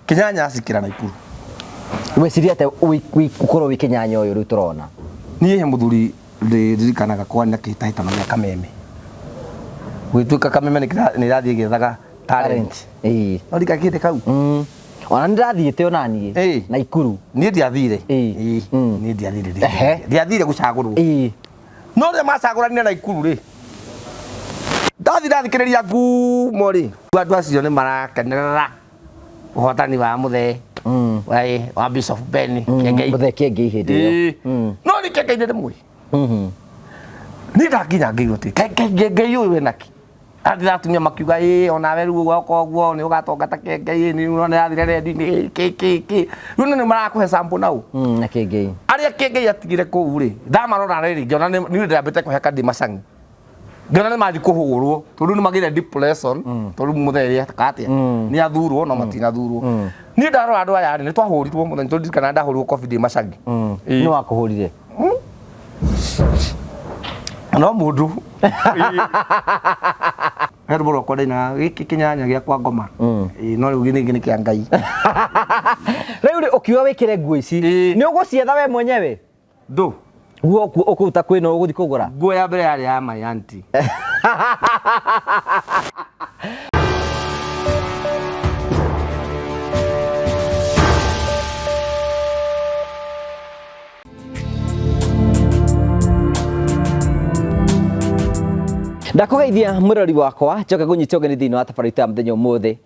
Kinyanya acikĩra Naikuru. Weciria atĩa ũkorwo wĩ kĩnyanya ũyũ rĩu tũrona? Niĩ he mũthuri ndirikanaga kwarĩ na kĩhĩtahĩtano gĩa kameme. Gũgĩtuĩka kameme nĩ ĩrathiĩ ĩgĩethaga talent. Ĩĩ. No rika kĩndĩ kau. Ona nĩ ndĩrathiĩte ona niĩ. Ĩĩ. Naikuru. Niĩ ndiathire. Ĩĩ. Ĩĩ. Niĩ ndiathire. Ehe. Ndiathire gũcagũrwo. Ĩĩ. No rĩrĩa macagũranire Naikuru rĩ, ndathi ndathikĩrĩria ngumo rĩ, andũ acio nĩ marakenerera ũhotani wa mũthee wa Bishop Ben Kĩengei. Mũthee Kĩengei hĩndĩ ĩyo. Ĩĩ. No nĩ Kĩengei nĩ ndĩmũĩ. Niĩ ndakinya ngĩigua atĩ Kĩengei ũyũ wĩna kĩ? Athire atumia makiuga ĩĩ onawe rĩu woka ũguo nĩ ũgatonga ta Kĩengei nĩ ũrona yathire rendi-inĩ kĩ kĩ kĩ. Rĩu nĩ marakũhe sample nau. Na Kĩengei. Arĩa Kĩengei atigire kũu rĩ, ndamarora rĩrĩ ngĩona nĩ ndambĩte kũhe kandi macang'i. Ngĩona nĩ mathiĩ kũhũrwo tondũ nĩ magĩire depression tondũ mũthee nĩ eka atĩa nĩ athurwo no matinathurwo. Niĩ ndarora andũ aya rĩ nĩ twahũrirwo mũthenya tondũ ndirikana ndahũrirwo kobi ndĩ macang'i. Ĩĩ. Nĩ wakũhũrire? No mũndũ. He rwĩmbo rwakwa ndainaga gĩkĩ kĩnyanya gĩakwa ngoma. Ĩĩ, no rĩu ningĩ nĩ kĩa Ngai. Rĩu rĩ ũkiuga wĩkĩre nguo ici Ĩĩ. nĩ ũgũcietha we mwenyewe? Ndũ. Nguo ũkũruta kwĩ no ũgũthiĩ kũgũra? Nguo ya mbere yarĩ ya my auntie. Ndakũgeithia mwĩrori wakwa njoke ngũnyite ũgeni thĩinĩ wa tabarĩra itũ ya mũthenya ũmũthĩ.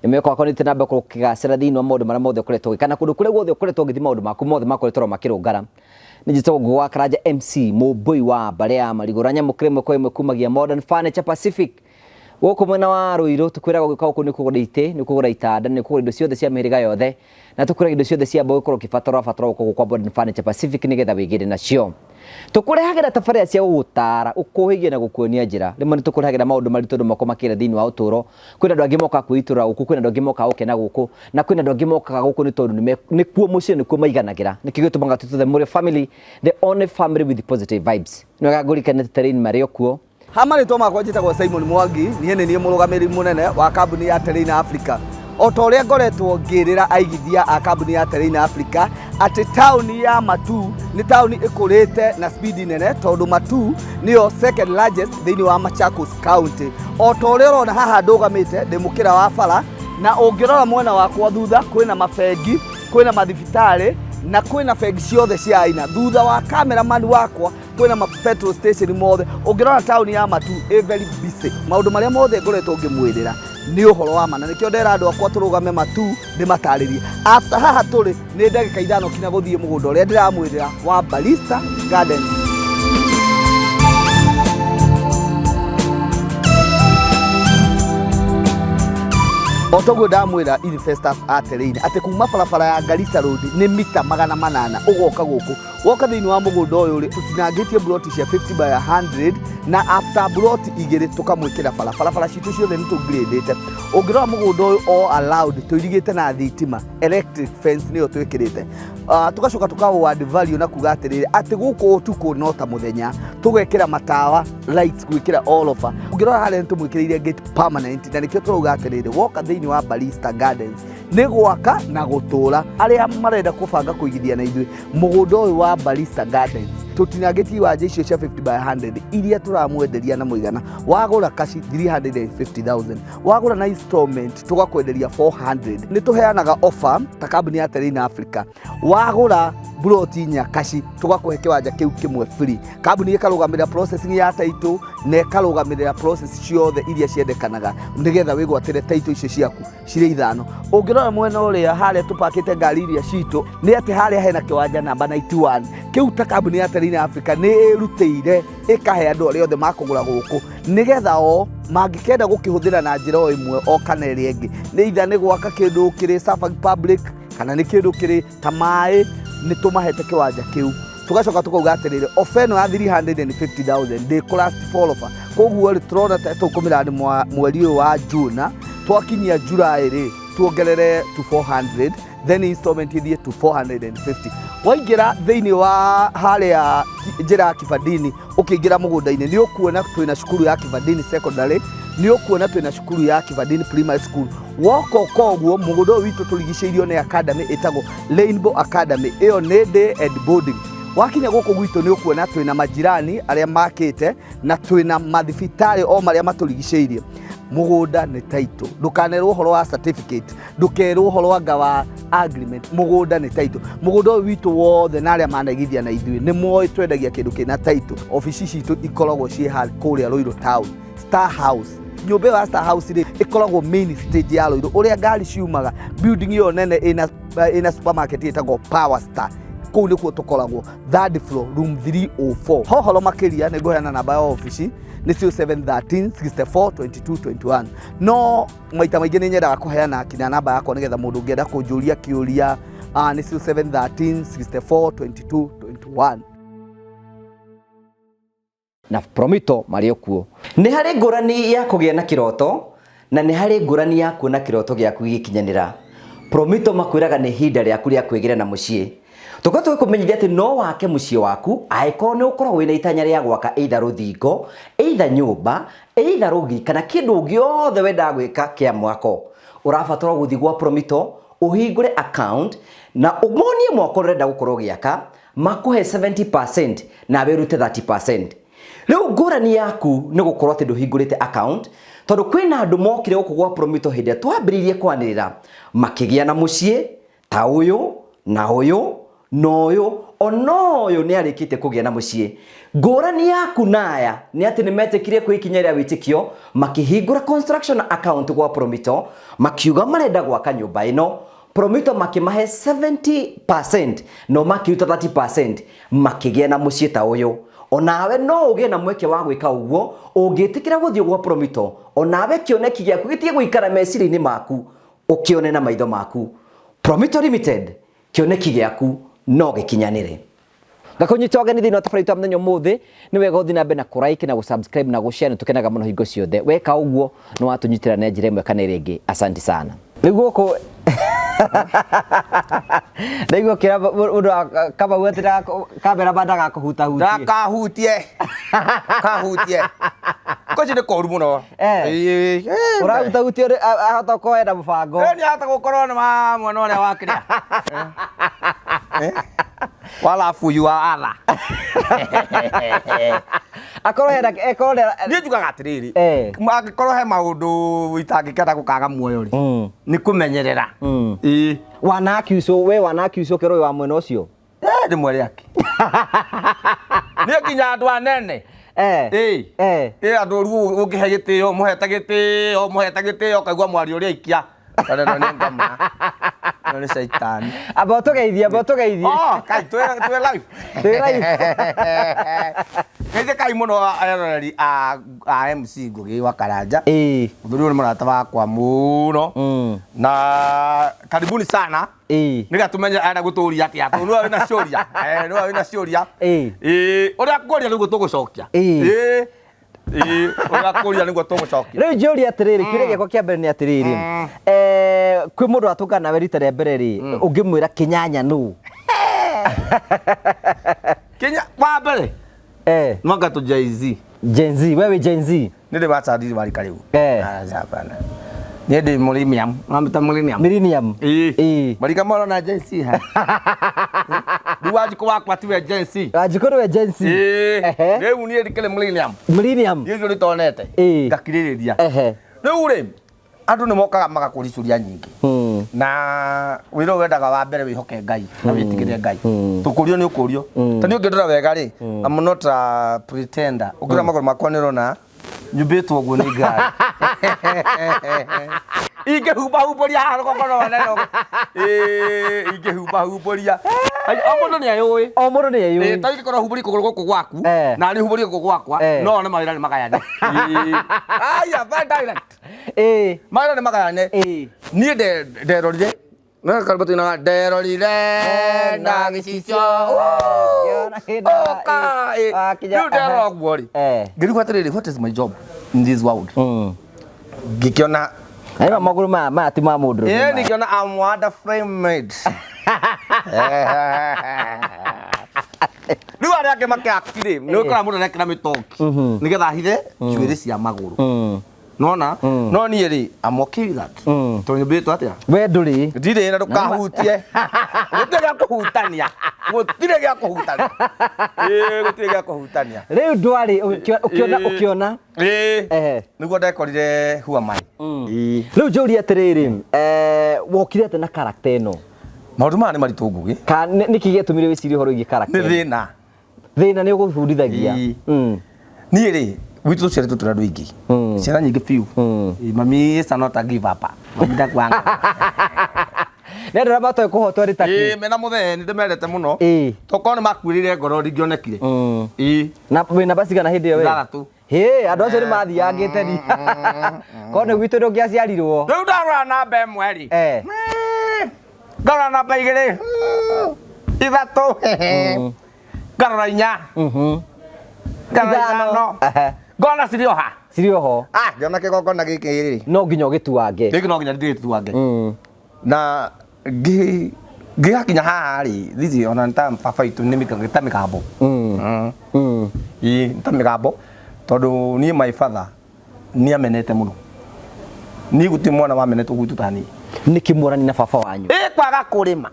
Nĩ mwĩhoko wakwa nĩ na mbere gũkorwo ũkĩgacĩra thĩinĩ wa maũndũ marĩa mothe ũkoretwo ũgĩka na kũndũ kũrĩa guothe ũkoretwo ũgĩthiĩ maũndũ maku mothe makoretwo makĩrũngara. Nĩ njĩtagwo Ngũgĩ wa Karanja MC mũmbũi wa mbarĩ ya Marigũ nyamũkĩre ĩmwe kwa ĩmwe kumagia Modern Furniture Pacific. Gũkũ mwena wa Ruiru tũkwĩraga ũgĩũka gũkũ nĩ kũgũra itĩ, nĩ kũgũra itanda, nĩ kũgũra indo ciothe cia mĩhĩrĩga yothe, na tũkwĩraga indo ciothe cia mbaũ ũkorwo ũkĩbatara ũrabatara gũka gũkũ kwa Modern Furniture Pacific nĩgetha wĩgĩre nacio. Tũkũrehagĩra tabarĩra cia gũgũtara, gũkũhĩgia na gũkuonia njĩra. Rĩmwe nĩ tũkũrehagĩra maũndũ maritũ andũ makoragwo makĩgera thĩinĩ wa ũtũũro. Kwĩna andũ angĩ mokaga kwĩitũrũra gũkũ, kwĩna andũ angĩ mokaga gũkena gũkũ, na kwĩna andũ angĩ mokaga gũkũ nĩ tondũ nĩkuo mũciĩ nĩkuo maiganagĩra. Nĩkĩo gĩtũmaga tũtũthe Mũrĩo family, the only family with positive vibes. Nĩ wega ngũririkane atĩ Terrain marĩ o kuo. Ha marĩtwa makwa njĩtagwo Simon Mwangi, niĩ nĩ niĩ mũrũgamĩrĩri mũnene wa kambuni ya Terrain Africa. O ta ũrĩa ngoretwo ngĩrĩra aigithia a kambuni ya Terrain Africa atĩ taũni ya Matuu nĩ taũni ĩkũrĩte na speed nene tondũ Matuu nĩyo second largest thĩinĩ wa Machakos County. O ta ũrĩa ũrona haha ndũgamĩte ndĩ mũkĩra wa bara na ũngĩrora mwena wakwa thutha kwĩna mabengi, kwĩna mathibitarĩ na kwĩna bengi ciothe cia aina. Thutha wa cameraman wakwa kwĩna ma petrol station mothe ũngĩrora taũni ya Matuu ĩ very busy maũndũ marĩa mothe ngoretwo ngĩmwĩrĩra nĩ ũhoro wa ma na nĩkĩo ndera andũ akwa tũrũgame Matuu ndĩmatarĩrie after haha tũrĩ nĩ ndagĩka ithano kinya gũthiĩ mũgũnda ũrĩa ndĩramwĩrĩra wa Barista Gardens. O toguo ndamwĩra investors a Terrain atĩ kuma barabara ya Garissa Road nĩ mita 800 ũgoka gũkũ Woka thĩinĩ wa mũgũnda ũyũ rĩ, tũtinangĩtie mburoti cia 50 by 100 na after mburoti igĩrĩ tũkamwĩkĩra bara. Barabara citũ ciothe nĩ tũngirĩndĩte. Ũngĩrora mũgũnda ũyũ all allowed tũirigĩte na thitima, electric fence nĩyo twĩkĩrĩte. Tũgacoka tũka add value na kuga atĩrĩrĩ, atĩ gũkũ ũtukũ no ta mũthenya, tũgekĩra matawa lights gwĩkĩra all over. Ũngĩrora harĩa nĩ tũmwĩkĩrĩire gate permanent na nĩkĩo tũrauga atĩrĩrĩ, woka thĩinĩ wa Barista Gardens nĩ gwaka na gũtũra. Arĩa marenda kũbanga kũigithia na ithuĩ mũgũnda ũyũ wa Barista Gardens tũtinangĩtie iwanja icio cia 50 by 100 iria tũramwenderia na mũigana wagũra kaci 350,000 wagũra na installment tũgakwenderia 400. Nĩ tũheanaga offer ta kambuni ya Terrain Africa, wagũra mburoti inya kaci tũgakũhe kĩwanja kĩu kĩmwe free. Kambuni ĩkarũgamĩrĩra processing ya title na ĩkarũgamĩrĩra process ciothe iria ciendekanaga nĩgetha wĩgwatĩre title icio ciaku cirĩ ithano. Ũngĩrora mwena ũrĩa harĩa tũpakĩte ngari iria citũ nĩ atĩ harĩa hena kĩwanja namba 91 kĩu ta kambuni ya Terrain Africa nĩ ĩrutĩire ĩkahe andũ arĩa othe makũgũra gũkũ nĩgetha o mangĩkenda gũkĩhũthĩra na njĩra o ĩmwe o kana ĩrĩa ĩngĩ, nĩ either nĩ gwaka kĩndũ kĩrĩ serving public kana nĩ kĩndũ kĩrĩ ta maĩ, nĩ tũmahete kĩwanja kĩu. Tũgacoka tũkauga atĩrĩrĩ, offer ĩno ya 350,000 ndĩkũ last for offer, koguo rĩ tũrona ta tũkũmĩra mweri ũyũ wa June, twakinyia July rĩ tuongerere to 400 then installment ithiĩ to 450. Waingĩra thĩinĩ wa harĩa njĩra ya Kibandini ũkĩingĩra mũgũnda-inĩ nĩ ũkuona twĩna cukuru ya Kibandini Secondary, Nĩ ũkuona twĩna cukuru ya Kivandini Primary School. Woka ũka ũguo, mũgũnda ũyũ witũ tũrigicĩirio nĩ academy ĩtagwo Rainbow Academy, ĩyo nĩ day and boarding. Wakinya gũkũ gwitũ nĩ ũkuona twĩna majirani arĩa makĩte na twĩna mathibitarĩ o marĩa matũrigicĩirie. Mũgũnda nĩ title, ndũkanerwo ũhoro wa certificate, ndũkerwo ũhoro anga wa agreement, mũgũnda nĩ title. Mũgũnda ũyũ witũ wothe na arĩa manaigithia na ithuĩ nĩ moĩ twendagia kĩndũ kĩna title. Obici citũ ikoragwo ciĩ kũrĩa Ruiru Town, Star House. Nyũmba ĩyo ya Star House rĩ, ĩkoragwo main stage ya Ruiru, ũrĩa ngari ciumaga. Building ĩyo nene ĩna supermarket ĩtagwo Power Star, kũu nĩkuo tũkoragwo, third floor, room 304. Hohoro makĩria nĩ ngũheana namba ya obici, nĩ 0713 64 22 21. No maita maingĩ nĩ nyendaga kũheana kinya namba yakwa nĩgetha mũndũ ũngĩenda kũnjũria kĩũria, nĩ 0713 64 22 21. Na Promito marĩ o kuo. Nĩ harĩ ngũrani ya kũgĩa na kĩroto na nĩ harĩ ngũrani ya kuona kĩroto gĩaku gĩgĩkinyanĩra. Promito makwĩraga nĩ ihinda rĩaku rĩa kwĩgĩra na mũciĩ. Tũkoretwo tũgĩkũmenyithia atĩ no wake mũciĩ waku angĩkorwo nĩ ũkoragwo wĩna itanya rĩa gwaka either rũthingo, either nyũmba, either rũgiri kana kĩndũ gĩothe wendaga gwĩka kĩa mwako. Ũrabatara gũthiĩ gwa Promito ũhingũre account na ũmonie mwako ũrenda gũkorwo ũgĩaka, makũhe 70% nawe ũrute 30%. Rĩu ngũrani yaku nĩ gũkorwo atĩ ndũhingũrĩte account, tondũ kwĩna andũ mokire gũkũ gwa Promito hĩndĩ ĩrĩa twambĩrĩirie kwanĩrĩra makĩgĩa na mũciĩ ta ũyũ na ũyũ na ũyũ, ona ũyũ nĩ arĩkĩtie kũgĩa na mũciĩ. Ngũrani yaku na aya nĩ atĩ nĩ metĩkire kwĩ ikinya rĩa wĩtĩkio, makĩhingũra construction account gwa Promito, makiuga marenda gwaka nyũmba ĩno. Promito makĩmahe 70% no makĩruta 30%, makĩgĩa na mũciĩ ta ũyũ. Onawe no ũgĩe na mweke wa gwĩka ũguo ũngĩtĩkĩra gũthiĩ gwa Promito, onawe kĩoneki gĩaku gĩtige gũikara meciria-inĩ maku, ũkĩone na maitho maku. Promito Limited, kĩoneki gĩaku no gĩkinyanĩre. Ngakũnyita ũgeni thĩinĩ wa tabarĩra itũ ya mũthenya ũmũthĩ. Nĩ wega ũthiĩ na mbere na kũ-like na gũ-subscribe na gũ-share, nĩ tũkenaga mũno hingo ciothe. Weka ũguo nĩ watũnyitĩra na njĩra ĩmwe kana ĩrĩa ĩngĩ. Asante sana. Rĩu gũkũ ndaigua ũkĩra mũndũ wa Kamau atĩ cameraman ndagakũhutahutie. Ndakahutie, kahutie koci nĩ koru mũno. Ũrahutahutio ahota gũkorwo ena mũbango. Nĩ ahota gũkorwo nĩ wa mwena ũrĩa wa kĩrĩa walafu you are other. Akorwo hena akorwo Niĩ njugaga atĩrĩrĩ, angĩkorwo he maũndũ itangĩkenda gũkaga muoyo rĩ, nĩ kũmenyerera. Ĩĩ. Wana accuse we, wana accuse ũkerwo wĩ wa mwena ũcio. Ndĩmwere akĩ niĩ nginya andũ anene. Ĩĩ. Ĩ andũ rĩu ũngĩhe gĩtĩo, mũhete gĩtĩo, mũhete gĩtĩo, ũkaigua mwario ũrĩa aikia kana ĩno nĩ ngoma, ĩno nĩ caitani. Amba ũtũgeithie, amba ũtũgeithie. Oh, kai twĩ live. Twĩ live. Geithie kai mũno eroreri a MC Ngugi wa Karanja. Mũthuri ũyũ nĩ mũrata wakwa mũno. Na karibuni sana. Nĩgetha tũmenye arenda gũtũria atĩa, tondũ nĩwe wĩna ciũria. Nĩwe wĩna ciũria. Ũrĩa kũria nĩguo tũgũcokia. Ĩĩ, ũrĩa kũria nĩguo tũgũcokia. Rĩu njũria atĩrĩrĩ, kĩũria gĩakwa kĩa mbere nĩ atĩrĩrĩ, kwĩ mũndũ watũngana nawe rita rĩa mbere rĩ, ũngĩmwĩra Kĩnyanya nũ? Kenya wa mbere. No anga tũ Gen Z. Gen Z, wewe Gen Z. Nĩ ndĩ wacandiri warika rĩu. Aca, hapana. Niĩ ndĩ millennium. Ũramĩta millennium? Millennium. Ĩĩ. Ĩĩ. Marika marona Gen Z ha. Rĩu Wanjikũ wakwa tiwe Gen Z. Wanjikũ nĩwe Gen Z. Ĩĩ. Rĩu niĩ ndikĩrĩ millennium. Millennium. Niĩ icio nĩtonete. Ngakirĩrĩria. Rĩu rĩ, andũ nĩ mokaga magakũria ciũria nyingĩ. Na wĩra ũyũ wendaga wa mbere wĩhoke Ngai na wĩtigĩre Ngai. Tũkũrio nĩ ũkũrio. Ta niĩ ũngĩndora wega rĩ, I'm not a pretender. Ũngĩrora magũrũ makwa nĩ ũrona nyumbĩtwo ũguo nĩ ngari. Ingĩhumbahumbũria haha rũgongo no wone no. Ĩĩ, ingĩhumbahumbũria. O mũndũ nĩ eyũĩ. O mũndũ nĩ eyũĩ. Ĩĩ, ta ingĩkorwo humbũrie kũgũrũ gũkũ gwaku, na niĩ humbũrie gũkũ gwakwa, no wone mawĩra nĩ magayane. Ĩĩ. Aya, very direct. Mawĩra nĩ magayane. Niĩ nderorire. No karũmbe tũinaga nderorire na gĩcicio. Ũka, ĩ. Rĩu nderora ũguo rĩ, ngĩrigwo atĩrĩrĩ, what is my job in this world? Ngĩkĩona Ayo magũrũ maya maya ti ma mũndũ. Ĩĩ, ngĩkĩona I'm wonderfully made. Rĩu arĩa angĩ makĩaki rĩ, nĩ ũkora mũndũ arekĩra mĩtongi nĩgetha ahithe njuĩrĩ cia magũrũ. Nona no niĩ rĩ, I'm okay with that. Tondũ nyũmbĩtwo atĩa? We ndũrĩ. Ndirĩ na ndũkahutie. Gũtirĩ gĩa kũhutania. Gũtirĩ gĩa kũhutania. Ĩĩ, gũtirĩ gĩa kũhutania. Rĩu ndwarĩ ũkĩona ũkĩona. Ĩĩ. Ehe. Nĩguo ndekorire who am I. Ĩĩ. Rĩu njũrie atĩrĩrĩ, wokire atĩa na character ĩno? Maũndũ maya nĩ maritũ, Ngugi. Ka nĩkĩ gĩatũmire wĩcirie ũhoro wĩgiĩ character Nĩ ĩno? thĩna. Thĩna nĩ ũgũbundithagia. Ĩĩ. Niĩ rĩ, gwitũ tũciarĩtwo tũrĩ andũ aingĩ, ciana nyingĩ biũ. Ĩĩ, mami is not a give up. Mami ndakuanga. Nĩ andũ arĩa matoĩ kũhotwo nĩ taki. Ĩĩ, mena mũthee nĩ ndĩmendete mũno. Tokorwo nĩ makuĩrĩire ngoro ndingĩonekire. Ĩĩ. Na wĩ namba cigana hĩndĩ ĩyo we? Ithathatũ. Hĩ, andũ acio nĩ mathiangĩte ni. Korwo nĩ gwitũ ndũngĩaciarirwo. Rĩu ndarora namba ĩmwe rĩ, ngarora namba igĩrĩ, ithatũ, ngarora inya, ngarora Ithano. ithano, ngona cirĩ o ha. Cirĩ oho. Ah, ngĩona kĩgongona gĩkĩ rĩ, No nginya ũgĩtuange. gĩkĩ no nginya ndĩgĩtuange. Na ngĩgakinya haha rĩ, this ona nĩ ta baba witũ nĩ ta mĩgambo. Ĩĩ, nĩ ta mĩgambo tondũ niĩ my father nĩ amenete mũno. Niĩ gũtirĩ mwana wamenetwo gwitũ ta niĩ. Nĩkĩ mwarani na baba wanyu? Ĩ, kwaga kũrĩma.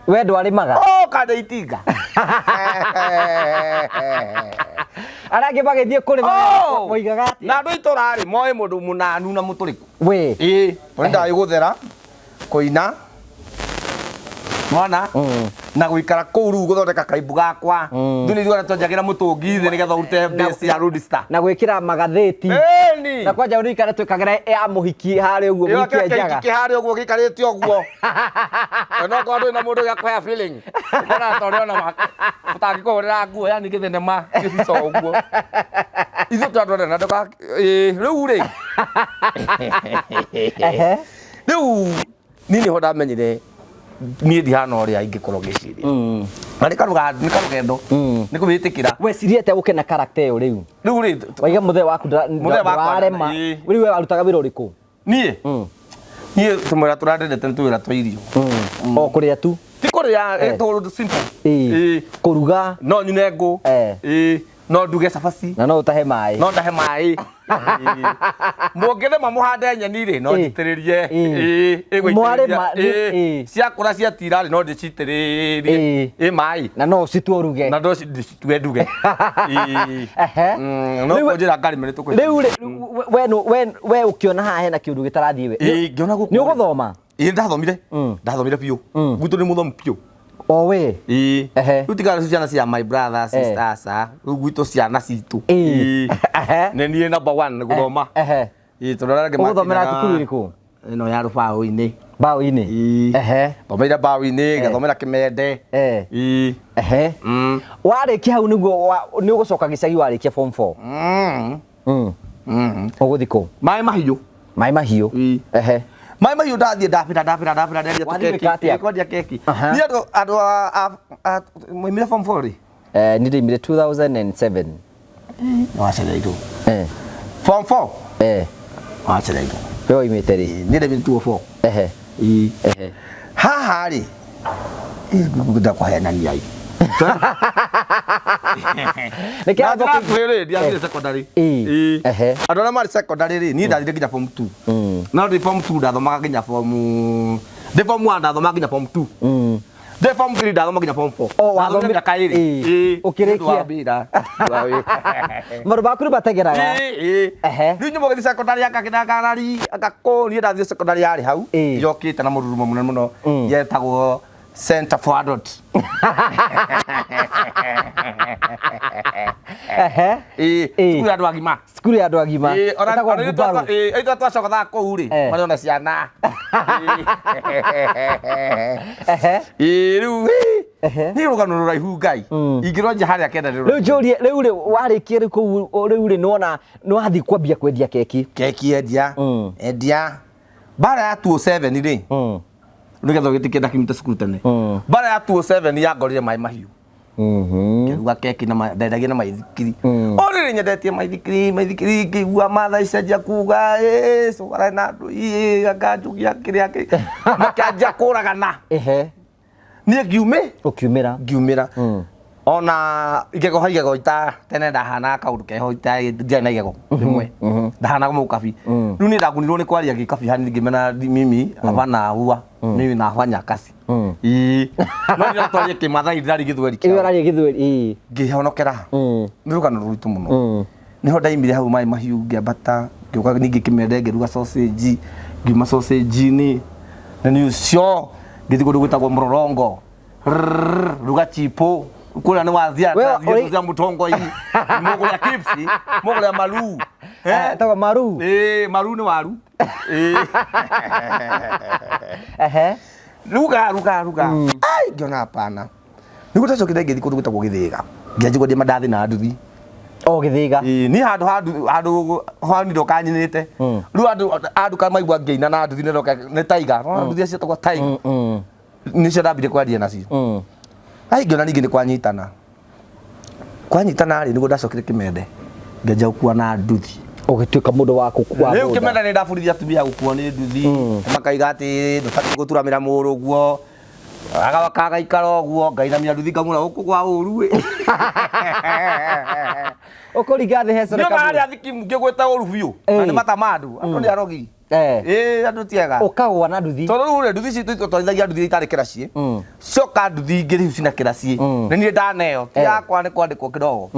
We ndwarĩmaga? Oh, kanda itinga. Arĩa angĩ magĩthiĩ kũrĩma Oh! moigaga atĩa? Na andũ a itũra rĩ, moĩ mũndũ mũnanu na mũtũrĩku. We. Ĩĩ, tondũ ndarĩ gũthera, kũina, mwana na gũikara kũu rĩu gũthondeka kaimbu gakwa. Ithuĩ nĩ ithuĩ arĩa twanjagĩra mũtũngi thĩ nĩgetha ũrute base ya Roadstar. Na gwĩkĩra magathĩti. Ĩni. Na kwanja ũririkane twĩkagĩra ya mũhiki harĩa ũguo Ĩyo mũhiki kĩrĩa enjaga. kĩhiki kĩharĩa ũguo gĩikarĩte ũguo. No korwo ndũrĩ na mũndũ gĩakũhe feeling. Ũkona ta ũrĩ ona ũtangĩkũhũrĩra nguo yani gĩthenema gĩcico ũguo. Ithuĩ tũrĩa twendana na ndũka ĩĩ rĩu rĩ. Ehe. Rĩu niĩ nĩho ndamenyire niĩ ndihana ũrĩa ingĩkorwo ngĩciria. Na nĩ nĩ karũgendo nĩ kũwĩtĩkĩra. Weciria atĩa ũke na character ĩyo rĩu? Rĩu rĩ, Waiga mũthee waku Mũthee wakwa ndwarema. ĩĩ. Rĩu we warutaga wĩra ũrĩkũ? Niĩ niĩ tũmwĩra tũrandendete nĩ tũwĩra twa irio. O kũrĩa tu. Ti kũrĩa, tũndũ simple. Ĩĩ. Ĩĩ. Kũruga. No nyune ngũ. Ĩĩ. No nduge cabaci. Na no ũtahe maĩ. No ndahe maĩ. Mũngĩrĩma mũhande nyeni rĩ, no njitĩrĩrie. Ĩĩ. Ĩĩ, ĩgũitĩrĩria. Mwarĩma, Ĩĩ. ĩĩ. Ciakũra ciatira rĩ, no ndĩcitĩrĩrie. Ĩĩ. Ĩ maĩ. Na no ũcitue ũruge. Na no ndĩcitue nduge. Ĩĩ. Ehe. No Rĩu- kũnjĩra ngarĩme nĩ tũkũhĩtania. Rĩu rĩ, we we ũkĩona haha hena kĩũndũ gĩtarathiĩ we. Ĩĩ, ngĩona gũkũ Nĩ rĩ. ũgũthoma? Ĩĩ, ndathomire. Ndathomire biũ. Gwitũ nĩ mũthomu biũ. O we. Ĩĩ. Ehe. Rĩu tiga ciana cia my brother, sisters, ah. Rĩu gwitũ ciana citũ. Ĩĩ. Ĩĩ. Ehe. Nĩ niĩ number one gũthoma. Ehe. Ĩĩ, tondũ arĩa angĩ Ũgũthomera makinyaga- thukuru ĩrĩkũ? Ĩno ya rũbaũ-inĩ. Mbaũ-inĩ. Ĩĩ. Ehe. Thomeire mbaũ-inĩ, ngathomera Kĩmende. Ĩĩ. Ehe. Warĩkia hau nĩguo nĩ ũgũcoka gĩcagi warĩkia form 4. Ũgũthiĩ kũ? Maĩ mahiũ. Maĩ mahiũ. Ĩĩ. Ehe. Maĩ mahiũ ndathiĩ ndabĩra ndabĩra ndabĩra ndendia Wathiĩ tũkeki. gwĩka atĩa? Ĩĩ, kwendia keki. Aha. Niĩ andũ a mwaimire form 4 rĩ? Niĩ ndaimire 2007. Wacereirwo. Form 4? Wacereirwo. We waimĩte rĩ? Niĩ ndaimire 204. Ehe. Ĩĩ. Ehe. Haha rĩ, ngwenda kũhenania ĩ. Nĩkĩ Na andũ njĩra nguhĩ rĩ, ndiathire secondary. Ĩĩ. Ĩĩ. Ehe. Andũ arĩa marĩ secondary rĩ, niĩ ndathire nginya form 2. No ndĩ form 2 ndathomaga nginya form ndĩ form 1 ndathomaga nginya form 2. Ndĩ form 3 ndathoma nginya form 4. O, Ndathomire wathomire- mĩaka ĩrĩ. Ĩĩ. Ĩĩ. Ũkĩrĩkia. Nĩ ũndũ wa wĩra. Nĩ ũndũ wa wĩra. Maũndũ maku nĩ mategeraga. Ĩĩ, ĩĩ. Ehe. Rĩu nyuma ũgĩthiĩ secondary akakĩnangarari agakũ niĩ ndathiĩ secondary yarĩ hau Ĩĩ. yokĩte na mũrurumo mũnene mũno yetagwo Center for Adult. Ehe. Ĩĩ, Ĩĩ. cukuru ya andũ agima. Cukuru ya andũ agima. Ĩĩ, ona Ĩtagwo ona ithuĩ Ngumbarũ. ĩĩ, ithuĩ twacogothaga kũu rĩ, marĩ ona ciana. Ehe. Ĩĩ, rĩu ĩĩ, Ehe. nĩ rũgano rũraihu Ngai. Ingĩrwanjia harĩa kenda nĩ Rĩu rũraihu. njũrie, rĩu rĩ warĩkia rĩu kũu rĩu rĩ nĩwona nĩwathiĩ kwambia kwendia keki. Keki endia, endia. Mbara ya 207 rĩ, nĩgetha ũgĩtĩkie ndakiumĩte cukuru tene. Mbara ya 207 yangorire maĩ mahiũ. Ngĩruga keki na ndendagia na maithikiri. O rĩrĩ nyendetie maithikiri, maithikiri ngĩigua matha icenjia kuga ĩĩ cũgara na andũ ĩĩ akanjugia kĩrĩa kĩ. Makĩanjia kũragana. Ehe. Niĩ ngiumĩ Ũkiumĩra. ngiumĩra. Ona igego ha igego ita tene ndahanaga kaundu keho ita ndiarĩ na igego rĩmwe, ndahanaga mũkabi. Rĩu niĩ ndagunirwo nĩ kwaria gĩkabi hanini, ngĩmena mimi hapana huwa mimi nafanya kazi. Ĩĩ, no ndĩratwaria kĩmathai, ndĩraria gĩthweri Ĩyo kĩao. araria gĩthweri, ĩĩ. Ngĩhonokera nĩ rũgano rũritũ mũno. Nĩho ndaimire hau maĩ mahiũ, ngĩambata, ngĩũka ningĩ kĩmende, ngĩruga sausage, ngiuma sausage-inĩ na nĩ ũcio ngĩthiĩ kũndũ gwĩtagwo Mũrorongo. Rrrr, ruga chipo kũrĩa nĩ wazia Wewe, cia mũtongoi, mũgũrĩa KFC, mũgũrĩa maru. Eh, tagwo maru. Ĩĩ, maru nĩ waru. Ĩĩ. Ehe. Ruga ruga ruga, ai, ngĩona hapana. Nĩguo ndacokire ngĩthiĩ kũndũ gwĩtagwo Gĩthĩga, ngĩanjia kwendia mandathi na nduthi. O Gĩthĩga. Ĩĩ, niĩ handũ handũ handũ hani ndoka nyinĩte. Rĩu andũ a nduka maigua ngĩina na nduthi nĩroka nĩ taiga. Nĩwona nduthi ciĩtagwo taiga, nĩcio ndambire kwendia nacio. Ai, ngĩona ningĩ nĩ kwanyitana kwanyitana rĩ, nĩguo ndacokire Kĩmende, ngĩanjia gũkua na nduthi. Ũgĩtuĩka mũndũ wa kũkua Rĩu boda. Kĩmende nĩ ndabundithia atumia gũkuo nĩ nduthi. Makaiga atĩ ndũbatiĩ gũturamĩra mũrũguo, agacoka agaikara ũguo, ngainamia nduthi, ngamwĩra gũkũ kwa ũru ĩ. Ũkũringa thĩ hecore. Nĩ harĩa thikimu ngĩgwĩta ũru biũ na nĩ matamandu, andũ nĩ arogi. Ĩĩ, andũ ti ega. Ũkagũa na nduthi. Tondũ rĩu rĩ, nduthi citũ tũtwarithagia nduthi itarĩ kĩraciĩ. Cioka nduthi ingĩ rĩu cina kĩraciĩ, nĩ niĩ ndaneo ti yakwa, nĩ kwandĩkwo kidogo.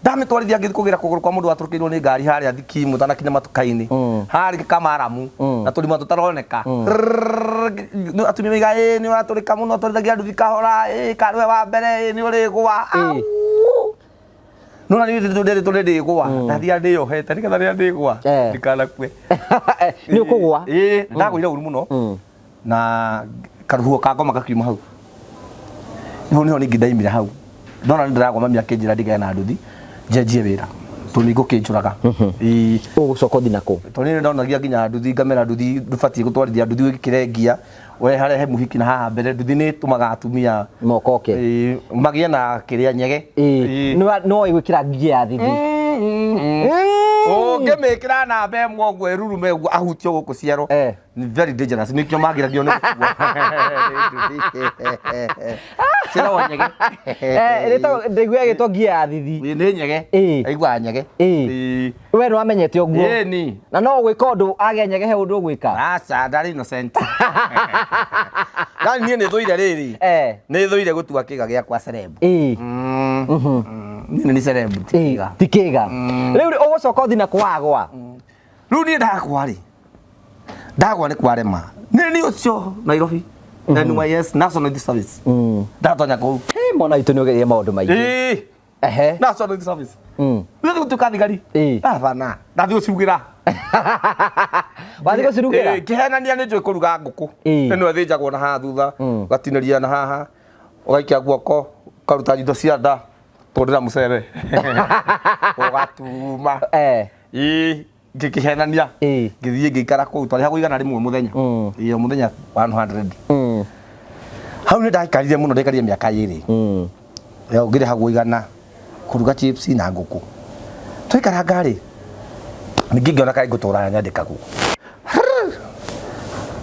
Ndamĩtwarithia ngĩthiĩ kũgĩra kũgũrũ kwa mũndũ watũrũkĩirwo nĩ ngari harĩa thikimu tanakinya matuka-inĩ harĩ kamaramu na tũrima tũtaroneka. Rrrr, atumia maiga ĩ nĩ ũratũrĩka mũno, twarithagia nduthi kahora ĩ karwe wa mbere ĩ nĩ ũrĩgũa. Ĩĩ. Nona nĩ ndĩrĩ tũrĩ ndĩgũa, ndathiaga ndĩyohete nĩgetha rĩrĩa ndĩgũa ndikanakue. Nĩ ũkũgũa. Ĩĩ, ndagũire ũru mũno na karuhuo ka ngoma gakiuma hau. Hau niho ningĩ ndaimire hau, ndona nĩ ndĩragwa, mami akĩnjĩra ndigane na nduthi, njenjie wĩra tondũ nĩ ngũkĩnjũraga. Ĩĩ. Ũgũcoka ũthiĩ nakũ? Tondũ nĩ ndonagia nginya nduthi, ngamera nduthi ndũbatiĩ gũtwarithia nduthi wĩkĩre ngia weharehe mũhiki na haha mbere. Nduthi nĩ ĩtũmaga atumia mokoke. Ĩĩ, magĩe na kĩrĩa nyege. Ĩĩ. No ĩgwĩkĩra ngia ya thithi. Ũngĩmĩkĩra namba ĩmwe ũguo ĩrurume ũguo ahutio gũkũ ciero, nĩ very dangerous, nĩkĩo magiragio nĩ gũkua nĩ nduthi. Ciĩtagwo nyege. Ndaigua ĩgĩtwo ngia ya thithi. Ĩĩ, nĩ nyege. Aiguaga nyege. Ĩĩ. We nĩ wamenyete ũguo? Ĩĩ ni. Na no ũgwĩka ũndũ agĩa nyege he ũndũ ũgwĩka? Aca, ndarĩ innocent. Yani niĩ nĩ thũire rĩrĩ, nĩ thũire gũtua kĩga gĩakwa celeb. Niĩ nĩ celeb, ti kĩga. Ti kĩga. Rĩu rĩ, ũgũcoka ũthiĩ na kwagwa? Rĩu niĩ ndagwa rĩ, ndagwa nĩ kwarema nĩ niĩ ũcio Nairobi NYS, National Youth Service, ndatonya kũu. Hey, mwana witũ nĩ ũgereire maũndũ maingĩ. Ĩĩ. National Youth Service. Rĩu gũtuĩka thigari. Abana ndathiĩ gũcugĩra. Wathiĩ gũcirugĩra? Ĩĩ, ngĩhenania nĩ njũĩ kũruga ngũkũ. Ĩno ĩthĩnjagwo na haha thutha, ũgatinĩria na haha, ũgaikia guoko, ũkaruta indo cia nda, tondĩra mũcere, ũgatuma. Ĩĩ, ngĩkĩhenania. Ngĩthiĩ ngĩikara kũu, twarĩhagwo 100 mũthenya. Ĩĩ, o mũthenya 100. Hau nĩ ndaikarire mũno, ndaikarire mĩaka 2. Ĩyo ngĩrĩhagwo 100 kũruga chips na ngũkũ. Twaikaranga rĩ, ningĩ ngĩona kaĩ ngũtũra nyandĩkagwo.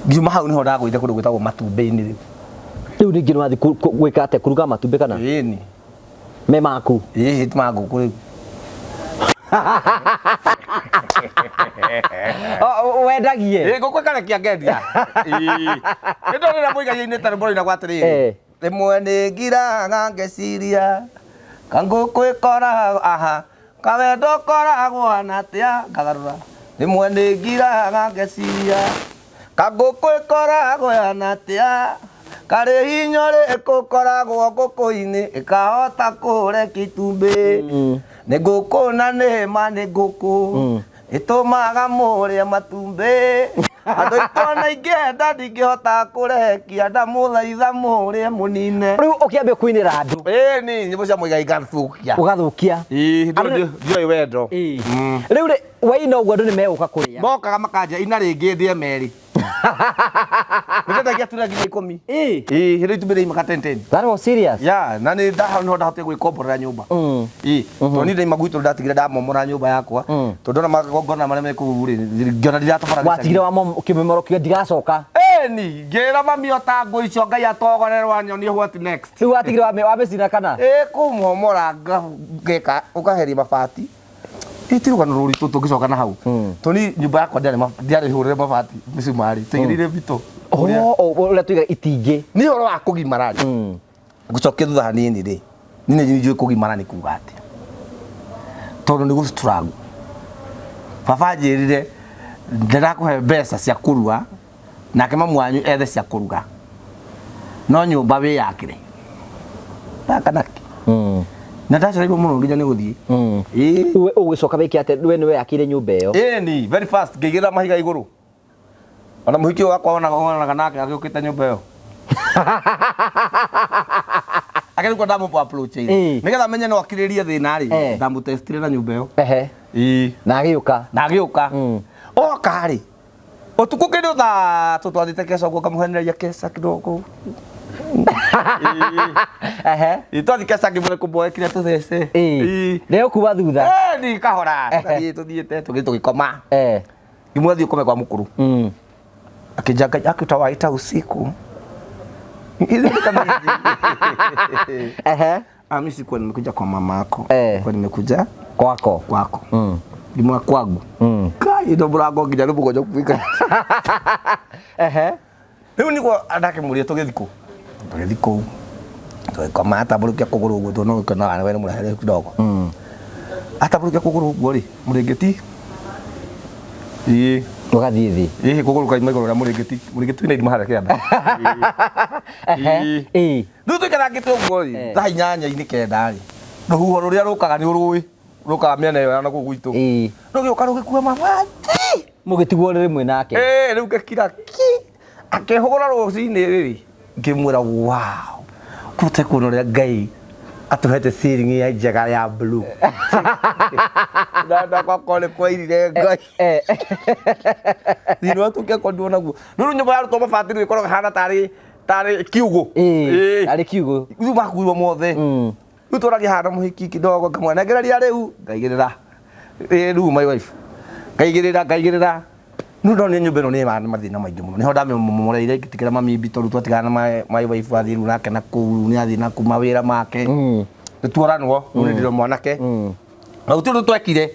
Ngiuma hau nĩho ndagũire kũndũ gwĩtagwo Matumbĩ-inĩ rĩu. Rĩu ningĩ nĩ wathiĩ gwĩka atĩa, kũruga matumbĩ kana? Ĩni. Me maku? Ĩĩ, ti ma ngũkũ rĩu. Wendagie? Ĩĩ, ngũkũ ĩkarekia ngendia. Ĩĩ. Nĩ ndonire mũigai-inĩ ta rwĩmbo rũinagwo atĩrĩrĩ. Rĩmwe nĩ ngiraga ngeciria kangũkũ ĩkoragwo aha kawendo koragwo na atĩa, ngagarũra. Rĩmwe nĩ ngiraga ngeciria kangũkũ ĩkoragwo na atĩa, karĩ hinya ũrĩkũ ũkoragwo ngũkũ-inĩ ĩkahota kũrekia itumbĩ. Nĩ ngũkũ na nĩ ma nĩ ngũkũ ĩtũmaga mũrĩe matumbĩ. Andũ aitũ ona ingĩenda ndingĩhota kũrekia, ndamũthaitha mũrĩe mũnine. Rĩu ũkĩambia kũinĩra andũ? Ĩĩ, ni nyĩmbo cia Mũigai ngathũkia. Ũgathũkia. Ĩĩ, ndioĩ wendo. Rĩu rĩ, waina ũguo andũ nĩ megũka kũrĩa? Mokaga makanja ina rĩngĩ ndĩe merĩ. Nĩndendagia tura nginya 10. Ĩĩ, hĩndĩ itumbĩ rĩimaga ten ten. That was serious? Yeah, na nĩ ndaha nĩho ndahotire gwĩkomborera nyũmba. Ĩĩ, tondũ niĩ ndaima gwitũ ndatigire ndamomora nyũmba yakwa. Tondũ ndona magongona marĩa me kũu rĩ, ngĩona ndiratobora gĩcagi. Watigire wa kĩmomoro kiuga ndigacoka. Ĩni ngĩra mami ota ngũ icio Ngai atogorerwa nyonie what next. Rĩu watigire wamĩcina kana? Ĩ kũmomora ngeka ũkaheria mabati. Ĩ ti rũgano rũritũ tũngĩcoka na hau. Toni nyũmba yakwa ndiarĩ hũrĩre mabati mĩcumarĩ tũigĩrĩire mbito. Oh, ũrĩa tuiga itingĩ. Nĩ ũhoro wa kũgimara rĩ, ngũcokia thutha hanini rĩ, niĩ nĩ njũĩ kũgimara nĩ kuga atĩa, tondũ nĩ gũ-struggle. Baba anjĩrire ndĩrakũhe mbeca cia kũrua, nake mamu wanyu ethe cia kũruga, no nyũmba wĩyakĩre. Gaka nake na ndacereirwo mũno nginya nĩ gũthiĩ. Ĩĩ. We ũgĩcoka wĩke atĩa? We nĩwe yakĩire nyũmba ĩyo? Ĩni very fast ngĩigĩrĩra mahiga igũrũ, ona mũhiki ũyũ wakwa wonaga nake agĩũkĩte nyũmba ĩyo akĩrĩ ndamũ approach nĩgetha menye no akirĩrie thĩna rĩ, ndamũtestire na nyũmba ĩyo. Ĩĩ. Na agĩũka. Na agĩũka. Oka rĩ, ũtukũ kĩndũ thaa tũtwathiĩte keca ũguo, ngamũhenereria keca kidogo. Ĩĩ, twathiĩ keca ngĩmwĩra kũmboe kĩrĩa tũthece. Ĩĩ. Nĩ ũkuma thutha. Ni kahora tũgathiĩ tũthiĩte tũgĩthiĩ tũgĩkoma. Ngĩmwĩra thiĩ ũkome kwa mũkũrũ. Akĩnjanga akĩtawaita usiku. Ah, mimi sikuwa nimekuja kwa mama yako. Kwa nimekuja kwako. Kwako. Ngimwa kwangu. Kai ndo mũrango nginya rĩu mũgwanja kũbika. Rĩu nĩguo ndakĩmũria tũgĩthiĩ kũ. Tũgĩthiĩ kũu. Tũgĩkoma atambũrũkia kũgũrũ ũguo tondũ no gĩkena we nĩ mũrehere kidogo. Atambũrũkia kũgũrũ ũguo rĩ, mũrĩngĩti. Ĩĩ. Ũgathiĩ thĩ. Ĩĩ, kũgũrũ kaima igũrũ rĩa mũrĩngĩti. Mũrĩngĩti wĩna irima harĩa kĩanda. Ĩĩ. Rĩu tũikarangĩte ũguo rĩ, thaa inyanya-inĩ kenda rĩ, rũhuho rũrĩa rũkaga nĩ ũrũĩ, rũkaga mĩena ĩyo ya na kũu gwitũ. Rũgĩũka rũgĩkua mabati. Mũgĩtigwo rĩmwe nake. Ĩĩ, rĩu ngĩkira ki. Akĩhũgũra rũcinĩ rĩ, ngĩmwĩra wow, kũte kuona ũrĩa Ngai atũhete ceiling ya njega ya blue. Na gwakwa nĩ kwairire Ngai. Thĩinĩ wa tũkĩakwa nduona guo. Rĩu nyũmba yarutwo mabati rĩu ĩkoragwo ĩhana tarĩ kiugũ. Ĩĩ, tarĩ kiugũ. Rĩu makuirwo mothe. Rĩu tũragia haha na mũhiki kidogo ngamũnengereria rĩu ngaigĩrĩra. Ĩĩ, rĩu my wife. Ngaigĩrĩra ngaigĩrĩra. Nĩ ndonire nyũmba ĩno nĩ ĩna mathĩna maingĩ mũno. Nĩho ndamĩmomoreire ngĩtigĩra mami mbi tondũ twatigana na my wife athiĩ rĩu nake na kũu nĩ athiĩ na kũu mawĩra make. Nĩ tuoranwo, rĩu nĩ ndĩrĩ mwanake. Na gũtirĩ ũndũ twekire.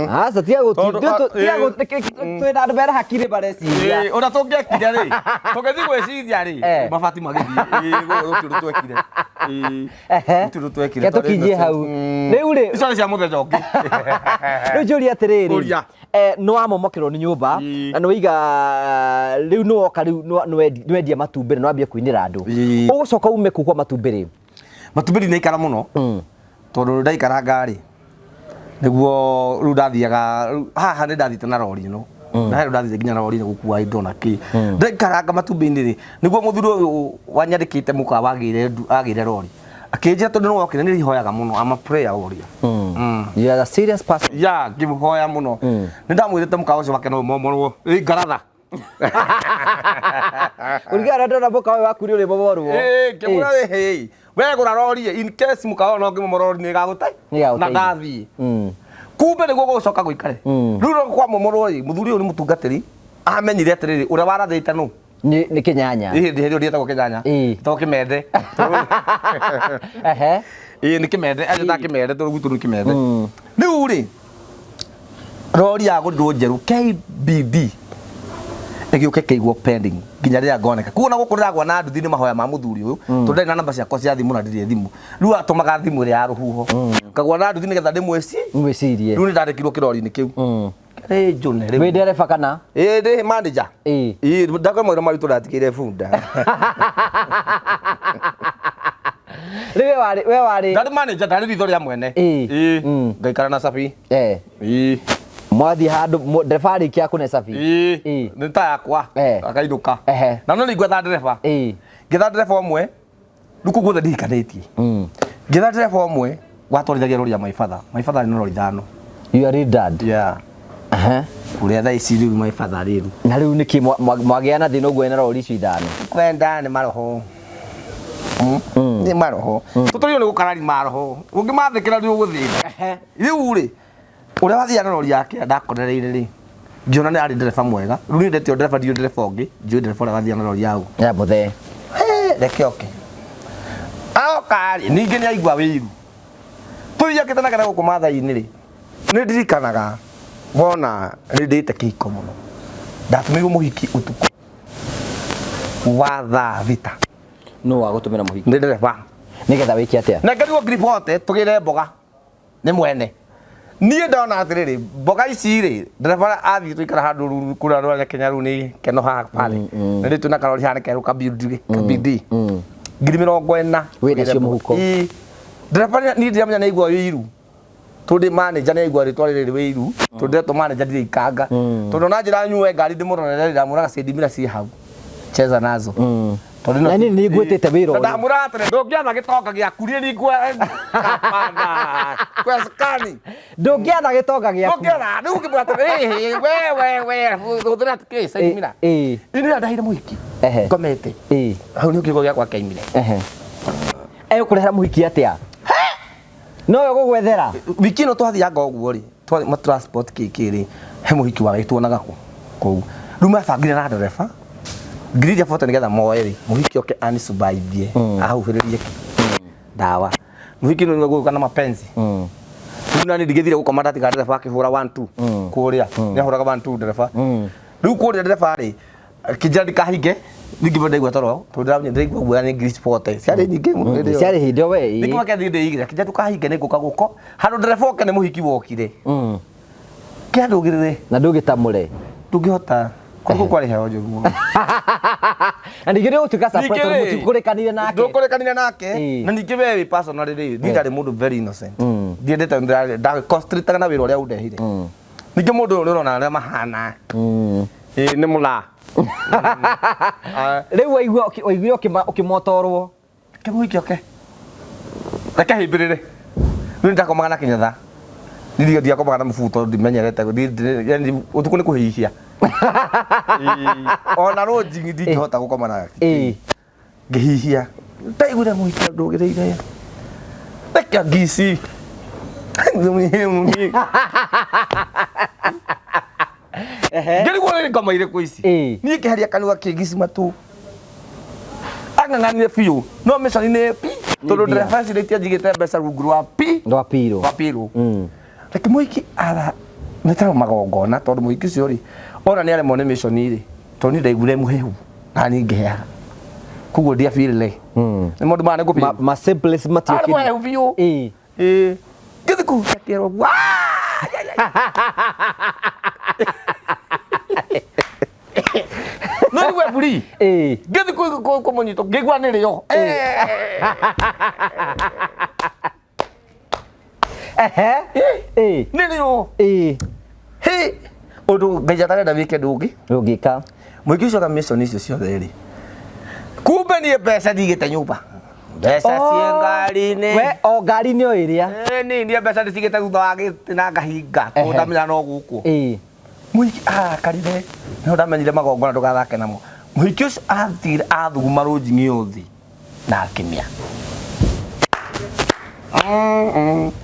Aca tiga twĩna andũ mena hakiri mareciria. Ũrĩa tũngĩekire rĩ, tũngĩthiĩ gwĩciria rĩ, mabati magĩthiĩ. Gũtirĩ ũndũ twekire. Gũtirĩ ũndũ twekire. Reke tũkinyie hau. Rĩu rĩ, icio nĩ cia mũthenya ũngĩ. Rĩu njũrie atĩrĩrĩ, nĩ wamomokerwo nĩ nyũmba na nĩ waiga rĩu nĩ woka rĩu nĩ wendia matumbĩ na nĩ wambia kũinĩra andũ. Ũgũcoka ume kũ kwa matumbĩ rĩ? Matumbĩ ndinaikara mũno tondũ ndaikaranga rĩ, nĩguo rĩu ndathiaga haha nĩ ndathiĩte na rori ĩno. Na rĩu ndathiĩte nginya na rori gũkua indo na kĩ. Ndaikaranga matumbĩ-inĩ rĩ, nĩguo mũthuri ũyũ wanyandĩkĩte mũkawa agĩire rori. Akĩnjĩra tondũ nĩ wokire nĩ ndihoyaga mũno, I'm a prayer warrior. You are a serious person. Yeah, ngĩmũhoya mũno. Nĩ ndamwĩrĩte mũkawa ũcio wake no ũmomorwo. Ĩ ngaratha. Kũringana na ndona mũkawa ũyũ waku nĩ ũrĩmomorwo. Ĩ ngĩmwĩra hĩ, we gũra rori in case mũkawa no ngĩmomora rori nĩ ĩgagũteithia. Na ndathiĩ. Kumbe nĩguo gũgũcoka gũikare. Rĩu no kwamomorwo rĩ, mũthuri ũyũ nĩ mũtungatĩri, amenyire atĩrĩrĩ, ũrĩa warathĩte nũ? Nĩ Kĩnyanya. Ĩ hĩndĩ ĩyo ndĩetagwo Kĩnyanya. Ĩtagwo Kĩmende. Ĩ nĩ Kĩmende, anjĩtaga Kĩmende tondũ gwitũ nĩ Kĩmende. Rĩu rĩ, rori yagũrirwo njerũ KBD ĩgĩũka ĩkĩigwo pending nginya rĩrĩa ngoneka. Koguo na gũkũ ndĩragwa na nduthi nĩ mahoya ma mũthuri ũyũ, tondũ ndarĩ na namba ciakwa cia thimũ na ndirĩ thimũ. Rĩu atũmaga thimũ ĩrĩa ya rũhuho. Ngagwa na nduthi nĩgetha ndĩmwĩcirie. Rĩu nĩ ndandĩkirwo kĩrori-inĩ kĩu. Rĩ njũne rĩu. Wĩ ndereba kana? Ĩ ndĩ manager. Ĩ ndakwĩra maritũ ndatigĩire bunda. Rĩu we warĩ Ndarĩ manager, ndarĩ ritho rĩa mwene. Ĩ ngaikara na cabi. Ĩ Mwathiĩ handũ ndereba arĩkia kũne cabi. Ĩ nĩ ta yakwa. Akainũka. Na no nĩngwetha ndereba. Ngĩetha ndereba ũmwe, rĩu kũu guothe ndihikanĩtie. Ngĩetha ndereba ũmwe watwarithagia rori ya my father. My father arĩ na rori 5. You are dad. Yeah. Ũrĩa thaa ici rĩu my father rĩu. Na rĩu nĩkĩ mwagĩa na thĩna ũguo ena rori icio 5? Kwenda nĩ maroho. Nĩ maroho. Tũtũrĩirwo nĩ gũkarari maroho. Ũngĩmathĩkĩra nĩ ũgũthĩna. Rĩu rĩ, ũrĩa wathiaga na rori yake ndakorereire rĩ, Ngĩona nĩ arĩ ndereba mwega. Rĩu niĩ ndetio ndereba, ndiũĩ ndereba ũngĩ, njũĩ ndereba ũrĩa wathiaga na rori ya ũguo. Ya muthee. Reke oke. Aoka rĩ, ningĩ nĩ aigua wĩiru. Tũthiĩ na kana gũkũ Maathai-inĩ rĩ, nĩ ndirikanaga wona nĩ ndĩte kĩhiko mũno. Ndatũmĩirwo mũhiki ũtukũ wa thaa 6. Nũ wagũtũmĩra mũhiki? Nĩ ndereba. Nĩgetha wĩke atĩa? Nengerirwo ngiri bote tũgĩre mboga nĩ mwene. Niĩ ndona atĩrĩrĩ, mboga ici rĩ, ndereba athiĩ tũikara handũ ruru kũrĩa rwa Kenya rĩu nĩ keno haha pale. Na rĩu twĩna karori haha nĩ kerũ ka BD, ka BD. 40,000. Wĩ nacio mũhuko? Ĩĩ. Ndereba niĩ ndiramenya nĩ aigua wĩiru. Tondũ manager nĩ aigua rĩtwa rĩrĩ wĩiru, tondũ ndetwo manager ndirĩ ikanga. Tondũ ona njĩra nyue ngari ndĩmũrorere ndamwĩraga cindimira ciĩ hau. Cheza nazo. Tondũ Na niĩ nĩ ngwĩtĩte wĩra ũyũ. Ndamwĩraga atĩrĩ, ndũngĩatha gĩtonga gĩaku niĩ ningwe hapana. Kwezekani. Ndũngĩatha gĩtonga gĩaku. Ndũngĩatha, rĩu ũngĩmwĩra atĩrĩ, "Ĩĩ, we we we hũthĩra kĩ cindimira." Ĩĩ. Niĩ nĩ ndahire mũhiki. Ehe. Ngomete. Ĩĩ. Hau nĩ kiugo gĩakwa kĩaimire. Ehe. Egũkũrehera mũhiki atĩa? Nowe ũgũgwethera? Wiki ĩno twathianga ũguo rĩ, twa ma transport kĩ kĩ rĩ, he mũhiki wa tuonaga kũ kũu. Rĩu mabangire na ndereba ngiri iria bote nĩgetha moe rĩ, mũhiki oke anisubaithie, ahuhĩrĩrie ndawa. Mũhiki nĩ gũka na mapenzi. Rĩu nani ndigĩthire gũkoma ndatiga ndereba akĩhũra 1 2 kũrĩa. Nĩ ahũraga 1 2 ndereba. Rĩu kũrĩa ndereba rĩ, akĩnjĩra ndikahinge, ningĩ ndaigua toro tondũ ndĩramenya ndĩraigua guoya nĩ ngiri bote. Ciarĩ nyingĩ mũno hĩndĩ ĩyo. Ciarĩ hĩndĩ ĩyo we. Ningĩ make thiĩ ndĩigire, akĩnjĩra ndũkahinge nĩ ngũka gũko. Handũ ndereba oke nĩ mũhiki wokire. Kĩandũgĩrĩre. Na ndũgĩtamũre. Ndũngĩhota. Kũu kwarĩ heho njũru mũno. Na ningĩ nĩ ũgũtuĩka surprise tondũ Ningĩ rĩ, mũtikũrĩkanire nake. Ndũkũrĩkanire nake. Ĩĩ. Na ningĩ we wĩ personally rĩ, niĩ ndarĩ mũndũ very innocent. Ndiendete nda concentrate na wĩra ũrĩa ũndehire. Ningĩ mũndũ ũyũ nĩ ũrona ũrĩa mahana. Ĩĩ nĩ mũra. Rĩu waigua waiguire ũkĩmotorwo. Reke mũhiki oke. Reke hĩmbĩrĩre. Rĩu nĩndakomaga na kĩnyatha. Niĩ ndiakomaga na mũbuto ndimenyerete. Yani ũtukũ nĩ kũhihia. Ĩĩ. Ona rũnjingi ndingĩhota gũkoma na Ĩĩ. ngĩhihia. Ndaiguire mũhiki andũgĩrĩire. Reke ngici. Ngĩrigwo nĩ ngoma irĩkũ ici. Ĩĩ. Niĩ ngĩheria kanua kĩngici matũ. Ang'ang'anire biũ. No mission nĩ pi. Tondũ mbia. ndereba ecirĩtie njigĩte mbeca rungu rwa pi. Rwa pirũ. Rwa pirũ. Reke mũhiki ara nĩ ta magongona tondũ mũhiki ũcio rĩ ona nĩ aremwo nĩ mission rĩ tondũ niĩ ndaiguire mũhehu na niĩ ngĩheaga. Koguo ndiabirire. Nĩ maũndũ maya nĩ ngũbirũ. Ma simplest Arĩ matiokire. mũhehu biũ. Ĩĩ. Ĩĩ. Ngĩthiĩ kũhutia kĩero ũguo. No igue buri. Ĩĩ. Ngĩthiĩ kũmũnyita ngĩigua nĩ rĩo. Ehe. Ĩĩ. Nĩ rĩo. Ĩĩ. Hĩ. Ũndũ Ngai atarenda wĩke ndũngĩ. Ndũngĩka. Mũingĩ ũcio mission icio ciothe rĩ. Kumbe niĩ mbeca ndigĩte nyũmba. Mbeca ciĩ ngari-inĩ. We o ngari-inĩ o ĩrĩa. Ĩĩ niĩ niĩ mbeca ndĩcigĩte thutha wa gĩtĩ na ngahinga. Ehe. Tondũ ndamenya no gũkũ. Ĩĩ. Mũhiki arakarire no ndamenyire magongona ndũgathake namo. Mũhiki ũcio athire athuguma rũnjing'i ũthi na akĩmia.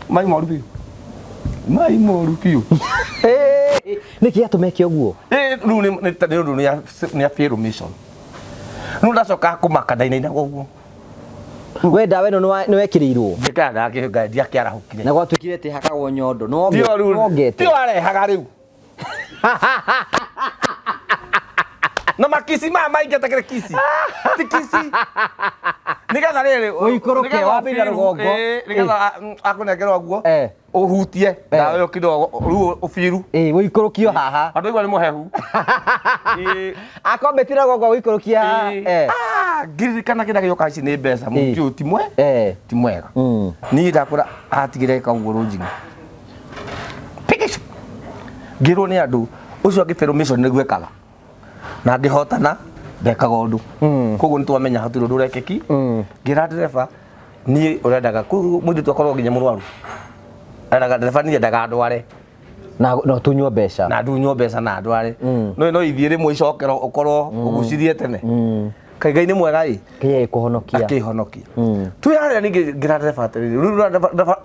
Mai moru biũ. Mai moru biũ. Ĩĩ. Nĩkĩ gĩatũma eke ũguo? Ĩĩ rĩu nĩ ũndũ nĩ a fail mission. Rĩu ndacoka kũmaka ndainainaga ũguo. We ndawa ĩno nĩ wekĩrĩirwo. Njĩkaga ndakĩnga ndiakĩarahũkire. Na gwatuĩkire atĩ hakagwo nyondo. Tio rĩu Nĩwongete. tio arehaga rĩu. Na makisi maya maingĩ atakĩrĩ kisi. Ti kisi. Nĩgetha rĩrĩ Ũikũrũke, nĩgetha wambĩrĩria rũgongo. Ĩĩ, nĩgetha akũnengera ũguo. Eh. Ũhutie ndawa ĩyo kidogo rĩu ũbiru. Ĩĩ, ũikũrũkio haha. Andũ aigua nĩ mũhehu. Ĩĩ. Akombĩtire rũgongo ũikũrũkia haha. Ĩĩ. Eh. Ah, ngĩririkana kĩrĩa gĩoka ici nĩ mbeca mũhiki ũyũ ti mwe Eh. ti mwega. Niĩ ndakwĩra atigire eka ũguo rũnjing'i. Pikish! Ngĩrwo nĩ andũ ũcio angĩbĩrwo mission nĩguo ekaga. Na angĩhotana ndekaga ũndũ. Koguo nĩ twamenya hatirĩ ũndũ ũrekĩki. Ngĩra ndereba niĩ ũrendaga koguo mũirĩtu akorwo nginya mũrwaru. Endaga ndereba niĩ endaga ndware Na no tunywo mbeca. na ndunywo mbeca na ndware. No no ithiĩ rĩmwe icokero ũkorwo ũgucirie tene. Kaĩ Ngai nĩ mwega ĩ. Kĩrĩa gĩkũhonokia. Akĩhonokia. Twĩ harĩa ningĩ ngĩra ndereba atĩrĩrĩ, rĩu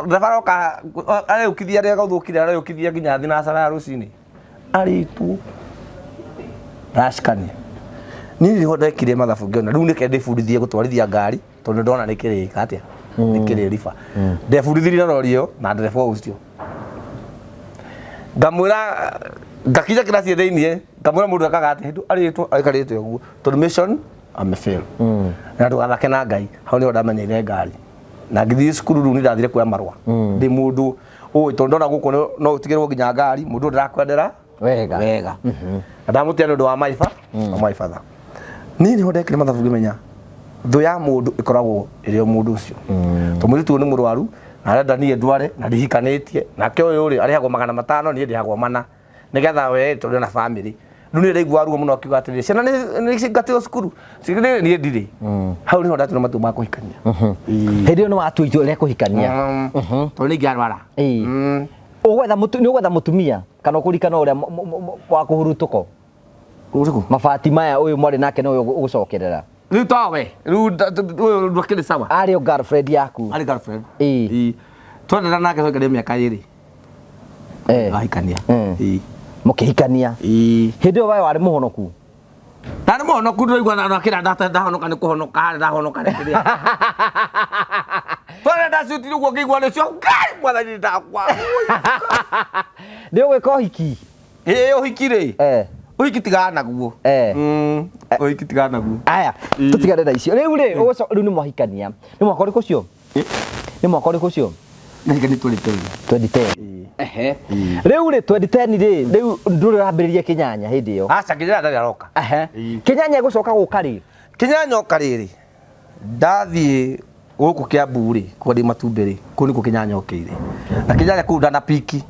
ndereba aroka areyũkithia rĩrĩa gũthũkire areyũkithia nginya thinacara ya rũcinĩ. Arĩtwo racikania. Niĩ nĩho ndekire mathabu ngĩona rĩu nĩke ndĩbundithie gũtwarithia ngari tondũ ndona nĩ kĩrĩka atĩa nĩ kĩrĩriba. Ndebundithirie na rori ĩyo na ndereba ũcio. Ngamwĩra ngakinya kĩraci thĩiniĩ ngamwĩra mũndũ ekaga atĩa hĩndĩ arĩtwo aikarĩte ũguo tondũ mission amefail. Na ndũgathake na Ngai hau nĩho ndamenyeire ngari. Na ngĩthiĩ cukuru rĩu nĩ ndathire kuoya marũa. Ndĩ mũndũ ũĩ tondũ ndona gũkũ no ũtigĩrwo nginya ngari mũndũ ũyũ ndĩrakwendera Wega. Wega. Na ndamũtia nĩ ũndũ wa my wa my father. Niĩ nĩho ndekire mathabu ngĩmenya thũ ya mũndũ ĩkoragwo ĩrĩ o mũndũ ũcio. Tondũ mũirĩtu ũyũ nĩ mũrwaru na arenda niĩ ndware na ndihikanĩtie nake ũyũ rĩ arĩhagwo 500 niĩ ndĩhagwo 4 nĩgetha we tũrĩ na family. Rĩu niĩ ndaigua ruo mũno akiuga atĩrĩrĩ ciana nĩ cingatirwo cukuru niĩ ndirĩ. Hau nĩho ndatuire matua ma kũhikania. Hĩndĩ ĩyo nĩ watua itua rĩa kũhikania. Tondũ nĩ ingĩarwara. Ũgwetha nĩ ũgwetha mũtumia kana ũkũririkana ũrĩa wa kũhurutũko? Ũrĩkũ? Mabati maya ũyũ mwarĩ nake nĩwe ũgũcokerera. Rĩu tawe rĩu ũyũ ndwakĩrĩ sawa. Arĩ o girlfriend yaku. Arĩ girlfriend. Ĩĩ. Twendana nake twaikarire mĩaka ĩrĩ. Ahikania. Ĩĩ. Mũkĩhikania. Ĩĩ. Hĩndĩ ĩyo we warĩ mũhonoku? Ndarĩ mũhonoku ndĩraigua na akĩra ndahonoka nĩ kũhonoka ndahonoka nĩ kĩrĩa. Twara ndacutire ũguo ngĩigua nĩcio Ngai mwathani ndakwa. Nĩ ũgwĩka ũhiki? Ĩĩ ũhiki rĩ. Ũhiki tigana naguo. Ũhiki tigana naguo. Aya, tũtigane na icio. Rĩu rĩ, rĩu nĩ mwahikania. Nĩ mwaka ũrĩkũ ũcio? Nĩ mwaka ũrĩkũ ũcio? Nahikania 2010. 2010. Ehe. Rĩu rĩ 2010 rĩ, rĩu ndũrĩ ũrambĩrĩria kĩnyanya hĩndĩ ĩyo. Aca kĩnyanya ndarĩ aroka. Ehe. Kĩnyanya gũcoka gũka rĩ? Kĩnyanya oka rĩrĩ, ndathiĩ gũkũ Kiambu rĩ, kwa ndĩ matumbĩ rĩ, kũu nĩkuo kĩnyanya okĩire. Na kĩnyanya kũu ndana piki.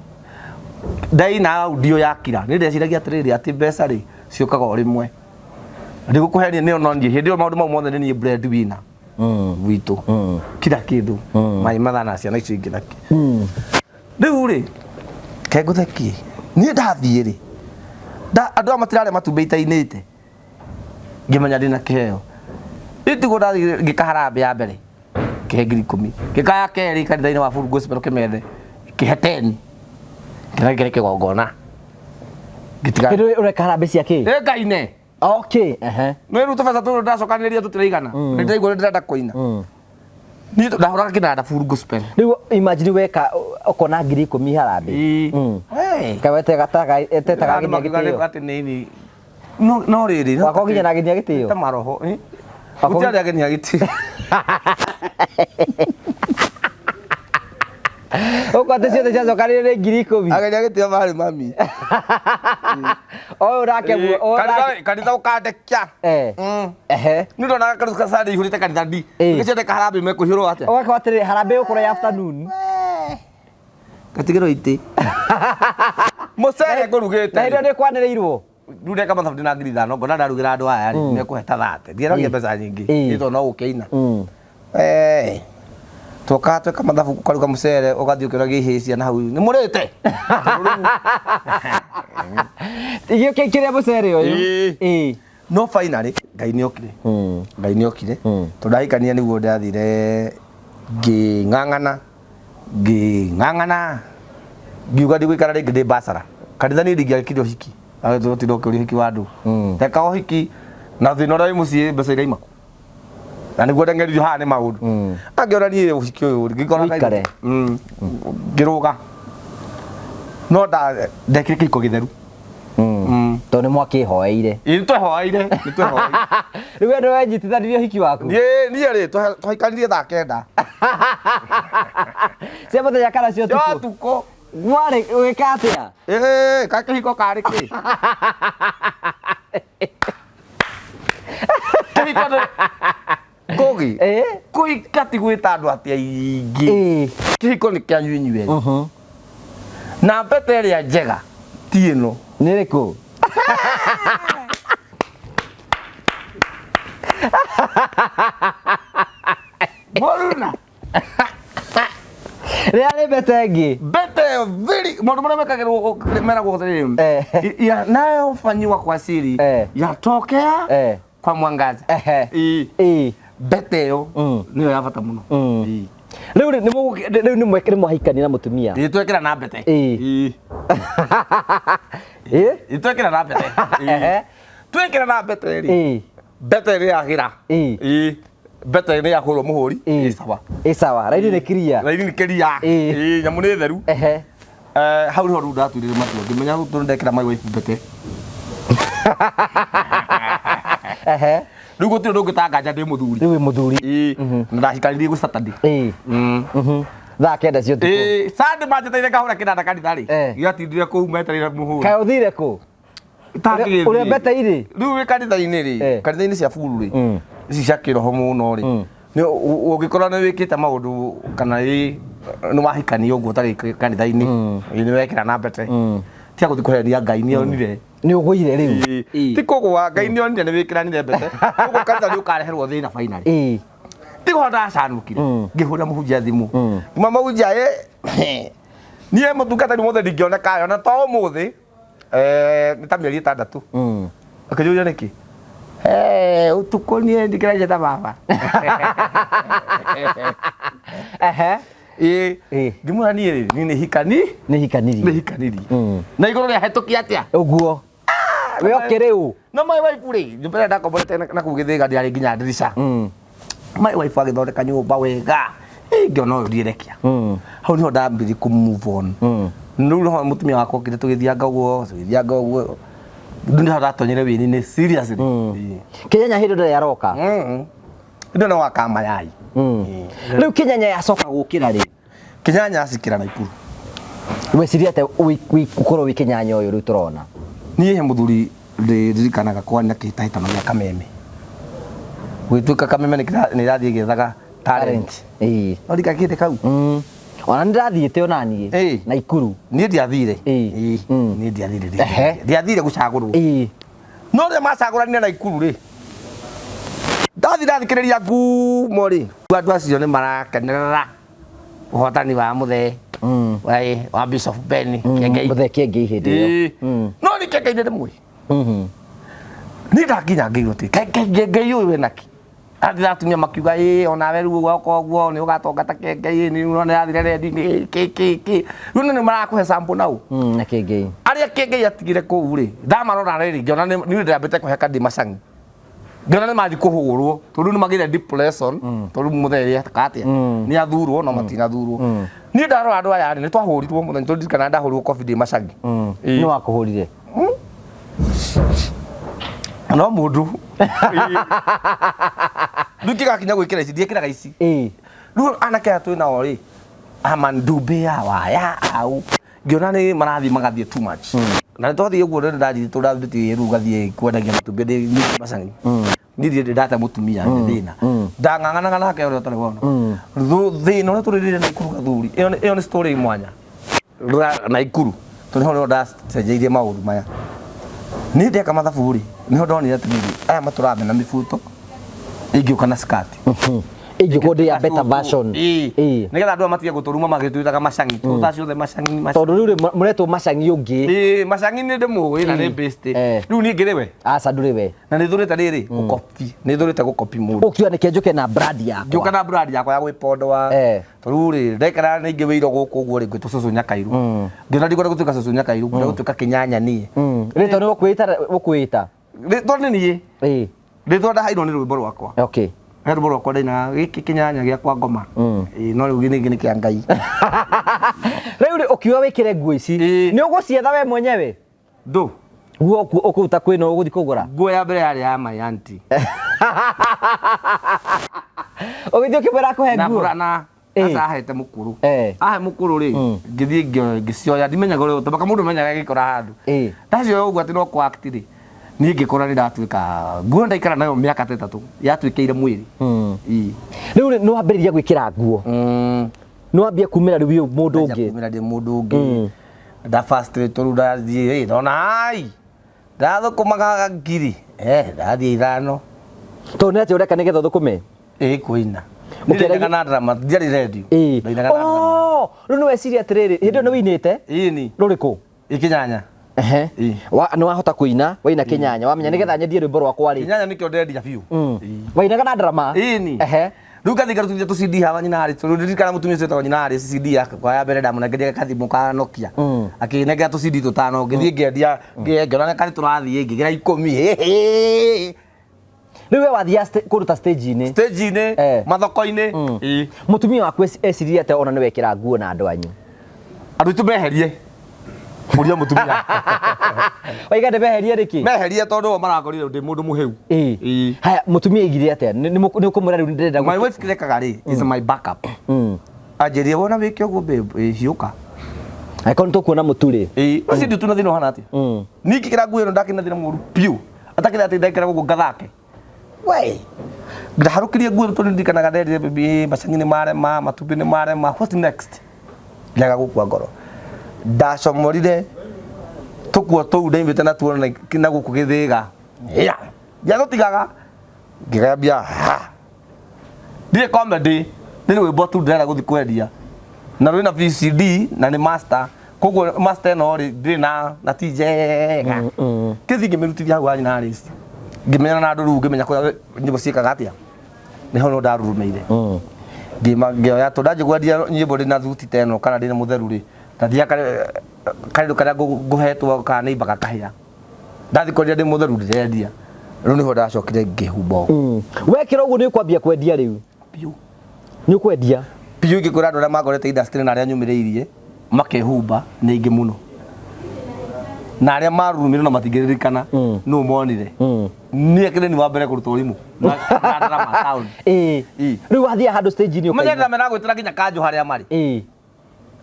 Ndaina audio ya kira. Nĩ ndeciragia atĩrĩrĩ atĩ mbeca rĩ ciũkaga o rĩmwe. Ndigũkũhenia nĩ ononiĩ hĩndĩ ĩyo maũndũ mau mothe nĩ niĩ bread winner. Gwitũ. Kila kĩndũ. Maĩ mathaa na ciana icio ingĩ nakĩ. Rĩu rĩ, ke ngũthekie. Niĩ ndathiĩ rĩ, andũ aya matirarĩa matumbĩ itainĩte. Ngĩmenya ndĩna kĩheo. Rĩu tiguo ndathiĩ ngĩka harambee ya mbere. Kĩhe 10,000. Ngĩka ya kerĩ kanitha-inĩ wa Full Gospel Kĩmethe. Kĩhe 10. Ngĩra kĩgongona. Ngĩtiga. Hĩndĩ ĩyo ũreka harambee cia kĩ? Ĩ ngaine. Okay, ehe. Nĩ rĩu tũbeca tũrũ ndacokanĩrĩria tũtiraigana. Nĩ ndĩraigua nĩ ndĩrenda kũina. Niĩ ndahũraga kĩnanda Full Gospel. Rĩu imagine weka ũkona 10,000 harambee. Ĩĩ. Kaĩ wetetaga etetaga Andũ nginya makiuga gĩtĩo. atĩ nĩ ini. No no rĩrĩ. Wakwa nginya na ageni a gĩtĩo. Ta maroho. Wakwa Gũtirĩ ageni a gĩtĩo. Ũguo atĩ ciothe ciacokanĩrĩire nĩ 10,000. Ageni a gĩtĩo marĩ mami. Ũyũ nake ũyũ nake. Kanitha ũkandekia. Ehe. Nĩ ndonaga kanitha Sunday ihũrĩte kanitha ndi. Ngĩciendeka harambee mekũihũrwo atĩa? Ũgakora atĩrĩrĩ harambee ũkũrĩa ya afternoon. Gatigĩrwo itĩ. Mũcere ngũrugĩte. Na hĩndĩ ĩyo nĩ kwanĩrĩirwo. Rĩu ndeka mathabu ndĩna 5,000 ngona ndarugĩra andũ aya rĩ mekũhe ta 30. Ndieragia mbeca nyingĩ. Nĩ tondũ no gũkĩina. Twoka tweka mathabu ũkaruga mũcere ũgathiĩ ũkĩũragia ihĩĩ ciana hau nĩ mũrĩte. Igĩũka ikĩrĩa mũcere ũyũ. Ĩĩ. No finally Ngai nĩ okire. Ngai nĩ okire. Tondũ ndahikania nĩguo ndathire ngĩng'ang'ana ngĩng'ang'ana ngiuga ndigũikara rĩngĩ ndĩ bacara. Kanitha niĩ ndingĩakire ũhiki. Tũtinda ũkĩũria ũhiki wa andũ. Ndeka ũhiki na thĩna ũrĩa wĩ mũciĩ mbeca iraima kũ. Na nĩguo ndeng'eririo haha nĩ maũndũ. Angĩona niĩ ũhiki ũyũ ngĩkora Ũikare. Ngĩrũga. No ndekire kĩhiko gĩtheru. Tondũ nĩ mwakĩhoeire. Ĩĩ nĩ twehoeire, nĩ twehoeire. Rĩu we nĩwe wenyitithanirie ũhiki waku? Niĩ niĩ rĩ twahikanirie thaa 9. Cia mũthenya kana cia Cia ũtukũ? ũtukũ. Mwarĩ ũgĩka atĩa? Ĩĩ, kaĩ kĩhiko karĩ kĩ? Kĩhiko nĩ Ngũgĩ. Kũhika ti gwĩta andũ atĩ aingĩ. Kĩhiko nĩ kĩanyu inyuĩ erĩ. Na mbete ĩrĩa njega ti ĩno. Nĩ ĩrĩkũ? Mũruna. Rĩrĩa nĩ mbete ĩngĩ. Mbete ĩyo very maũndũ marĩa mekagĩrwo meragwo atĩrĩrĩ. Yanayofanyiwa kwa siri yatokea kwa mwangaza. Ehe. Ĩĩ. Ĩĩ. Mbete ĩyo nĩyo ya bata mũno. Ĩĩ. Rĩu rĩ, rĩu nĩ mwahikania na mũtumia. Ĩĩ, twekĩra na mbete. Ĩĩ. Ĩĩ. Ĩĩ? Ĩĩ, twekĩra na mbete. Ehe. Ĩĩ. Twekĩra na mbete rĩ, Ĩĩ. mbete nĩ yagĩra. Ĩĩ. Ĩĩ. Mbete nĩ yahũrwo mũhũri. Ĩĩ. Ĩ sawa. Ĩ sawa, raini nĩ clear. Raini nĩ clear. Ĩĩ. Ĩĩ, nyamũ nĩ theru. Ehe. Eh, hau niho rĩu ndatuire matua ngĩmenya rĩu tondũ ndekĩra my wife mbete. Ehe. Rĩu gũtirĩ ũndũ ũngĩtanganja ndĩ mũthuri. Rĩu wĩ mũthuri. Ĩĩ. Na ndahikanirie gwĩ Saturday. Ĩĩ. Thaa 9 cia ũtukũ. Ĩĩ, Sunday manjĩtĩire ngahũra kĩnanda kanitha rĩ. Eh. Gĩatindire kũu metereire mũhũri. Kaĩ ũthire kũ? Ũtangĩgĩthiĩ. Ũrĩa mbete irĩ? Rĩu wĩ kanitha-inĩ rĩ, Eh. kanitha-inĩ cia buru rĩ, Mm. ici cia kĩroho mũno rĩ, nĩ ũngĩkorwo nĩ wĩkĩte maũndũ kana ĩ nĩ wahikania ũguo ũtarĩ kanitha-inĩ, ĩ nĩ wekĩra na mbete, tiga gũthiĩ kũhenia Ngai nĩ onire. Nĩ ũgũire rĩu. Ĩ, ti kũgũa, Ngai nĩ onire nĩ wĩkĩranire mbete, ũguo kanitha nĩ ũkareherwo thĩna finally. Ĩĩ. Tigo ndacanũkire ngĩhũrĩra mũhunjia thimũ, ngĩmwĩra mũhunjia ĩ niĩ mũtungatĩri mũthĩ ndingĩoneka ona to ũmũthĩ, nĩ ta mĩeri 6. Akĩnjũria nĩkĩ? Eh, ũtukũ niĩ ndikĩragia ta baba. Ehe. Ĩĩ. Ĩĩ. Ngĩmwĩra niĩ rĩ, niĩ nĩ hikani, Nĩ hikanirie. nĩ hikanirie. Na igũrũ rĩahĩtũkia atĩa? Ũguo. We ũkĩrĩ ũ? No my wife rĩ, nyũmba ĩrĩa ndakomborete na kũu Gĩthĩga ndĩarĩ nginya ndirica. My wife agĩthondeka nyũmba wega. Ĩ, ngĩona ũyũ ndiĩrekia. Hau niho ndambirie kũ move on. Rĩu niho mũtumia wakwa okire tũgĩthianga ũguo, tũgĩthianga ũguo. Rĩu niho ndatonyire wĩini-inĩ seriously. Ĩĩ. Kĩnyanya hĩndĩ ĩrĩa aroka. Ndĩ no wakaga mayai. Rĩu kĩnyanya yacoka gũkĩra rĩ? Kĩnyanya acikĩra Naikuru. Weciria atĩa ũkorwo wĩ kĩnyanya ũyũ rĩu tũrona? Niĩ he mũthuri ndirikanaga kwarĩ na kĩhĩtahĩtano gĩa kameme. Gũgĩtuĩka kameme nĩ ĩrathiĩ ĩgĩethaga talent. Ĩĩ. No ndikakĩte kau. Ona nĩ ndathiĩte ona niĩ. Ĩĩ. Naikuru. Niĩ ndiathire. Ĩĩ. Ĩĩ. Niĩ ndiathire. Ehe. Ndiathire gũcagũrwo. Ĩĩ. No rĩrĩa macagũranire Naikuru rĩ, ndathi ndathikĩrĩria ngumo rĩ, andũ acio nĩ marakenerera ũhotani wa mũthee wa Bishop Ben Kĩengei. Mũthee Kĩengei hĩndĩ ĩyo. Ĩĩ. No nĩ Kĩengei nĩ ndĩmũĩ. Niĩ ndakinya ngĩigua atĩ Kĩengei ũyũ wĩna kĩ? Athira atumia makiuga ĩ onawe rĩu woka ũguo nĩ ũgatonga ta Kĩengei, nĩ ũrona yathire rendi-inĩ kĩ kĩ kĩ. Rĩu nĩ marakũhe sample nau. Na Kĩengei. Arĩa Kĩengei atigire kũu rĩ, ndamarora rĩrĩ ngĩona nĩ ndĩrambĩte kũheka ndĩ macangi. Ngĩona nĩ mathiĩ kũhũrwo tondũ nĩ magĩire depression tondũ mũthee eka atĩa? Nĩ athurwo no matinathurwo. Niĩ ndarora andũ aya rĩ, nĩ twahũrirwo mũthenya tondũ ndirikana ndahũrirwo kobi ndĩ macangi. Ĩĩ. Nĩ wakũhũrire? No mũndũ. Rĩu kĩgakinya gwĩkĩra ici, ndiĩkĩraga ici. Ĩĩ. Rĩu anake aya twĩ nao rĩ, amandumbĩ ya waya au ngĩona nĩ marathiĩ magathiĩ too much. Na nĩ twathiĩ ũguo rĩrĩa ndathiĩ tũrathiĩ rĩu ngathiĩ kwendagia matumbĩ ndĩ niĩ macangi. Niĩ ndirĩ ndate mũtumia nĩ thĩna. Ndang'ang'anaga nake ũrĩa ũtarĩ wona. Thĩna ũrĩa tũrĩrĩire Naikuru gathuri, ĩyo nĩ story mwanya. Naikuru tondũ niho nĩho ndacenjeirie maũndũ maya. Niĩ ndeka mathabu rĩ, niho ndonire atĩrĩrĩ, aya matũraga mena mĩbuto, ingĩũka na skati. Ingĩkorwo ndĩ ya better version. Ĩĩ. Ĩĩ. Nĩgetha andũ aya matige gũtũruma magĩtwĩtaga macangi. Tũta ciothe macangi, macangi. Tondũ rĩu rĩ mũretwo macangi ũngĩ. Ĩĩ, macangi nĩ ndĩmũĩ na nĩ best. Eh. Rĩu niĩ ngĩrĩ we. Aca ndũrĩ we. Na nĩ thũrĩte rĩrĩ, gũkopi. Nĩ thũrĩte gũkopi mũndũ. Ũkiuga nĩkĩ njũke na brand yakwa. Ngĩũka na brand yakwa ya gwĩpondoa. Eh. Tondũ rĩ, ndekara nĩ ingĩ wĩirwo gũkũ ũguo rĩ, ngwĩtwo cũcũ Nyakairu. Ngĩona ndikwenda gũtuĩka cũcũ Nyakairu, ngwenda gũtuĩka kĩnyanya niĩ. Rĩtwa nĩ ũkwĩĩta? Rĩtwa nĩ niĩ. Ĩĩ. Rĩtwa ndaheirwo nĩ rwĩmbo rwakwa. Okay. He rwĩmbo rwakwa ndainaga gĩkĩ kĩnyanya gĩakwa ngoma. Ĩĩ, no rĩu gĩkĩ nĩ kĩa Ngai. Rĩu rĩ ũkiuga wĩkĩre nguo ici, Ĩĩ. nĩ ũgũcietha we mwenyewe? Ndũ. Nguo ũkũruta kwĩno ũgũthiĩ kũgũra? Nguo ya mbere yarĩ ya my auntie. Ũgĩthiĩ ũkĩmwĩra akũhe Na nguo? na Ĩĩ. aca ahete mũkũrũ. Eh. Ahe mũkũrũ rĩ, ngĩthiĩ ngĩcioya ndimenyaga ũrĩa tondũ mũndũ menyaga agĩkora handũ. Ĩĩ. Ndacioya ũguo atĩ no kũ act rĩ, niĩ ngĩkora nĩ ndatuĩka nguo ndaikara nayo mĩaka ta 3 yatuĩkĩire mwĩrĩ. Ĩĩ. Rĩu rĩ nĩ wambĩrĩria gwĩkĩra nguo. Nĩ wambia kumĩra rĩu wĩ mũndũ ũngĩ. Kumĩra ndĩ mũndũ ũngĩ. Nda fast rĩ tondũ ndathiĩ ĩ ndona ai ndathũkũmaga ngiri ndathiĩ 5. Tondũ nĩ atĩa ũreka nĩgetha ũthũkũme? Ĩĩ kũina. Ũkĩaragia- Ndainaga na drama, ndiarĩ redio. Ĩĩ. Ndainaga na drama. Oh, rĩu nĩ weciria atĩrĩrĩ, hĩndĩ ĩyo nĩ wĩinĩte? Ĩĩ ni. Rũrĩkũ? Ĩ kĩnyanya. Ehe. Ĩĩ. Nĩ wahota kũina, waina kĩnyanya, wamenya nĩgetha nyendie rwĩmbo rwakwa rĩ. Kĩnyanya nĩkĩo ndendia biũ. Wainaga na drama? Ĩĩ ni. Ehe. Rĩu ngathiĩ ngarutithia tũ CD hawa nyina harĩ tondũ ndirikana mũtumia ũcio wetagwo nyina harĩ CD yakwa ya mbere ndamũnengeria gathimũ ka Nokia. Akĩnengera tũ CD tũtano ngĩthiĩ ngĩendia ngĩona karĩ tũrathiĩ ngĩgĩra 10. Rĩu we wathiaga kũndũ ta stage-inĩ. Stage-inĩ, mathoko-inĩ. Ĩĩ. Mũtumia waku eciririe atĩa ona nĩ wekĩra nguo na andũ anyu? Andũ aitũ meherie. Mũria mũtumia. Waiga ndĩmeherie nĩkĩ? Meherie tondũ o marakorire ndĩ mũndũ mũhĩu. Ĩĩ. Haya, mũtumia aigire atĩa? Nĩ ũkũmwĩra rĩu ndĩrenda My wife kĩrekaga rĩ is my backup. Anjĩrire wona wĩke ũguo babe, hiũka. Angĩkorwo nĩ tũkuona mũtu rĩ. Ĩĩ, ũcio ndiũ tu na thĩna ũhana atĩa? Niĩ ngĩkĩra nguo ĩno ndakĩna thĩna mũru biũ. Atakĩra atĩ ndekĩra gũkũ ngathake. We. Ndaharũkirie nguo ĩno tondũ ndirikanaga nderire baby macangi nĩ marema, matumbĩ nĩ marema, what next? Ngĩaga gũkua ngoro. Ndacomorire tũkuo tũu ndaimĩte natuo na gũkũ gĩthĩga. Ya. Ndiagũtigaga. Ngĩgambia ha. Ndirĩ comedy, nĩ rwĩmbo tu ndĩrenda gũthiĩ kwendia. Na rwĩna VCD na nĩ master. Koguo master ĩno rĩ ndĩrĩ na ti njega. Ngĩthiĩ ngĩmĩrutithia hau ha nyina Alice. Ngĩmenyana na andũ rĩu ngĩmenya kũrĩa nyĩmbo ciĩkaga atĩa. Nĩho no ndarurumeire. Ngĩoya tondũ ndanjia kwendia nyĩmbo ndĩna thuti ta ĩno kana ndĩna mũtheru rĩ, ndathiaga karĩndũ karĩa ngũhetwo kana nĩ imbaga kahĩa. Ndathiĩ kwendia ndĩ mũtheru ndĩrendia. Rĩu nĩho ndacokire ngĩhumba ũguo. Wekĩra ũguo nĩ ũkwambia kwendia rĩu? Biũ. Nĩ ũkwendia? Biũ ingĩkwĩra andũ arĩa mangorete industry na arĩa nyũmĩrĩirie makehumba nĩ aingĩ mũno. Na arĩa marurumire na matingĩririkana nũ monire. Niĩ akĩrĩ ni wa mbere kũruta ũrimũ na drama town. Ĩĩ. Rĩu wathiĩ handũ stage-inĩ ũkaina. Menya drama ĩragwĩtĩra nginya kanjũ harĩa marĩ. Ĩĩ.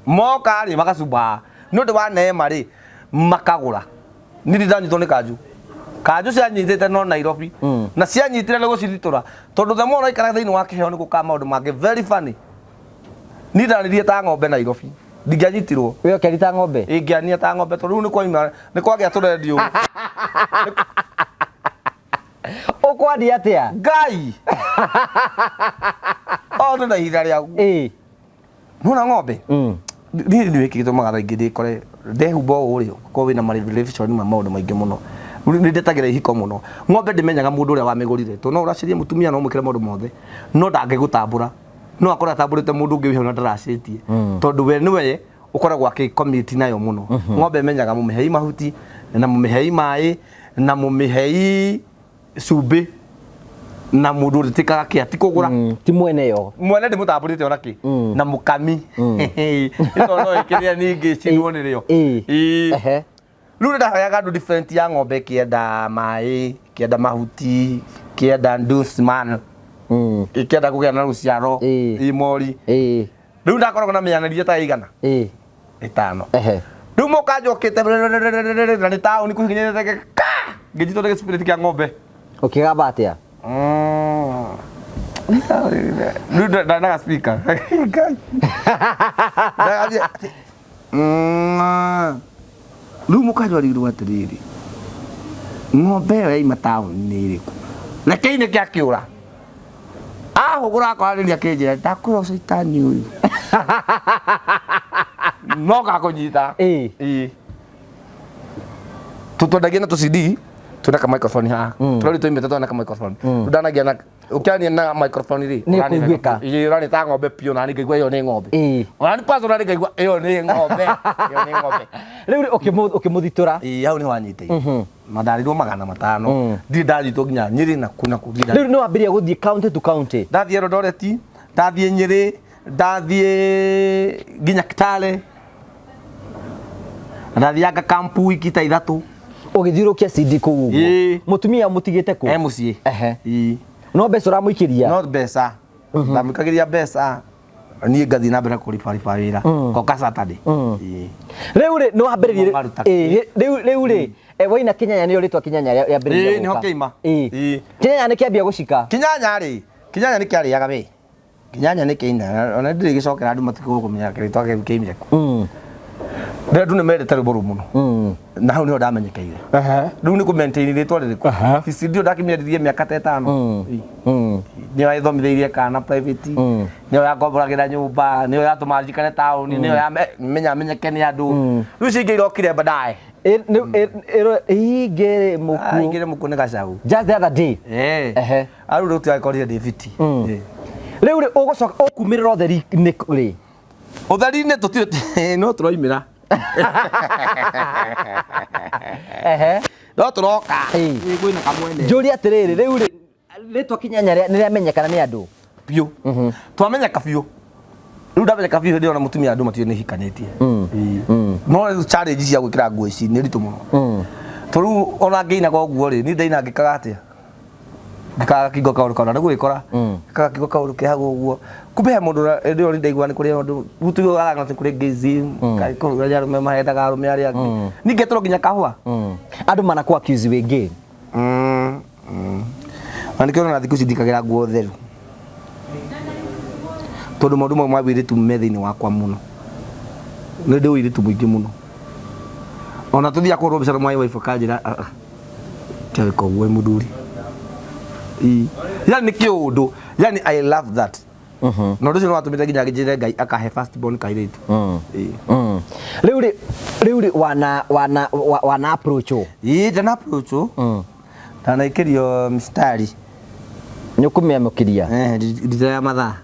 Moka rĩ magacumba nĩ ũndũ wa neema rĩ makagũra. Niĩ ndirĩ ndanyitwo nĩ kanjũ. Kanjũ cianyitĩte no Nairobi. Na cianyitire nĩ gũcithitũra. Tondũ the more ũraikara thĩinĩ wa kĩheo nĩ gũkaga maũndũ mangĩ very funny. Niĩ ndanirie ta ng'ombe Nairobi. Ndingĩanyitirwo. We ũkĩaria ta ng'ombe? Ĩ, ngĩania ta ng'ombe tondũ rĩu nĩ kwaima, nĩ kwagĩa tũrendio. Ũkwaria atĩa? Ngai! O ũndũ na ihinda rĩaguo. Ĩ. Nĩwona ng'ombe? Niĩ nĩ gĩkĩ gĩtũmaga thaa ingĩ ndĩkore ndehumba ũũ rĩ, ũkorwo wĩna ma revelation ma maũndũ maingĩ mũno. Nĩ ndetagĩra ihiko mũno. Ng'ombe ndĩmenyaga mũndũ ũrĩa wamĩgũrire. Tondũ no ũracĩrie mũtumia no ũmwĩkĩre maũndũ mothe, no ndangĩgũtambũra. No akorwo atambũrĩte mũndũ ũngĩ wĩ hau na ndaracĩtie. Tondũ we nĩwe ũkoragwo akĩ commit nayo mũno. Ng'ombe ĩmenyaga mũmĩhei mahuti, na mũmĩhei maĩ, na mũmĩhei cumbĩ, na mũndũ ũrĩtĩkaga kĩa ti kũgũra. Ti mwene yo. Mwene ndĩmũtambũrĩte ona kĩ. Na mũkami. Ĩno no ĩkĩrĩa ningĩ cinwo nĩrĩo. Ĩĩ. Rĩu nĩ ndaheaga andũ different ya ng'ombe ĩkĩenda maĩ, ĩkĩenda mahuti, ĩkĩenda ndusman, ĩkĩenda kũgĩa na rũciaro, imori. Rĩu ndakoragwo na mĩanĩrie ta ĩigana? Ĩtano. Rĩu mũkanja ũkĩte na nĩ taũni kũhihinyĩte ka ngĩnyitwo nĩ gĩspirit kĩa ng'ombe. Ũkĩgamba atĩa? Rĩu ndanaga speaker. Ngai. Ndagathiĩ atĩ, Rĩu mũkanjũ arigirwo atĩrĩrĩ, ng'ombe ĩyo yaima taũni nĩ ĩrĩkũ? Reke inĩke akĩũra. Ahũgũra akoranĩria akĩnjĩra ndakwĩra ũcaitani ũyũ. No ngakũnyita. Ĩĩ. Ĩĩ. Tũtwendagia na tũ CD twĩna ka microphone haha. Tũrori tũimĩte twĩna ka microphone. Ndanagia na ũkĩaria na microphone rĩ Nĩ ĩkũiguĩka. Ĩĩ, ũrani ta ng'ombe piũ na niĩ ngaigua ĩyo nĩ ng'ombe. Ĩĩ. Ona nĩ personally ngaigua ĩyo nĩ ng'ombe. Ĩyo nĩ ng'ombe. Rĩu rĩ, ũkĩmũthitũra. Ĩĩ, hau nĩho anyitĩire. Na ndarĩirwo 500. Ndirĩ ndanyitwo nginya Nyĩrĩ na kũ na kũ, ndirĩ Rĩu nĩ wambĩrĩria gũthiĩ county to county. Ndathiĩ Eldoret, ndathiĩ Nyĩrĩ, ndathiĩ nginya Kitale. Ndathianga kampu wiki ta ithatũ. Ũgĩthiũrũkia CD kũu ũguo. Ĩĩ. Mũtumia mũtigĩte kũ? E mũciĩ. Ehe. Ĩĩ. No mbeca ũramũikĩria? No mbeca. Ndamũikagĩria mbeca. Niĩ ngathiĩ na mbere kũribariba wĩra. Ngoka Saturday. Ĩĩ. Rĩu rĩ, nĩ wambĩrĩirie Maruta. Ĩĩ, rĩu rĩ, waina Kĩnyanya nĩyo rĩtwa Kĩnyanya rĩambĩrĩirie Ĩĩ, nĩho gũka. kĩaima. Ĩĩ. Ĩĩ. Kĩnyanya nĩ kĩambia gũcika. Kĩnyanya rĩ, Kĩnyanya nĩ kĩarĩaga we. Kĩnyanya nĩ kĩaina, ona ndirĩ gĩcokera andũ matigwo kũmenya kĩrĩtwa kĩu kĩaimire kũ. Ndĩra andũ nĩ mendete rwĩmbo rũu mũno. Na hau nĩho ndamenyekeire. Rĩu nĩ kũ maintain rĩtwa rĩrĩkũ? VCD ndakĩmĩendirie mĩaka ta ĩtano. Nĩyo ĩthomithĩirie kana private, nĩyo yakomboragĩra nyũmba, nĩyo yatũmaga njikare taũni, nĩyo yamenya menyeke nĩ andũ. Rĩu icio ingĩ irokire baadaye. Ingĩrĩ mũkuũ. Ingĩrĩ mũkuũ nĩ gacau. Just the other day. Rĩu rĩu tũrakorire ndĩ fiti. Rĩu rĩ ũgũcoka ũkumĩrĩra ũtheri nĩ rĩ? Ũtheri-inĩ tũtirĩ no tũroimĩra. Ehe. No tũroka. Ĩĩ. Ĩ, kwĩna kamwene. Njũrie atĩrĩrĩ, rĩu rĩ rĩtwa Kĩnyanya nĩ rĩamenyekana nĩ andũ? Biũ. Twamenyeka biũ. Rĩu ndamenyeka biũ hĩndĩ ĩyo na mũtumia andũ matiũĩ nĩ hikanĩtie. Ĩĩ. No rĩu challenge cia gwĩkĩra nguo ici nĩ ritũ mũno. To rĩu ona ngĩinaga ũguo rĩ, niĩ ndaina ngĩkaga atĩa? Ngĩkaga kingo kaũndũ kaũndũ na gwĩkora. Ngĩkaga kingo kaũndũ ke hau ũguo. Kumbe he mũndũ hĩndĩ ĩyo ndaigua nĩ kũrĩ andũ rĩu tugaga atĩ kũrĩ gayism, kũrĩ arũme mahendaga arũme arĩa angĩ. Niĩ ngetũrwo nginya kahũa. Andũ manakũ accuse wĩ gay. Na nĩkĩo ũrona thikũ ici ndikagĩra nguo theru. Tondũ maũndũ mau ma wĩirĩtu me thĩinĩ wakwa mũno. Nĩ ndĩ ũirĩtu mũingĩ mũno. Ona tũthiaga kũhũrwo mbica na my wife akanjĩra "Ah, ah, tiga gwĩka ũguo wĩ mũthuri. Ii. Yani nĩ kĩũndũ. Yani I love that. Na ũndũ ũcio nĩ watũmĩte nginya njĩre Ngai akahe first born kairĩtu. Ii. Rĩu rĩ wana wana wana approach ũ? Ii, ndana approach ũ. Ndanaikĩrio mistari. Nĩ ũkũmĩamũkĩria? Eh, ndita ya mathaa.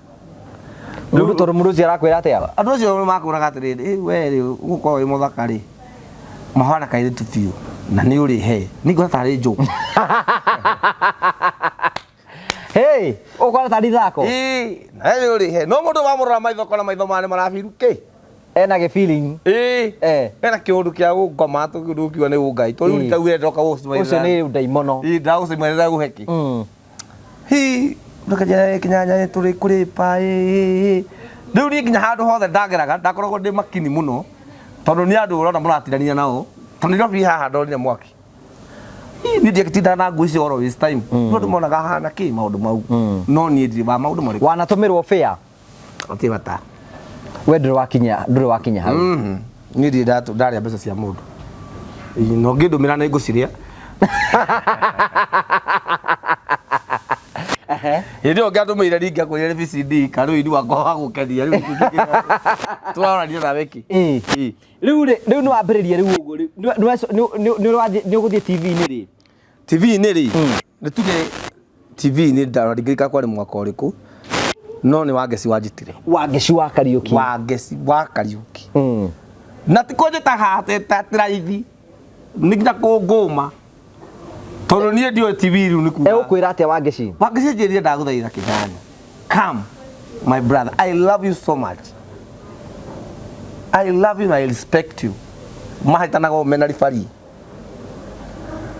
Mũndũ tondũ mũndũ ũcio arakwĩra atĩa? Andũ acio makũraga atĩrĩrĩ, "Ĩ, we rĩ, ũgũkorwo wĩ mũthaka rĩ, mahana kairĩtu biũ na nĩ ũrĩhe." Niĩ ngona tarĩ njũkũ. Hey, ũkona tarĩ ithako? Ĩĩ, na nĩ ũrĩhe. No mũndũ wamũrora maitho kona maitho mane marabiru kĩ? Ena gĩ feeling. Ĩĩ. Eh. Ena kĩũndũ kĩa gũkoma tũkĩũndũ ũkiuga nĩ ũngai. Tondũ rĩu taugire ndoka gũcũma. Ũcio nĩ ndaimono. Ĩĩ, ndagũcũma ndagũhe kĩ. Hi, ndũkanjĩre Kĩnyanya nĩ tũrĩ kũrĩpa ĩ. Rĩu niĩ nginya handũ hothe ndageraga ndakoragwo ndĩ makini mũno tondũ nĩ andũ ũrona mũratinania nao. Tondũ Nairobi haha ndonire mwaki. Hi, niĩ ndiatindaga na nguo icio always time. No andũ monaga hana kĩ maũndũ mau. No niĩ ndirĩ wa maũndũ marĩkũ. Wanatũmĩrwo fare? Hatirĩ bata. We ndũrĩ wakinya ndũrĩ wakinya hau. Niĩ ndirĩ ndarĩa mbeca cia mũndũ. Ĩĩ, na ũngĩndũmĩra nĩ ngũcirĩa. Hĩndĩ ĩyo ngĩandũmĩire ringa kũrĩa VCD karũini wakwa wa gũkenia rĩu tũrarania nawe kĩ. Ĩĩ. Rĩu rĩ rĩu nĩ wambĩrĩria rĩu ũguo rĩu nĩ ũgũthiĩ TV-inĩ rĩ? TV-inĩ rĩ nĩ tuge TV-inĩ ndingĩririkana kwarĩ mwaka ũrĩkũ no nĩ Wangeci wanjĩtire. Wangeci wa Kariũki. Wangeci wa Kariũki. Na ti kũnjĩta haha atĩ raithi nĩ nginya kũngũma tondũ niĩ ndiũĩ TV rĩu nĩ kuga. Egũkwĩra atĩa Wangeci? Wangeci anjĩrire ndagũthaitha Kĩnyanya. Come my brother, I love you so much. I love you and I respect you. Mahĩtanaga o mena ribari.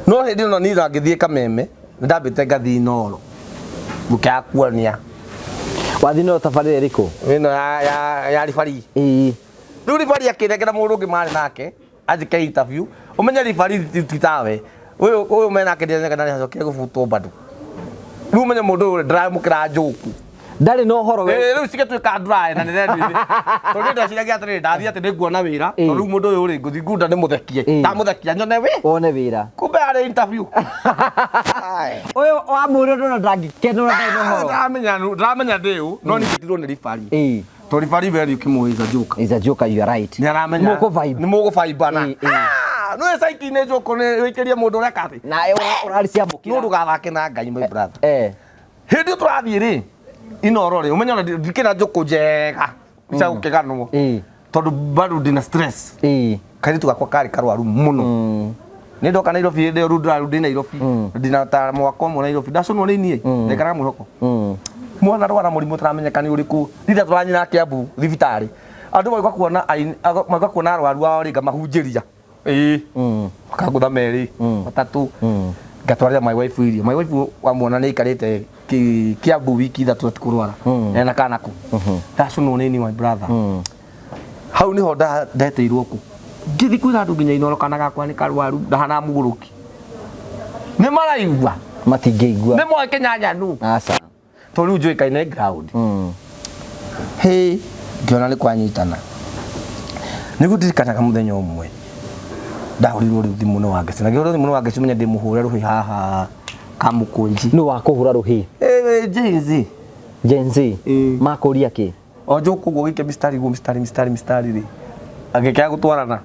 No hĩndĩ ĩno niĩ ngĩthiĩ Kameme nĩ ndambĩte ngathiĩ Inooro ngĩaga kuonia. Wathiĩ Inooro tabarĩra ĩrĩkũ? Ĩno ya ribari. Ĩĩ. Rĩu ribari akĩnengera mũndũ ũngĩ marĩ nake anjĩke interview. Ũmenye ribari ti tawe. Ũyũ ũyũ menake ndiamenyaga na nĩacokire gũbutwo bado. Rĩu ũmenye mũndũ ũyũ ndĩramũkĩra njũku. Ndarĩ na ũhoro we. Ĩĩ rĩu cigĩtuĩka dry na nĩ redio-inĩ. Tondũ niĩ ndeciragia atĩrĩrĩ ndathiĩ atĩ nĩnguona wĩra tondũ rĩu mũndũ ũyũ rĩ ngũthiĩ ngunda ndĩmũthekie. Ndamũthekia nyone wĩ. Wone wĩra. Kumbe arĩ interview. Ũyũ wamũria ndona ndangĩkena ona ndarĩ na ũhoro. Ndĩramenya ndĩramenya ndĩ ũ no niĩ njĩtirwo nĩ ribari. Ĩĩ. Tondũ ribari we ũkĩmũĩ is a joker. Is a joker, you are right. Nĩ aramenya. Mũkũ vibe. Nĩ mũgũbaibana. Ĩĩ, ĩĩ. Nĩ caiki-inĩ njũkũ nĩ ũikĩrie mũndũ ũreka atĩ. Na ũrariciamũkĩra. No ndũgathake na Ngai my brother. Eh. Hĩndĩ ĩyo tũrathiĩ rĩ Inooro rĩ ũmenye ona ndikĩra njũkũ njega cia gũkĩganwo. Tondũ bado ndĩna stress. Ĩĩ. Kairĩtu gakwa karĩ karwaru mũno. Nĩ ndoka Nairobi hĩndĩ ĩyo rĩu ndĩrarũ ndĩ Nairobi. Ndĩna ta mwaka ũmwe Nairobi. Ndacũnwo nĩ niĩ. Ndaikaraga mwĩhoko. Mwana rwara mũrimũ ũtaramenyeka nĩ ũrĩkũ. Rĩrĩa tũranyina Kiambu thibitarĩ. Andũ magĩũka kuona magĩũka kuona arwaru ao rĩ ngamahunjĩria. Ĩĩ. Makangũtha merĩ, matatũ. Ngatwarĩra my wife irio. My wife wamuona nĩ aikarĩte Kiambu wiki ithatũ atikũrwara. Ena kana kũ. Ndacũnwo nĩ niĩ my brother. Hau niho ndetĩirwo kũ. Ngĩthiĩ kwĩra andũ nginya Inooro kana gakwa nĩ karwaru ndahana mũgũrũki. Nĩ maraigua. Matingĩigua. Nĩ moĩ Kĩnyanya nũ. Aca. Tondũ rĩu njũĩkaine ground. Hĩ, ngĩona nĩ kwanyitana. Nĩguo ndirikanaga mũthenya ũmwe ndahũrirwo rĩu thimũ nĩ Wangeci. Na ngĩhũrwo thimũ nĩ Wangeci ũmenye ndĩmũhũre rũhĩ haha Kamũkũnji. Nũ wakũhũra rũhĩ? Gen Z. Gen Z. Makũria kĩ? O njũkũ ũguo gĩke mistari guo mistari mistari mistari rĩ. Agĩkĩaga gũtwarana.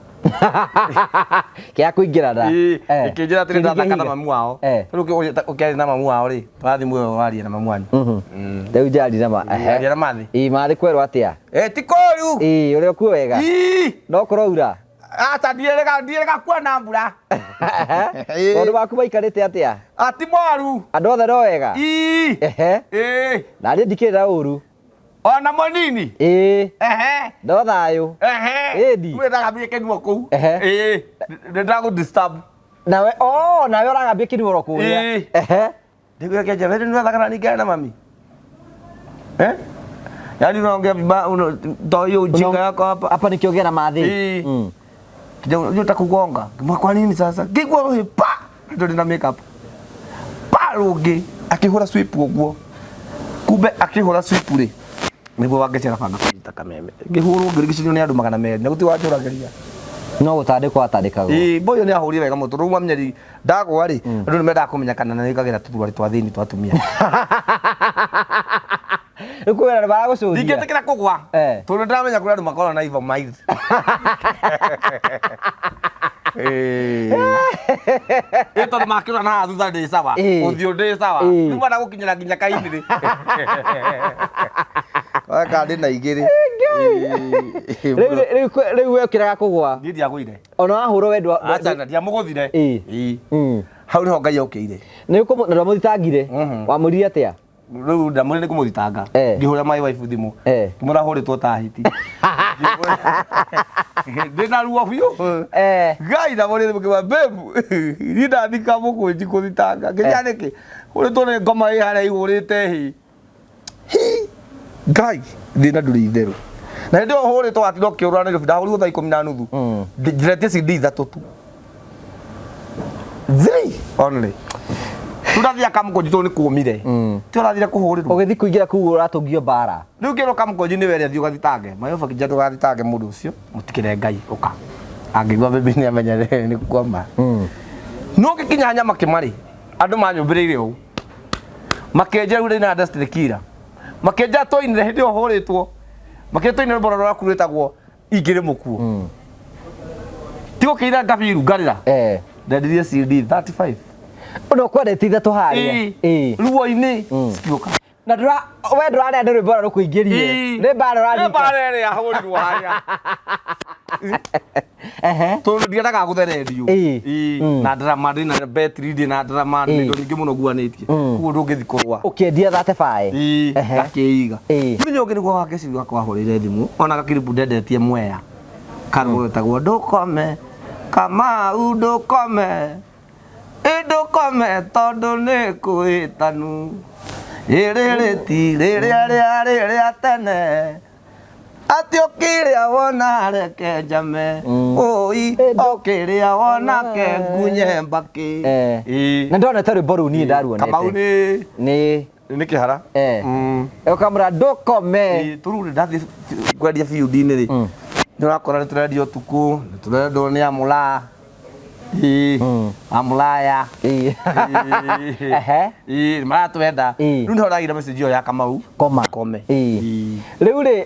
Kĩa kũingĩrana. Ĩkĩnjĩra atĩrĩ ndathaka na mamu wao. Rĩu ũkĩaria na mamu wao rĩ, wathi muoyo warie na mamu wanyu. Rĩu njaria na ma. Aria na mathi. Ĩ mathi kwerwo atĩa? Ĩ ti kũru. Ĩ ũrĩa ũkuo wega. No kũraura. Aca ndiĩrĩga kuona mbura. Maũndũ maku maikarĩte atĩa? Ati moru. Andũ othe no wega? Ĩ. Ehe. Ĩ. Na niĩ ndikĩrĩ na ũru. Ona mũnini. Ĩ. Ehe. No thayũ. Ehe. Ĩni. Rĩu ndagambia kĩnuo kũu. Ehe. Ĩ. Nĩ ndagũ disturb. Nawe oh nawe ũragambia kĩnuo oro kũrĩa. Ĩ. Ehe. Ndigua kĩanjia wewe nĩ ũrathaka na ningĩ na mami. Eh? Yaani unaongea vibaya una toa hiyo ujinga yako hapa. Hapa nikiongea na mathi. Ĩ. Kijana unajua utakugonga. Kwa nini sasa? Ngigua pa. Ndio ndina makeup. Pa rũngĩ akĩhũra sweep ũguo. Kumbe akĩhũra sweep rĩ nĩguo wangecera banga kũnyita kameme. Ngĩhũrwo ngĩrigicĩrio nĩ andũ 200 na gũtirĩ wanjũragĩria. No gũtandĩkwo atandĩkagwo. Ĩĩ boyo nĩ ahũrire wega mũno tondũ rĩu wamenyeri ndagwa rĩ andũ nĩ mendaga kũmenya kana nĩ wĩkagĩra tũthuarĩ twa thĩinĩ twa atumia. Rĩu kwĩra nĩ maragũcũthia. Ndingĩtĩkĩra kũgwa tondũ ndĩramenya kũrĩ andũ makoragwo na evil mind. Ĩ tondũ makĩrora na haha thutha ndĩ sawa ũthiũ ndĩ sawa rĩu manda gũkinyĩra nginya kaini rĩ weka ndĩ na igĩrĩ. Rĩu we ũkĩrega kũgwa. Niĩ ndiagũire. Ona wahũrwo we ndwa. Aca ndiamũgũthire. Ĩ. Hau nĩho Ngai okĩire. Nĩ na ndwamũthitangire? Wamwĩrire atĩa? Rĩu ndamwĩrire nĩ kũmũthitanga. Ngĩhũra my wife thimũ. Ngĩmwĩra hũrĩtwo ta hiti. Ndĩna ruo biũ. Ngai ndamwĩrire thimũ ngĩmwĩra babe niĩ ndathika mũkũnji kũthitanga. Ngĩnjĩra nĩkĩ? Hũrĩtwo nĩ ngoma ĩ harĩa ihũrĩte hĩ. Hi. Ngai thĩna ndũrĩ itherũ. Na hĩndĩ ĩyo hũrĩtwo watinda ũkĩũrũra Nairobi ndahũrirwo thaa 10:30. Njĩretie CD 3 tu. 3 only. Tũrathiĩ Kamũkũnji tondũ nĩ kũmire. Ti ũrathire kũhũrĩrwo. Ũgĩthiĩ kũingĩra kũu ũratũngio mbara. Rĩu ngĩrwo Kamũkũnji nĩ were thiĩ ũgathitange. Mayoba kĩnja ndũgathitange mũndũ ũcio mũtikĩre Ngai ũka. Angĩigua baby nĩ amenya nĩ kwama. No ngĩkinya Nyamakĩma rĩ andũ manyũmbĩrĩire ũũ. Makĩnjĩra rĩu ndĩ na Destiny Killer. Makĩnjĩra twainire hĩndĩ ĩyo hũrĩtwo. Makĩnjĩra twainire rwĩmbo rwaku rwĩtagwo Ingĩrĩ Mũkuũ. Ti gũkĩina ngabiru ngarĩra. Ndendirie CD 35. No kwendete 3 harĩa. Ĩ. Ruo-inĩ cikiũka. Na ndũra we ndũrarĩa nĩ rwĩmbo rũrĩa rũkũingĩrie. Nĩ mbara ũranyita. Nĩ mbara ĩrĩa yahũrirwo harĩa. Ehe. Tondũ ndiendaga gũtherendio. Ĩ. Na ndarama ndĩ na betri ndĩ na ndarama ndĩ indo nyingĩ mũno nguanĩtie. Koguo ndũngĩthiĩ kũrũa. Ũkĩendia 35. Ĩ. Ngakĩiga. Mũthenya ũngĩ nĩguo Wangeci wakwa wahũrĩire thimũ ona gakiribu ndendetie Mwea. Karũgano getagwo ndũkome Kamau ndũkome ĩ ndũkome tondũ nĩ kwĩtanu ĩrĩrĩ ti rĩrĩa rĩarĩ rĩa tene atĩ ũkĩrĩa wona reke njame ũi ũkĩrĩa wona ke ngunye mbakĩ. Na ndonete rwĩmbo rũu niĩ ndaruonete. Kamau nĩ nĩ kĩhara. Ũkamwĩra ndũkome. Tũrĩu rĩ ndathiĩ kwendia biũ-inĩ rĩ nĩ ũrakora nĩ tũrendio ũtukũ nĩ tũrendwo nĩ amũraa. Amũraya. Ehe. Ĩ maratwenda. Rĩu nĩho ndagĩire message ĩyo ya Kamau. Koma. Kome. Rĩu rĩ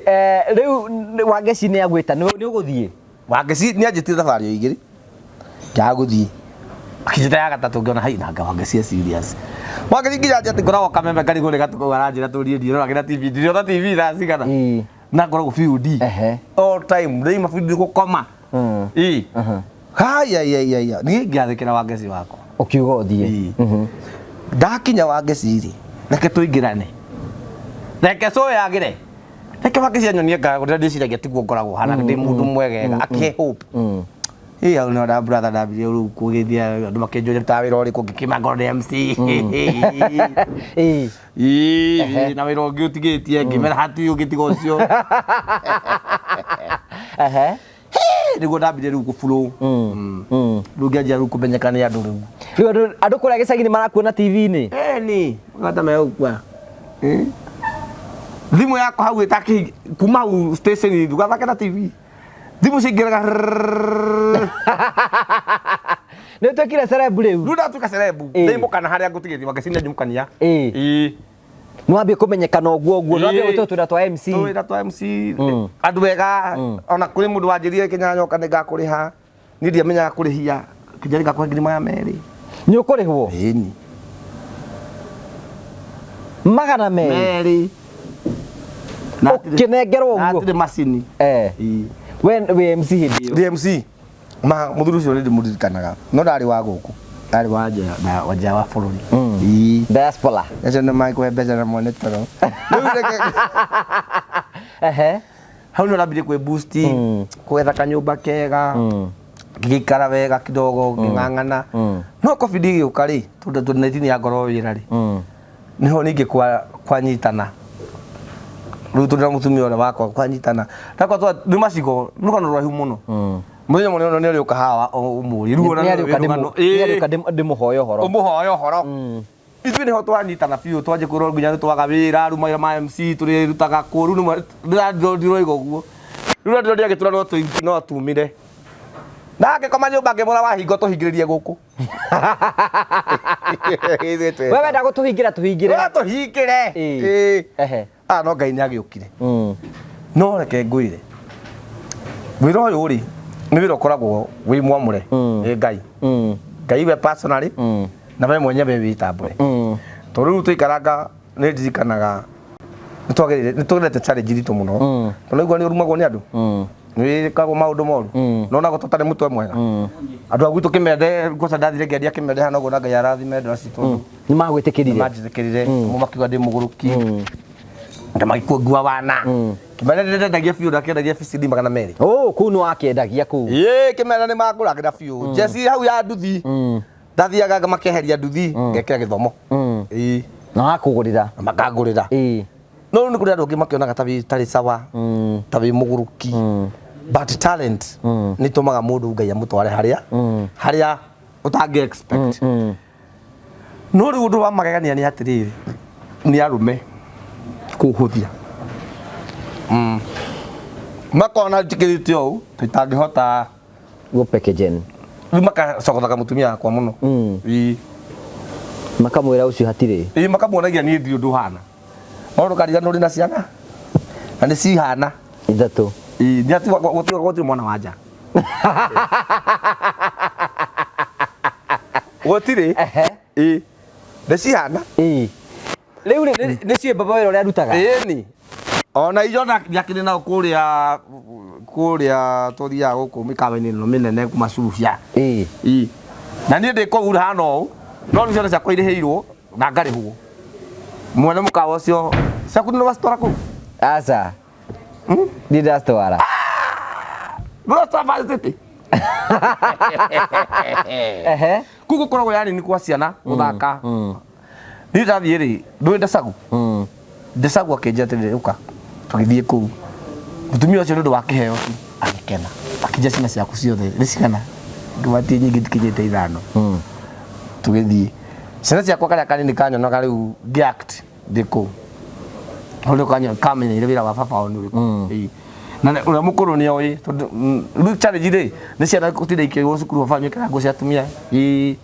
rĩu Wangeci nĩ agwĩta nĩ ũgũthiĩ? Wangeci nĩ anjĩtire thabarĩ o igĩrĩ. Ngĩaga gũthiĩ. Akĩnjĩta ya gatatũ ngĩona hai nanga Wangeci e serious. Wangeci nginya anjĩra atĩ ngoragwo kameme ngarigwo nĩ gatukũ kau aranjĩra tũrie ndiroragĩra TV ndirona TV thaa cigana. Na ngoragwo BUD. All time ndĩima BUD gũkoma. Ĩ. Haya ya ya ya niĩ ngĩathĩkĩra Wangeci wakwa. Ũkiuga ũthiĩ. Ndakinya Wangeci rĩ reke tũingĩrane. Reke cũyagĩre. Reke Wangeci anyonie ngagũrĩra ndĩciragia tiguo ngoragwo hana ndĩ mũndũ mwegega akĩhe hope. Ĩ hau nĩho nda brother ndambirie rĩu kũgĩthia andũ makĩnjũria ta wĩra ũrĩkũ ngĩkĩma ngorwo ndĩ MC. Ĩ. Ĩ na wĩra ũngĩ ũtigĩtie ngĩmera hatirĩ ũngĩ tiga ũcio. Ehe. Nĩguo ndambirie rĩu gũburo. Rĩu ngĩanjia rĩu kũmenyeka nĩ andũ rĩu. Rĩu andũ kũrĩa gĩcagi nĩ marakuona TV-inĩ? Ĩni, makata megũkua. Thimũ yakwa hau ĩtakĩ kuma hau station ndũgathake na TV. Thimũ cingĩraga. Nĩ ũtuĩkire celeb rĩu? Rĩu ndatuĩka celeb. Ndĩmũkana harĩa ngũtigĩtie Wangeci nĩ anjũmũkania. Ĩ. Nĩ wambie kũmenyekana ũguo ũguo, nĩ wambie gwĩtwo twĩra twa MC. Twĩra twa MC. Andũ ega, ona kũrĩ mũndũ wanjĩrire Kenya nyoka nĩ ngakũrĩha. Niĩ ndiamenyaga kũrĩhia kĩnjari gakwa 200,000. Nĩ ũkũrĩhwo? Ĩni. 200? Merĩ. Na Ũkĩnengerwo na ũguo? hatirĩ macini. Eh. Ĩĩ. We wĩ MC hĩndĩ ĩyo? Ndĩ MC. Ma mũthuri ũcio nĩ ndĩmũririkanaga. No ndarĩ wa gũkũ. Ndarĩ wa nja na wa nja wa bũrũri. Ĩĩ. Diaspora. Acio nĩ mangĩkũhe mbeca na mone toro. Rĩu reke Ehe. Hau nĩ ũrambirie kwĩ boost, gwetha kanyũmba kega, ngĩgĩikara wega kidogo, ngĩng'ang'ana. No COVID ĩgĩũka rĩ, tondũ 2019 ya ngorwo wĩra rĩ, niho ningĩ kwanyitana. Rĩu tondũ na mũtumia ũrĩa wakwa kwanyitana. Ndakwa twa nĩ macigo, nĩ rũgano rũraihu mũno. Mũthenya mũnene nĩ ũrĩũka haha ũmũrie. Rĩu ona Nĩ nĩ arĩũka rũgano. Ĩĩ. nĩarĩũka ndĩmũhoe ũhoro. Ũmũhoe ũhoro. Ithuĩ nĩho twanyitana biũ, twanjia kwĩrwo nginya nĩ twaga wĩra, rĩu mawĩra ma MC tũrĩrutaga kũ, rĩu nĩmwe ndiroiga ũguo. Rĩu na ndĩroria agĩtwĩra no tumire. Na angĩkoma nyũmba ngĩmwĩra wahinga tũhingĩrĩrie gũkũ. Ithuĩ twĩ- We wenda gũtũhingĩra tũhingĩre. We tũhingĩre. Ĩĩ. Ĩĩ. Ehe. Ah, no Ngai nĩ agĩũkire. No reke ngwĩre, wĩra ũyũ rĩ, nĩ wĩra ũkoragwo wĩ mwamũre nĩ Ngai. Ngai we personally, na we mwenyewe wĩtambũre. Tondũ rĩu twaikaranga nĩ ndirikanaga nĩ twagerete challenge nditũ mũno. Tondũ naigua nĩ ũrumagwo nĩ andũ. Nĩ wĩkagwo maũndũ moru. No ona tũtarĩ mũtwe mwega. Andũ a gwitũ Kĩmende, ngwaca ndathire ngĩendia Kĩmende hana ũguo na Ngai arathime andũ acio tondũ Nĩ magwĩtĩkĩrire. manjĩtĩkĩrire. Mo makiuga ndĩ mũgũrũki. Ngĩmagĩkua wana. Kĩmende ndendagia biũ, ndakĩendagia BCD 200. Oh, kũu nĩ wakĩendagia kũu. Ĩĩ, Kĩmende nĩ mangũragĩra biũ. Njeci hau ya nduthi. Ndathiaga makeheria nduthi, ngekĩra gĩthomo. Ĩĩ. Na wakũgũrĩra. Na makangũrĩra. Ĩĩ. No rĩu nĩ kũrĩ andũ angĩ makĩonaga ta wĩ tarĩ sawa, ta wĩ mũgũrũki. But talent nĩ ĩtũmaga mũndũ Ngai amũtware harĩa harĩa ũtangĩ expect. No rĩu ũndũ wa magegania nĩ atĩrĩrĩ, nĩ arũme kũhũthia. Makona njĩkĩrĩte ũũ tũtangĩhota Gũpekejen. Rĩu makacogothaga mũtumia wakwa mũno. Ĩĩ. Makamwĩra ũcio hatirĩ. Ĩĩ, makamuonagia niĩ ndirĩ ũndũ hana. No ndũkariganĩrwo ũrĩ na ciana na nĩ cihana. Ithatũ. Ĩĩ, nĩ atiga gũtirĩ mwana wa nja. Gũtirĩ. Ehe. Ĩĩ. Nĩ cihana. Ĩĩ. Rĩu rĩ nĩ ciĩ baba wĩra ũrĩa arutaga. Ĩni. Ona ijo na njakĩrĩ nao kũrĩa kũrĩa tũthiaga gũkũ mĩkawa-inĩ ĩno mĩnene kũmacuhia. Ĩĩ. Ĩĩ. Na niĩ ndĩ kũu hana ũũ, no rĩu ciana ciakwa irĩhĩirwo na ngarĩhwo. Mwene mũkawa ũcio, ciaku nĩ wacitwara kũu? Aca. Ndirĩ ndacitwara. Nĩ ũracitwara varsity? Ehe. Kũu gũkoragwo yani nĩ kwa ciana gũthaka. Niĩ ndathiĩ rĩ, ndũĩ Ndecagu? Ndecagu akĩnjĩra atĩrĩrĩ, ũka tũgĩthiĩ kũu. Mũtumia ũcio nĩ ũndũ wa kĩheo tu agĩkena. Akĩnjĩra ciana ciaku ciothe nĩ cigana? Ngĩmwĩra ti nyingĩ itikinyĩte 5. Tũgĩthiĩ. Ciana ciakwa karĩa kanini kanyonaga rĩu ngĩ act ndĩ kũu. Hau nĩko kamenyeire wĩra wa baba wao nĩ ũrĩkũ. Ĩĩ. Na ũrĩa mũkũrũ nĩ oĩ tondũ rĩu challenge rĩ, nĩ ciana gũtinda ikĩrwo cukuru baba wanyu ekĩraga nguo cia atumia. Ĩĩ.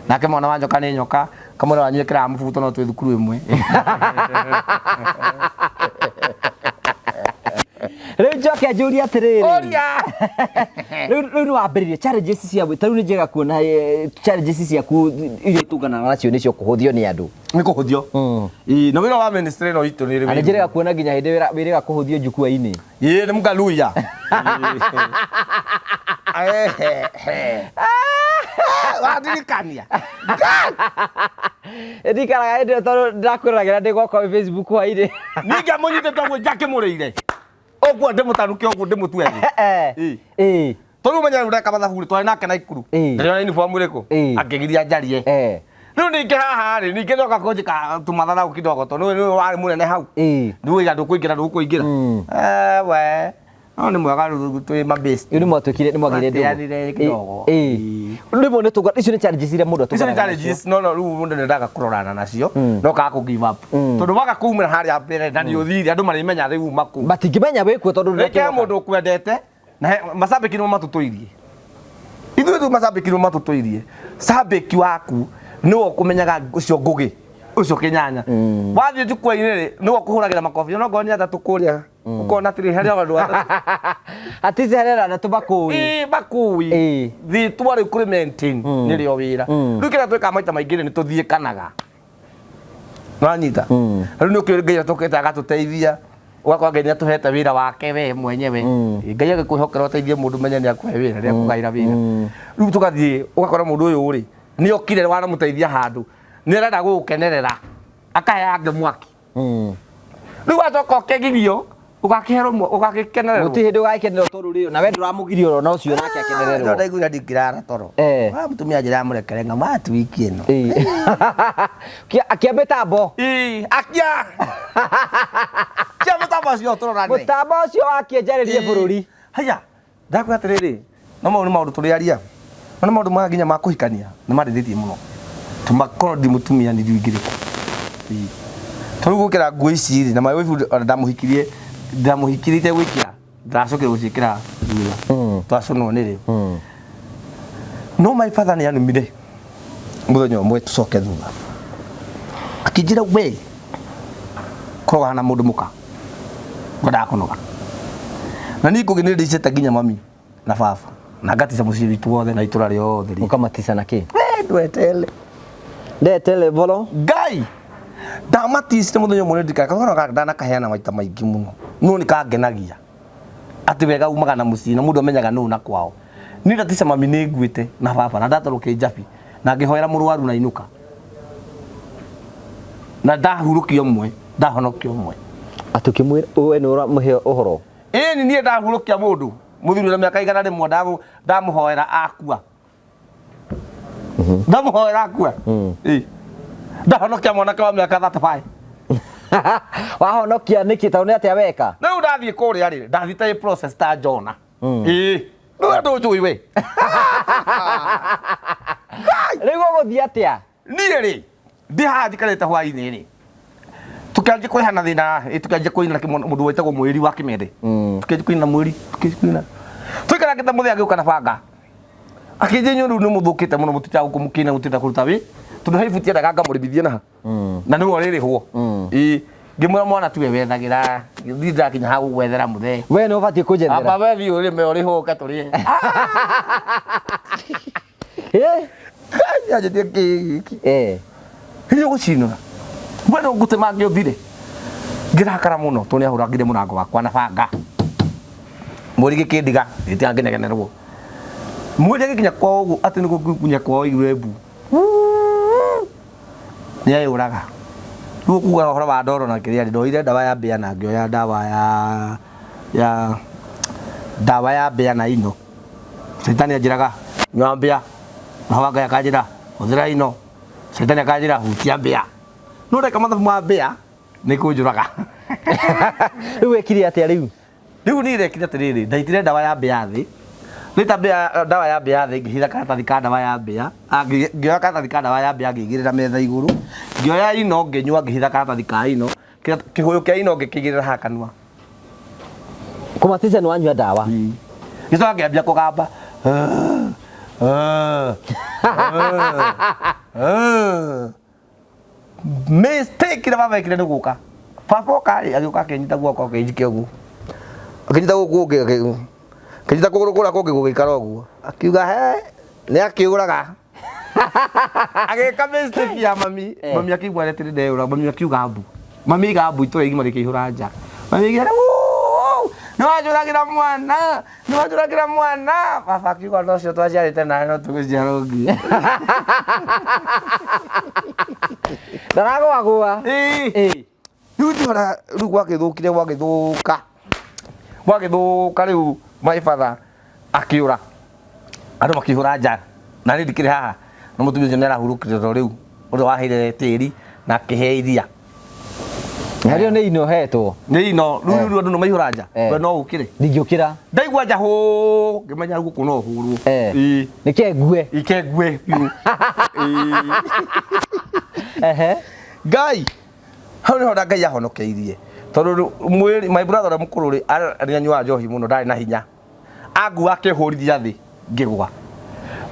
Nake mwana wa njoka nĩ nyoka, kamwĩra wanyu ekĩraga mũbuto no twĩ thukuru ĩmwe. Rĩu njoke njũrie atĩrĩrĩ. Ũria! Rĩu nĩ wambĩrĩria challenges cia ta rĩu nĩ njega kuona challenges ciaku iria ũtũnganaga nacio nĩcio kũhũthio nĩ andũ. Nĩ kũhũthio. Ĩĩ, na wĩra wa ministry ĩno itũ nĩ Na nĩ njega kuona nginya hĩndĩ wĩrĩga kũhũthio njukua-inĩ. Ĩĩ, nĩ mũkaluya. Wandirikania. Ndikaraga hĩndĩ ĩyo tondũ ndĩrakwĩroragĩra ndĩ gwakwa Facebook hwainĩ. Ningĩ amũnyitĩte ũguo njakĩmũrĩire. Ũguo ndĩmũtanuke ũguo ndĩmũtue thĩ. Ĩĩ. Ĩĩ. Tondũ ũmenye rĩu ndeka mathabu rĩ, twarĩ nake Naikuru. Ĩĩ. Ndĩrona uniform ĩrĩkũ? Ĩĩ. Akĩgiria njarie. Rĩu ningĩ haha rĩ, ningĩ ndoka kũnjĩka tũmatharau kidogo tondũ nĩwe warĩ mũnene hau. Ĩĩ. Nĩwe ndũkũingĩra ndũkũingĩra. We. No nĩ mwega rĩu twĩ mabase. Rĩu nĩ mwatuĩkire nĩ mwagĩire ndũgũ. Twateanire kidogo. Ĩĩ. Rĩmwe nĩ tũnga icio nĩ challenges iria mũndũ Icio nĩ atũnganaga nacio. challenges no no rĩu mũndũ nĩendaga kũrorana nacio no kaga kũ give up. Tondũ waga kumĩra harĩa mbere na nĩ ũthire andũ marĩmenya rĩu uma kũ. Matingĩmenya wĩkuo tondũ Reke mũndũ ũkwendete na macambĩki nĩmo matũtũirie. Ithuĩ tu macambĩki nĩmo matũtũirie. Cambĩki waku nĩwe ũkũmenyaga ũcio Ngũgĩ, ũcio Kĩnyanya. Wathiĩ njukwa-inĩ rĩ, nĩwe ũkũhũragĩra makobi ona okorwo nĩ atatũ kũrĩa. Ũkona atĩrĩ harĩa andũ atatũ. Atici harĩa andũ atatũ makũĩ. Ĩĩ makũĩ. Ĩĩ. Rĩtwa rĩu kũrĩ maintain nĩrĩo wĩra. Rĩu kĩrĩa twĩkaga maita maingĩ rĩ, nĩ tũthiĩkanaga. Nĩwanyita? Rĩu nĩ ũkĩũĩ Ngai atũkĩte agatũteithia ũgakora Ngai nĩatũhete wĩra wake we mwenyewe. Ngai agĩkwĩhokera ũteithie mũndũ menye nĩakũhe wĩra, nĩakũgaĩra wĩra. Rĩu tũgathiĩ ũgakora mũndũ ũyũ rĩ, nĩokire wanamũteithia handũ, nĩarenda gũgũkenerera akahe angĩ mwaki. Rĩu wacoka ũkĩgirio ũgakĩherwo ũgagĩkenererwo. Gũtirĩ hĩndĩ ũgagĩkenererwo tondũ rĩ, na we ndũramũgiria oro na ũcio nake akenererwo. No ndaiguire ndingĩrara toro. Eh. Wa mũtumia njĩra mũrekere ng'ama ati wiki ĩno. Ĩĩ. Akia mĩtambo. Ĩĩ, akia. Akia mũtambo ũcio tũrorane. Mũtambo ũcio wakie njarĩrie bũrũri. Haya, ndakwĩra atĩrĩrĩ, no mau nĩ maũndũ tũrĩaria. No nĩ maũndũ maya nginya ma kũhikania nĩ mandeithĩtie mũno. Tũmakorwo ndi mũtumia nĩ ndiũ ingĩrĩkũ. Ĩĩ. Tondũ gwĩkĩra nguo ici rĩ, na my wife ona ndamũhikirie, ndamũhikirie itegwĩkĩra, ndacokire gũciĩkĩra thutha. Twacũnwo nĩ rĩ. No my father nĩ anumire mũthenya ũmwe tũcoke thutha. Akĩnjĩra we korwo wahana mũndũ mũka ngwendaga kũnoga. Na niĩ ngũgĩ nĩ ndĩcete nginya mami na baba na ngatica mũciĩ witũ wothe na itũra rĩothe rĩ. Ũkamatica na kĩ? We ndwetele. Ndetele bolo. Ngai ndamaticire mũthenya ũmwe nĩ ndirikanaga kana ndanakaheana maita maingĩ mũno no nĩ kangenagia atĩ wega umaga na mũciĩ na mũndũ amenyaga nũ na kwao. Niĩ ndatica mami nĩ nguĩte na baba na ndatwarwo kĩnjabi na ngĩhoera mũrwaru na inũka na ndahurũkia ũmwe ndahonokia ũmwe. Atĩ ũkĩmwĩra we nĩ ũramũhe ũhoro? Ĩni niĩ ndahurũkia mũndũ mũthuri na mĩaka 100 ndamũhoera akua. Ndamũhoera akua. Ĩĩ. Ndahonokia mwanake wa mĩaka 35. Wahonokia nĩkĩ tondũ nĩ atĩa weka? Rĩu ndathiĩ kũrĩa rĩ, ndathiĩte ĩ process ta Jona. Ĩĩ. Rĩu andũ njũĩ we. Rĩu ũgũthiĩ atĩa? Niĩ rĩ, ndĩ haha njikarĩte hwainĩ rĩ, tũkĩanjia kũrehana thĩna, tũkĩanjia kũina mũndũ wĩtagwo Mwĩri wa Kĩmende. Tũkĩanjia kũina Mwĩri, tũkĩanjia kũina. Tũikarangĩte mũthee agĩũka na banga. Akĩnjia inyuĩ rĩu nĩ mũthũkĩte mũno mũtitaga gũkũ mũkĩina mũtirenda kũruta wĩ. Tondũ he ibuti endaga ngamũrĩmithie naha. Na nĩwe ũrĩrĩhwo. Ĩĩ. Ngĩmwĩra mwana tiwe wethagĩra, niĩ ndĩrakinya ha gũgwethera mũthee. We nĩ ũbatiĩ kũnjethera. Amba we thiĩ ũrĩme ũrĩhwo ũke tũrĩe. Ĩ? Nyanjĩtie kĩ gĩkĩ. Eh. Rĩrĩa ũgũcinũra. We no ngũtemange ũthire. Ngĩrakara mũno tondũ nĩahũrangire mũrango wakwa na banga. Mweri gĩkĩndiga, gĩtiga ngĩnegenerwo. Mweri agĩkinya kwao ũguo atĩ nĩguo nginya kwao igue mbu. Nĩeyũraga. Rĩu ũkugaga ũhoro wa ndoro na kĩrĩa rĩ, ndoire ndawa ya mbĩa na ngĩoya ndawa ya ya ndawa ya mbĩa na ino. Caitani anjĩraga nyua mbĩa, roho wa Ngai akanjĩra hũthĩra ino, caitani akanjĩra hutia mbĩa. No ndeka mathabu ma mbĩa nĩ kũnjũraga. Rĩu wekire atĩa rĩu? Rĩu niĩ ndekire atĩrĩrĩ, ndaitire ndawa ya mbĩa thĩ, ndaita mbĩa ndawa ya mbĩa thĩ ngĩhitha karatathi ka ndawa ya mbĩa, ngĩoya karatathi ka ndawa ya mbĩa ngĩigĩrĩra metha igũrũ, ngĩoya ino ngĩnyua ngĩhitha karatathi ka ino, kĩhũyũ kĩa ino ngĩkĩigĩrĩra haha kanua. Kũmaticia nĩ wanyua ndawa. Gĩcoka ngĩambia kũgamba. Mistake ĩrĩa baba ekire nĩ gũka. Baba oka rĩ, agĩũka akĩnyita guoko akĩnjikia ũguo. Akĩnyita gũkũ kũngĩ, akĩnyita kũgũrũ kũrĩa kũngĩ gũgĩikara ũguo. Akiuga he, nĩ akĩũraga. Agĩka mistake ya mami. Mami akĩigua atĩ ndeyũraga, mami akiuga mbu. Mami aiga mbu itũra igima rĩkĩihũra nja. Mami aiga nĩ wanjũragĩra mwana, nĩ wanjũragĩra mwana. Baba akiuga no ũcio twaciarĩte nawe no tũgũciara ũngĩ. Ndaragũagũa. Ĩĩ. Rĩu ndĩrona rĩu gwagĩthũkire gwagĩthũka. Gwagĩthũka rĩu my father akĩũra. Andũ makĩihũra nja. Na niĩ ndikĩrĩ haha. Na mũtumia ũcio nĩ arahurũkire tondũ rĩu ũrĩa waheire tĩri na akĩhe iria. Harĩo nĩ ino hetwo. Nĩ ino, rĩu rĩu andũ nĩ maihũra nja. Eh. We no ũkĩre. Ndingĩũkĩra. Ndaigua nja hũ, ngĩmenya rĩu gũkũ no hũrwo. Eh. Ĩĩ. Nĩke ngue. Ike ngue biũ. Ĩĩ. Ehe. Ngai hau niho na Ngai ahonokeirie tondũ mwĩrĩ my brother ũrĩa mũkũrũ rĩ nĩ anyuaga njohi mũno ndarĩ na hinya angua akĩhũrithia thĩ ngĩgwa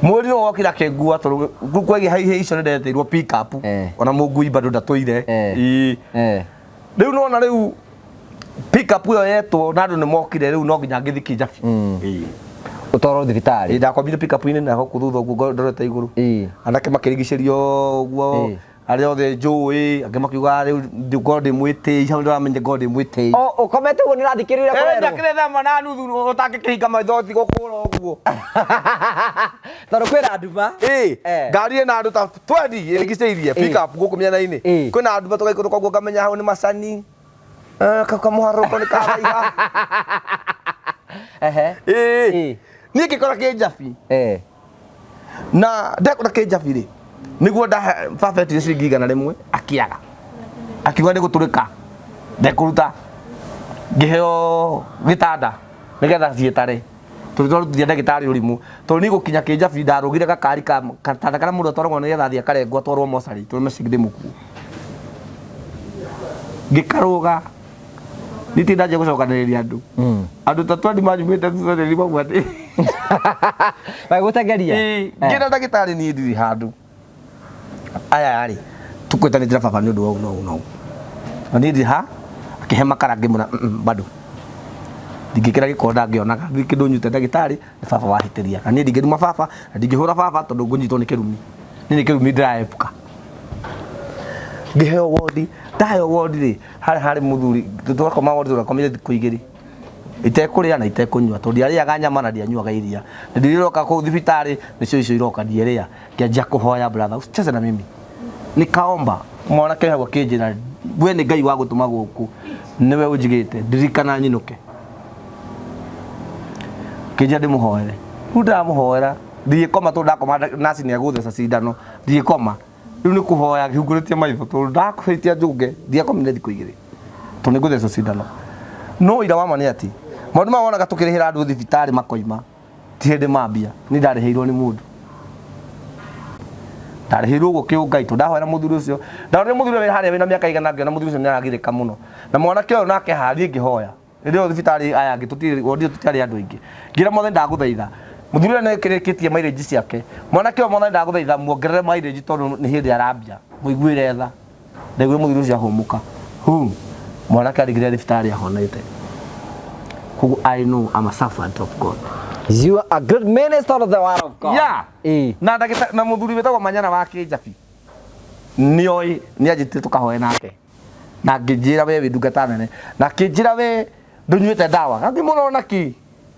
mwĩrĩ nĩwe wokire akĩngua tondũ kwaigĩ haihi icio nĩ ndetĩirwo pick up Eh. ona mũngui bado ndatũire Eh. Ĩĩ. Eh. Rĩu nona rĩu pick Pick up ĩyo yetwo na andũ nĩ mokire rĩu no nginya ngĩthiĩ Kĩnjabi. Ĩĩ. Ũtwarwo thibitarĩ. Ĩĩ, ndakomire pick-up-inĩ na gũkũ thutha ũguo ndorete igũrũ. Anake makĩrigicĩrio ũguo arĩa othe njũĩ, angĩ makiuga rĩu ngorwo ndĩ mwĩtĩi, hau ndĩramenya ngorwo ndĩ mwĩtĩi. O ũkomete ũguo nĩ ũrathikĩrĩria Eh, kũrerwo. ndakĩrĩ thaa ĩmwe na nuthu ũtangĩkĩhinga maitho tiga kũra ũguo. Tondũ kwĩna nduma. Ĩĩ, Eh. ngari ĩna andũ ta 20 ĩrigicĩirie pick up gũkũ mĩena-inĩ. Ĩĩ. Kwĩna nduma tũgaikũrũka ũguo ngamenya hau nĩ macani. Eh, kau kamũharũrũko nĩ karaiha. Ehe. Ĩĩ. Ĩĩ. Niĩ ngĩkora kĩnjabi. Eh. Na ndekora kĩnjabi rĩ, nĩguo baba etirie ciringi 100 akĩaga. Akiuga nĩ gũtũrĩka. Ndekũruta. Ngĩheo gĩtanda nĩgetha ciĩtare. Tondũ twarutithia ndagĩtarĩ ũrimũ. Tondũ niĩ gũkinya kĩnjabi ndarũgire gakari ka gatanda karĩa mũndũ atwaragwo nĩgetha athiĩ akarengwo atwarwo mocarĩ tondũ meciria ndĩ mũkuũ. Ngĩkarũga. Niĩ ti ndanjia gũcokanĩrĩria andũ. Andũ ta twendi manyumĩte thutha nĩ mauma ndĩ. Magĩgũtengeria. Ĩĩ, ngĩra ndagĩtarĩ niĩ ndirĩ handũ. Aya rĩ, tũkwĩtanĩte na baba nĩ ũndũ wa ũũ na ũũ na ũũ. Na niĩ ndirĩ ha, akĩhe makara ngĩmwĩra bado. Ndingĩkĩra gĩko ndangĩonaga, ndirĩ kĩndũ nyuĩte ndagĩtarĩ, nĩ baba wahĩtĩria. Na niĩ ndingĩruma baba, na ndingĩhũra baba tondũ ngũnyitwo nĩ kĩrumi. Niĩ nĩ kĩrumi ndĩraepuka. Ngĩheo wondi, ndaheo wondi rĩ, harĩ harĩ mũthuri, twakoma wondi tũrakomire thikũ igĩrĩ. Itekũrĩa na itekũnyua tondũ ndiarĩaga nyama na ndianyuaga iria. Na ndiroka kũu thibitarĩ nĩcio icio iroka ndierĩa. Ngĩanjia kũhoya brother, usicheze na mimi. Nikaomba mwanake hau akĩnjĩra we nĩ Ngai wa gũtũma gũkũ nĩwe ũnjigĩte ndirikana nyinũke. Kĩnjĩra ndĩmũhoere. Rĩu ndamũhoera ndigĩkoma tondũ ndakoma naci nĩ egũtheca cindano ndigĩkoma. Rĩu nĩ kũhoya ngĩhungũrĩtie maitho tondũ ndakũhĩtia njũnge ndiakomire thikũ igĩrĩ tondũ nĩ ngũthecwo cindano. No ũira wa ma nĩ atĩ maũndũ maya wonaga tũkĩrĩhĩra andũ thibitarĩ makoima ti hĩndĩ mambia niĩ ndarĩhĩirwo nĩ mũndũ. Ndarĩhĩirwo ũguo kĩũngai tondũ ndahoera mũthuri ũcio ndonire mũthuri ũyũ wĩ harĩa wĩna mĩaka igana ngĩona mũthuri ũcio nĩ aragirĩka mũno na mwanake ũyũ nake haha niĩ ngĩhoya. Rĩrĩa ĩyo thibitarĩ aya angĩ tũtirĩ wondi ĩyo tũtiarĩ andũ aingĩ. Ngĩra mwathani ndagũthaitha mũthuri ũrĩa nĩkĩrĩkĩtie mileage ciake mwanake ũyũ mwathani ndagũthaitha muongerere mileage tondũ nĩ hĩndĩ arambia mũiguĩre tha. Ndaiguire mũthuri ũcio ahũmũka hu mwanake arigire thibitarĩ ahonete. Koguo I know I'm a servant of God. You are a great minister of the word of God. Yeah. Ĩĩ. Na ndagĩta na mũthuri wĩtagwo Manyara wa Kĩnjabi nĩoĩ nĩanjĩtire tũkahoe nake na ngĩnjĩra we wĩ ndungata nene na akĩnjĩra we ndũnyuĩte ndawa ngĩmwĩra ona kĩ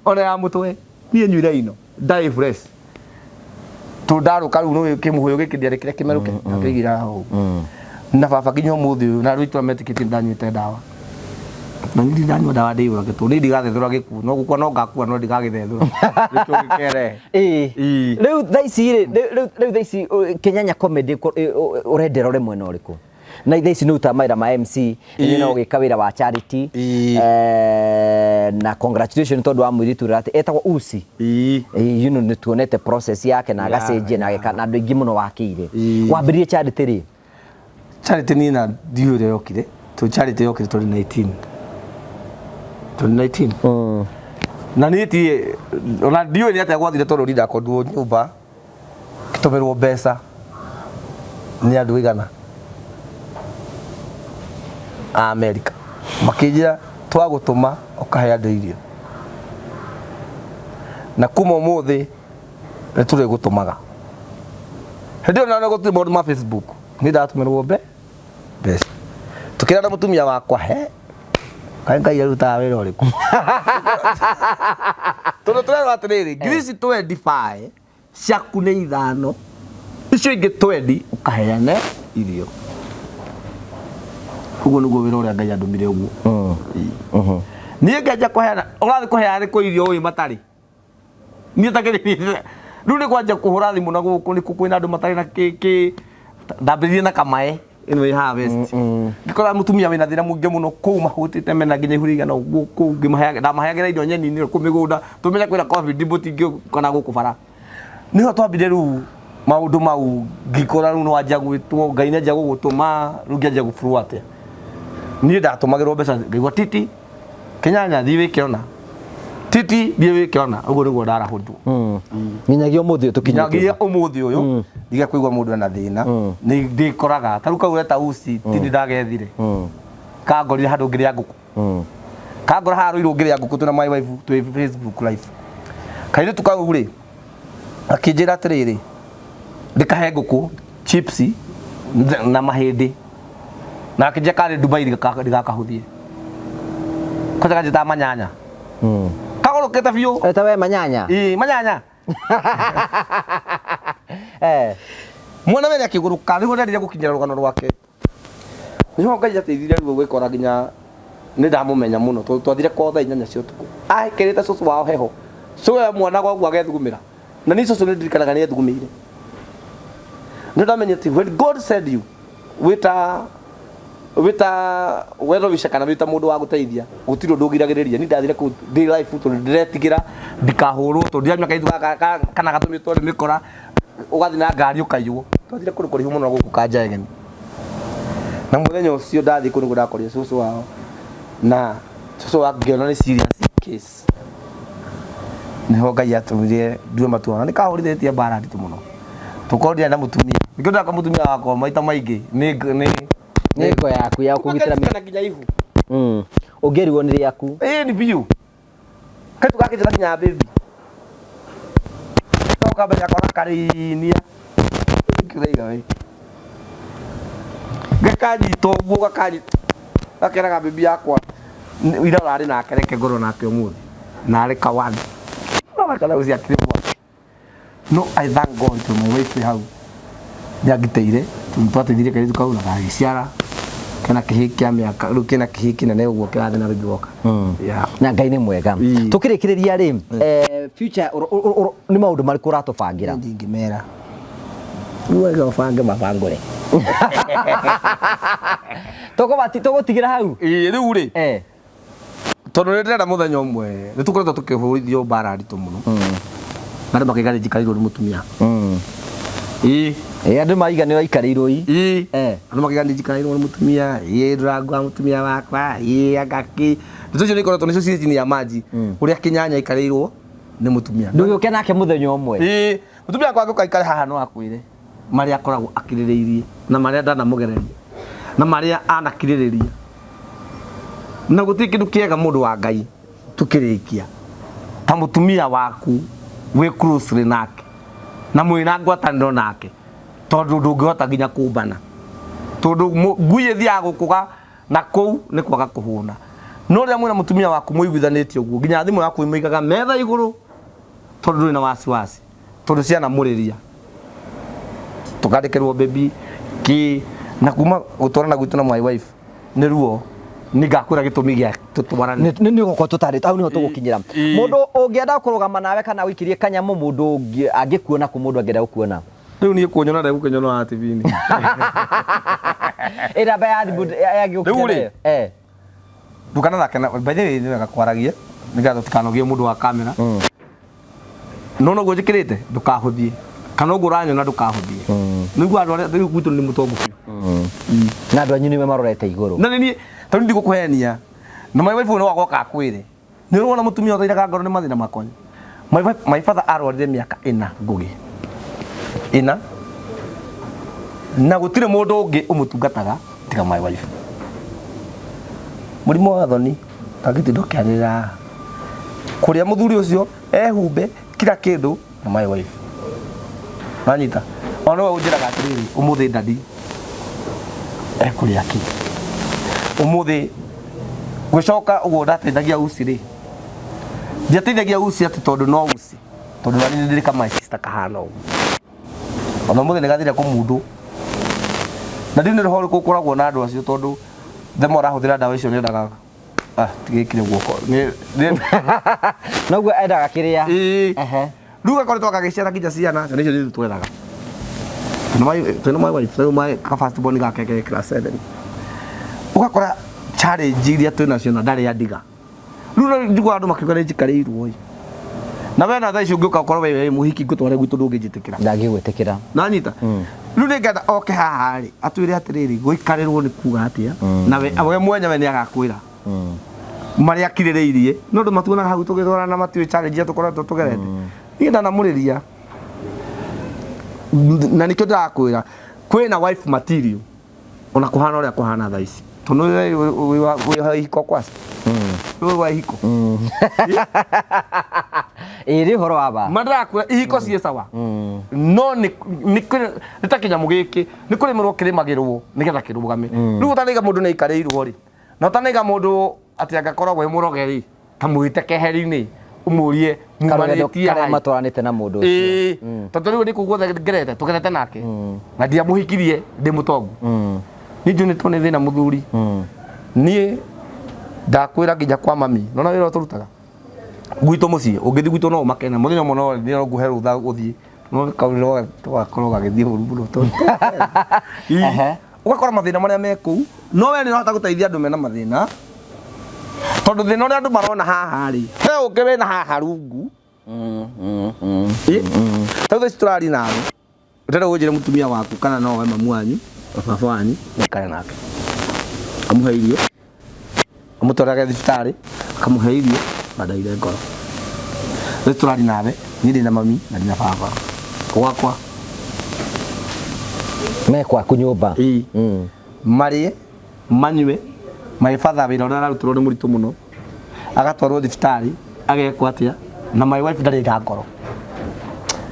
ona ya mũtwe niĩ nyuire ino ndarĩ fresh tondũ ndarũka rĩu nĩũĩ kĩmũhũyũ gĩkĩ ndiarekire kĩmerũke ndakĩigĩra hau na baba nginya ũmũthĩ ũyũ na andũ aitũ metĩkĩtie ndanyuĩte ndawa na niĩ ndanyua ndawa ndĩyũrage tondũ niĩ ndigathethũra gĩkuũ no gũkua no ngakua no ndigagĩthethũra nĩkĩo gĩkere Ĩĩ. Ĩĩ. Rĩu thaa ici rĩ, rĩu thaa ici Kĩnyanya comedy ũrendera ũrĩ mwena ũrĩkũ? Na thaa ici nĩ ũrutaga mawĩra ma MC, nĩ no ũgĩka wĩra wa charity. Ĩĩ. Na congratulations tondũ wa mũirĩtu ũrĩa etagwo Usi. Ĩĩ. Ĩĩ, you know, nĩ tuonete process yake na Yeah, agacenjia na ageka na andũ aingĩ mũno wakĩire. Ĩĩ. Wambĩrĩrie charity rĩ? Charity niĩ na ndiũĩ ũrĩa yokire tondũ charity yokire 2019 2019 na niĩ ti ona ndiũĩ nĩ atĩa gwathire tondũ niĩ ndakorirwo nyũmba ngĩtũmĩrwo mbeca nĩ andũ igana a Amerika makĩnjĩra twagũtũma ũkahe andũ irio na kuma ũmũthĩ nĩ tũrĩgũtũmaga. Hĩndĩ ĩyo na gũtirĩ maũndũ ma Facebook niĩ ndatũmĩrwo mbeca tũkĩra na mũtumia wakwa he kaĩ Ngai arutaga wĩra ũrĩkũ tondũ tũrerwo atĩrĩrĩ ngiri ici twendi bae ciaku nĩ ithano icio ingĩ twendi ũkaheane irio. Ũguo nĩguo wĩra ũrĩa Ngai andũmire ũguo. Niĩ ngĩanjia kũheana ũrathiĩ kũheana kũ irio ũĩ matarĩ niĩ takĩrĩ rĩu nĩ kwanjia kũhũra thimũ na gũkũ nĩ kwĩna andũ matarĩ na kĩ kĩ ndambĩrĩirie na kamae ĩno ĩ haha west ngĩkora mũtumia wĩna thĩna mũingĩ mũno kũu mahũtĩte mena nginya ihũrĩ igana ũguo kũu ngĩmaheaga ndamaheagĩra irio nyeni-inĩ kũu mĩgũnda tũmenye kwĩna covid mũtingĩũka na gũkũ bara nĩho twambire rĩu maũndũ mau ngĩkora rĩu nĩwanjia gwĩtwo Ngai nĩanjia gũgũtũma rĩu ngĩanjia gũburwo atĩa niĩ ndatũmagĩrwo mbeca ngaigua titi Kĩnyanya thiĩ wĩke ona titi thiĩ wĩke ona ũguo nĩguo ndarahũrirwo Nginyagia ũmũthĩ ũyũ tũkinyĩte. nginyagia ũmũthĩ ũyũ ndiga kũigua mũndũ ena thĩna nĩ ndĩkoraga ta rĩu kau weta uci tindi ndagethire kangorire handũ ngĩrĩa ngũkũ. Kangora haha rũirũ ngĩrĩa ngũkũ twĩna my wife twĩ Facebook live. Kairĩtu kau rĩ akĩnjĩra atĩrĩrĩ, ndĩkahe ngũkũ chips na mahĩndĩ, na akĩnjĩra karĩ Dubai ndigakahũthie. Kwanja kanjĩtaga manyanya. Kagũrũkĩte biũ. Eta we manyanya. Ĩĩ, manyanya. Mwana wene akĩgũrũka nĩguo ndendire gũkinyĩra rũgano rwake. Nĩho Ngai ateithirie rĩu gwĩkora nginya nĩ ndamũmenya mũno tondũ twathire kwao thaa 8 cia ũtukũ. Ahĩkĩrĩte cũcũ wao heho. Cũcũ we mwana gwa ũguo agethugumĩra. Na niĩ cũcũ nĩ ndirikanaga nĩ ethugumĩire. Nĩ ndamenya atĩ when God send you wĩta wĩta well wisher kana wĩta mũndũ wa gũteithia gũtirĩ ũndũ ũgiragĩrĩria. Niĩ ndathire kũu ndĩ life tondũ ndĩretigĩra ndikahũrwo tondũ ndiramenya kairĩtu gaka kana gatũmĩtwo nĩ mĩkora ũgathiĩ na ngari ũkaiywo. Twathire kũndũ kũraihu mũno gũkũ Kanjegeni. Na mũthenya ũcio ndathiĩ kũu nĩguo ndakorire cũcũ wao na cũcũ wao ngĩona nĩ serious case. Nĩho Ngai atũmire ndue matua na nĩkahũrithĩtie mbara nditũ mũno. Tũkorwo ndiarĩ na mũtumia. Nĩkĩo ndĩraka mũtumia wakwa maita maingĩ nĩ nĩ Nĩ ngo yaku ya kũgitĩra. Kana nginya ihu. Ũngĩrigwo nĩ rĩaku. Ĩĩ nĩ biũ. Kaitu gakĩnjĩra nginya baby. Goka mbere yakwa gakarinia. Kĩraiga we. Gakanyita ũguo gakanyita. Gakeraga baby yakwa. Ira ũrarĩ nake reke ngorwo nake ũmũthĩ. Narĩ kawani. Ũrona kana ũciakire mwaki. No I thank God to my wife hau. Nĩangitĩire tondũ twateithirie kairĩtu kau na gagĩciara. Kena kĩhĩĩ kĩa mĩaka rĩu kĩna kĩhĩĩ kĩnene ũguo kĩrathiĩ na baby walker. Yeah. Na Ngai nĩ mwega. Ii. Tũkĩrĩkĩrĩria rĩ, future nĩ maũndũ marĩkũ ũratũbangĩra? Ndingĩmera. Rĩu wega ũbange mabangũre. Tũgũtigĩra hau? Ĩĩ rĩu rĩ. Tondũ nĩ ndĩrenda mũthenya ũmwe nĩ tũkoretwo tũkĩhũrithio mbara nditũ mũno. Na andũ makaiga nĩ njikarĩirwo nĩ mũtumia. Ĩĩ. Ĩĩ andũ maiga nĩ waikarĩirwo ii. Ĩĩ. Andũ makaiga nĩ njikarĩirwo nĩ mũtumia, ĩĩ ndũrangua mũtumia wakwa, ĩĩ anga kĩ. Ndeto icio nĩ ikoretwo nĩcio cirĩ chini ya maji. Ũrĩa kĩnyanya aikarĩirwo nĩ mũtumia. Ndũgĩũke nake mũthenya ũmwe. Ĩĩ. Mũtumia wakwa angĩũka aikare haha no akwĩre marĩa akoragwo akirĩrĩirie na marĩa ndanamũgereria na marĩa anakirĩrĩria. Na gũtirĩ kĩndũ kĩega mũndũ wa Ngai tũkĩrĩkia ta mũtumia waku wĩ closely nake na mwĩna ngwatanĩro nake tondũ ndũngĩhota nginya kũmbana tondũ ngui ĩthiaga gũkũga na kũu nĩ kwaga kũhũna. No rĩrĩa mwĩna mũtumia waku mũiguithanĩtie ũguo nginya thimũ yaku ĩmĩigaga metha igũrũ tondũ ndũrĩ na wasiwasi tondũ ciana mũrĩria tũkandĩkĩrwo baby kĩ na kuma gũtwarana gwitũ na my wife nĩ ruo nĩngakwĩra gĩtũmi gĩa tũtwarane. Nĩ nĩ ũgũkorwo tũtarĩte hau nĩho tũgũkinyĩra. Mũndũ ũngĩenda kũrũgama nawe kana ũikirie kanyamũ mũndũ angĩkuona kũ mũndũ angĩenda gũkuona? Rĩu niĩ kuonyona ndegũkĩnyona wa TV-inĩ. Ĩ namba ya thimũ Rĩu rĩ, ndũkanathake na by the way nĩ wega kwaragia nĩgetha tũtikanogie mũndũ wa kamera. No noguo njĩkĩrĩte ndũkahũthie kana ũguo ũranyona ndũkahũthie. Nĩguo andũ arĩa rĩu gwitũ nĩ mũtongo biũ. Na andũ anyu nĩwe marorete igũrũ. Na nĩ niĩ tondũ ndigũkũhenia na my wife no agoka akwĩre nĩ ũrona mũtumia ũthairaga ngoro nĩ mathĩna makwa. My father arwarire mĩaka 4 Ngũgĩ. 4 na gũtirĩ mũndũ ũngĩ ũmũtungataga tiga my wife. Mũrimũ wa thoni ndangĩtinda ũkĩanĩrĩra kũrĩa mũthuri ũcio ehumbe kila kĩndũ na my wife. Wanyita? Ona we ũnjĩraga atĩrĩrĩ ũmũthĩ ndadi ekũrĩa kĩ ũmũthĩ gwĩcoka ũguo ndateithagia uci rĩ ndiateithagia uci atĩ tondũ no uci tondũ nani nĩ ndĩrĩ kama sister kahana ũguo ona ũmũthĩ nĩ gathire kũmundũ na ndiũ nĩ roho ũrĩkũ ũkoragwo na andũ acio tondũ themo arahũthĩra ndawa icio nĩendaga tigĩkire guoko Noguo endaga kĩrĩa. Ĩĩ. Rĩu gakoretwo gagĩciara nginya ciana ciana icio nĩ twethaga. Twĩna my wife rĩu my ka first born gake ke class 7. Ũgakora challenge iria twĩ nacio na ndarĩ andiga. Rĩu no njiguaga andũ makiuga nĩ njikarĩirwo ĩ. Na we na thaa ici ũngĩũka ũkorwo wĩ mũhiki ngũtware gwitũ ndũngĩnjĩtĩkĩra. Ndangĩgwĩtĩkĩra. Nanyita. Rĩu nĩngenda oke haha rĩ atwĩre atĩrĩrĩ gũikarĩrwo nĩ kuga atĩa na we mwenyewe nĩ agakwĩra. Marĩa akirĩrĩirie no andũ matuonaga hau tũgĩtwarana na matiũĩ challenge iria tũkoretwo tũgerete. Niĩ ndanamũrĩria na nĩkĩo ndĩrakwĩra kwĩna wife material ona kũhana ũrĩa kũhana thaa ici. Tondũ wĩ wa ihiko kwaca. Wĩ wa ihiko. Ĩĩ nĩ ũhoro wa ma. Ma ndĩrakwĩra ihiko ciĩ sawa. No nĩ nĩ nĩ ta kĩnyamũ gĩkĩ nĩ kũrĩmĩrwo kĩrĩmagĩrwo nĩgetha kĩrũgame. Rĩu ũtanaiga mũndũ nĩ aikarĩirwo rĩ. Na ũtanaiga mũndũ atĩ angakoragwo e mũroge rĩ, ta mwĩte keheri-inĩ ũmũrie mumanĩtie karĩa matwaranĩte na mũndũ ũcio. Ĩĩ tondũ rĩu nĩ kũu guothe ngerete tũgerete nake na ndiamũhikirie ndĩ mũtongu. Niĩ njunĩtwo nĩ thĩna mũthuri. Niĩ ndakwĩra nginya kwa mami nona wĩra ũrĩa tũrutaga gwitũ mũciĩ ũngĩthiĩ gwitũ no ũmake na mũthenya ũmwe no no ngũhe rũtha ũthiĩ no kaũndũ gakorwo gagĩthiĩ ũru mũno tondũ Ehe. ũgakora mathĩna marĩa me kũu no we nĩ ũrahota gũteithia andũ mena mathĩna tondũ thĩna ũrĩa andũ marona haha rĩ he ũngĩ wĩna haha rungu. Ta rĩu thaa ici tũraria nawe ũtenda gũnjĩra mũtumia waku kana no we mamu wanyu na baba wanyu mũikare nake amũhe irio amũtwarage thibitarĩ akamũhe irio na ndaire ngoro. Rĩu tũraria nawe niĩ ndĩna mami na ndĩna baba gwakwa. Me kwaku nyũmba. Ĩĩ. Marĩe manyue my father wĩra ũrĩa ararutĩrwo nĩ mũritũ mũno agatwarwo thibitarĩ agekwo atĩa na my wife ndarĩ nga ngoro.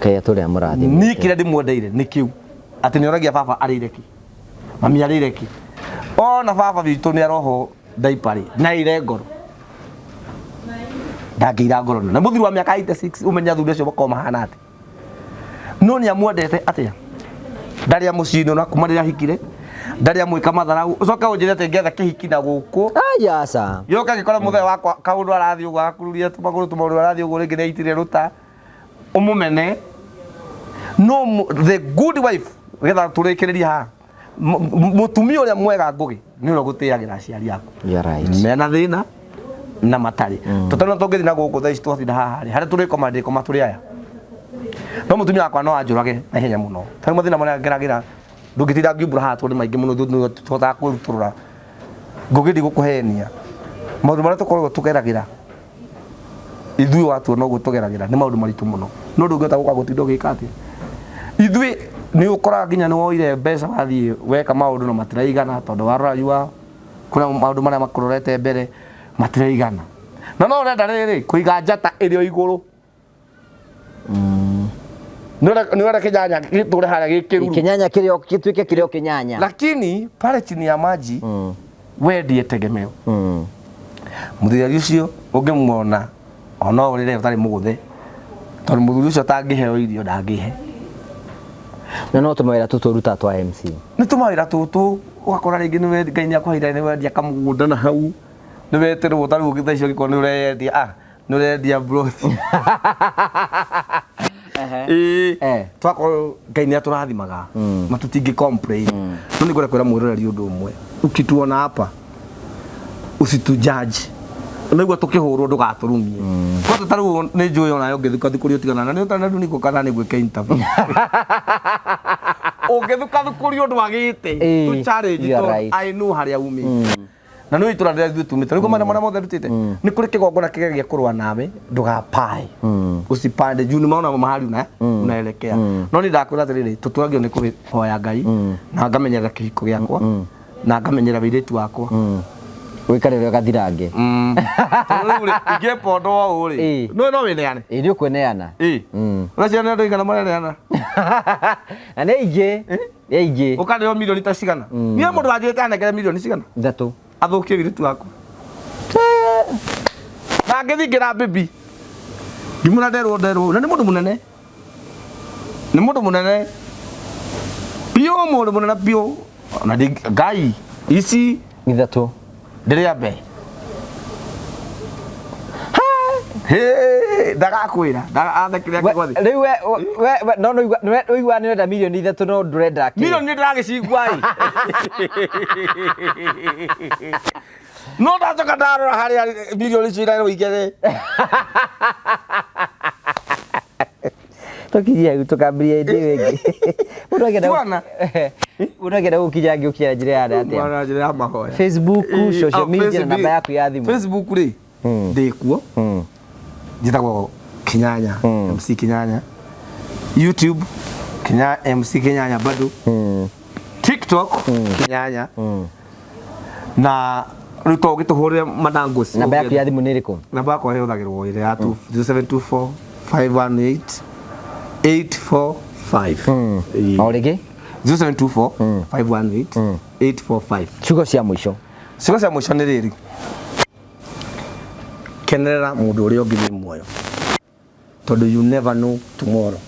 Ngai atũrĩa mũrathime. Niĩ kĩrĩa ndĩmwendeire nĩ kĩu atĩ nĩ oragia baba arĩire kĩ mami arĩire kĩ ona baba witũ nĩ arohwo diaper rĩ na aire ngoro ndangĩira ngoro na mũthuri wa mĩaka 86 ũmenye athuri acio makoragwo mahana atĩa no nĩ amwendete atĩa ndarĩ amũciinĩ ona kuma rĩrĩa ahikire ndarĩ amwĩka matharau ũcoke ũnjĩre atĩ ngetha kĩhiki na gũkũ Aya aca. gĩũka gĩkore mũthee wakwa kaũndũ arathiĩ ũguo agakururia tũmagũrũ tũmaũndũ arathiĩ ũguo rĩngĩ nĩ aitire rũta ũmũmene no the good wife getha tũrĩkĩrĩria haha mũtumia ũrĩa mwega Ngũgĩ nĩ ũrĩa ũgũtĩagĩra aciari aku. You're right. Mena thĩna na matarĩ tũtarĩ tũngĩthiĩ na gũkũ thaa ici twatinda haha rĩ harĩa tũrĩkoma ndĩkoma tũrĩ aya no mũtumia wakwa no anjũrage na ihenya mũno tarĩu mathĩna marĩa ngeragĩra ndũngĩtinda ngiumbũra haha tondũ nĩ maingĩ mũno ithuĩ tũhotaga kwĩrutũrũra. Ngũgĩ ndigũkũhenia maũndũ marĩa tũkoragwo tũgeragĩra ithuĩ watuona ũguo tũgeragĩra nĩ maũndũ maritũ mũno no ndũngĩhota gũka gũtinda ũgĩka atĩa ithuĩ nĩ ũkoraga nginya nĩ woire mbeca wathiĩ weka maũndũ na matiraigana tondũ warora yua kũrĩa maũndũ marĩa makũrorete mbere matiraigana na no ũrenda rĩrĩ kũiga njata ĩrĩ o igũrũ. Nĩ ũrenda kĩnyanya gĩtũre harĩa gĩkĩruru. Kĩnyanya kĩrĩ o gĩtuĩke kĩrĩ o kĩnyanya. Lakini pale chini ya maji we ndiye tegemeo. Mũthuri ũcio ũngĩmuona ona ũrĩre ũtarĩ mũgũthe tondũ mũthuri ũcio atangĩheo irio ndangĩhe. Na no tũmawĩra tũtũ ũrutaga twa MC. Nĩ tũmawĩra tũtũ ũgakora rĩngĩ nĩ Ngai nĩ akũheire nĩ wendia kamũgũnda na hau nĩ wetĩrwo ta rĩu thaa icio ũngĩkorwo nĩ ũreyendia ah nĩ ũrendia broth. Ĩĩ twakorwo Ngai nĩ atũrathimaga na tũtingĩ complain no nĩ ngwenda kwĩra mwĩroreri ũndũ ũmwe ukituona hapa usitujudge nĩguo tũkĩhũrwo ndũgatũrumie kwanza ta rĩu nĩ njũĩ onawe ũngĩthukathukũria ũtigana na nĩ ũtanarunĩkwo kana nĩ gwĩka interview ũngĩthukathukũria ũndũ wagĩte tũ challenge You are tondũ right. I know harĩa umĩte na nĩ itũra rĩrĩa ithuĩ tumĩte rĩu maũndũ marĩa mothe ndutĩte nĩ kũrĩ kĩgongona kĩgeria kũrũa nawe ndũgapae usipande juu nĩ maona mahali una unaelekea no nĩ ndakwĩra atĩrĩrĩ tũtũragio nĩ kũhoya Ngai na ngamenyerera kĩhiko gĩakwa na ngamenyerera wĩirĩtu wakwa. Wĩkare ũrĩa gathirange. Tondũ rĩu rĩ ingĩpondwo ũũ rĩ no no wĩneane. Ĩĩ nĩ ũkwĩneana. Ĩĩ ũreciria nĩ andũ aigana mareneana? Na nĩ aingĩ. Nĩ aingĩ. Ũkarĩo milioni ta cigana? Niĩ mũndũ wanjĩrĩte anengere milioni cigana? Ithatũ. Athũkie wĩirĩtu wakwa. Na ngĩthiĩ ngĩra bibi ngĩmwĩra nderwo nderwo na nĩ mũndũ mũnene. Nĩ mũndũ mũnene biũ mũndũ mũnene biũ na Ngai ici ithatũ ndĩrĩa mbe ndagakwĩra athekire akĩgwa thĩ. Rĩu we no no ũigua nĩ ũrenda milioni ithatũ no ndũrenda kĩ? Milioni nĩ ndĩragĩcigua ĩ. No ndacoka ndarora harĩa milioni icio irarwo igere. Tũkinyie hau tũkambĩrĩria hĩndĩ ĩyo ĩngĩ. Mũndũ angĩenda Tuona. Mũndũ angĩenda gũkinya angĩũkinya njĩra ya atĩa? Mwana njĩra ya mahoya. Facebook, social media na namba yaku ya thimũ. Facebook rĩ ndĩ kuo. Njĩtagwo Kinyanya, MC Kinyanya. YouTube MC Kinyanya bado. TikTok Kinyanya. Na rĩu to ũgĩtũhũrĩre manango. Namba yaku ya thimũ nĩ ĩrĩkũ? Namba yakwa ĩhũthagĩrwo ĩrĩa ya 0724 518 845. Ĩĩ. O rĩngĩ. 0724 518 845. Ciugo cia mũico. Ciugo cia mũico nĩ rĩrĩ, kenerera mũndũ ũrĩa ũngĩ wĩ muoyo, tondũ you never know tomorrow.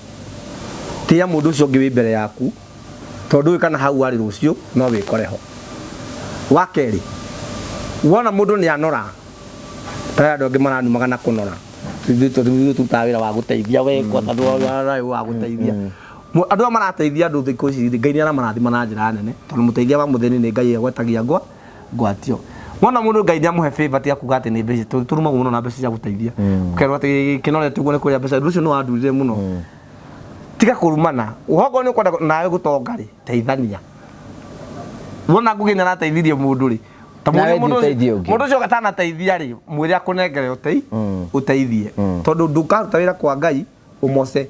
Tĩa mũndũ ũcio ũngĩ wĩ mbere yaku, tondũ ndũĩ kana hau arĩ rũciũ no wĩkore ho. Wa kerĩ, wona mũndũ nĩ anora, ta andũ angĩ maranumaga na kũnora, ithuĩ tũrutaga wĩra wa gũteithia we tondũ wa gũteithia andũ arĩa marateithia andũ thikũ ici, Ngai nĩ aramarathima na njĩra nene, tondũ mũteithia wa mũthĩni nĩ Ngai egwetagia ngwa ngwatio. Wona mũndũ Ngai nĩ amũhe favor, ti akuga atĩ nĩ mbeca, tondũ tũrumagwo mũno na mbeca cia gũteithia, ũkerwo atĩ kĩnorete ũguo nĩ kũrĩa mbeca. Ũndũ ũcio nĩ wandurire mũno. Tiga kũrumana. Okorwo nĩ ũkwenda nawe gũtonga rĩ, teithania. Wona Ngũgĩ nĩ arateithirie mũndũ rĩ, ta Nawe mwĩre mũndũ thiĩ ũteithie ũngĩ. Mũndũ ũcio atanateithia rĩ, mwĩre akũnengere ũteithie, tondũ ndũkaruta wĩra kwa Ngai ũmoce.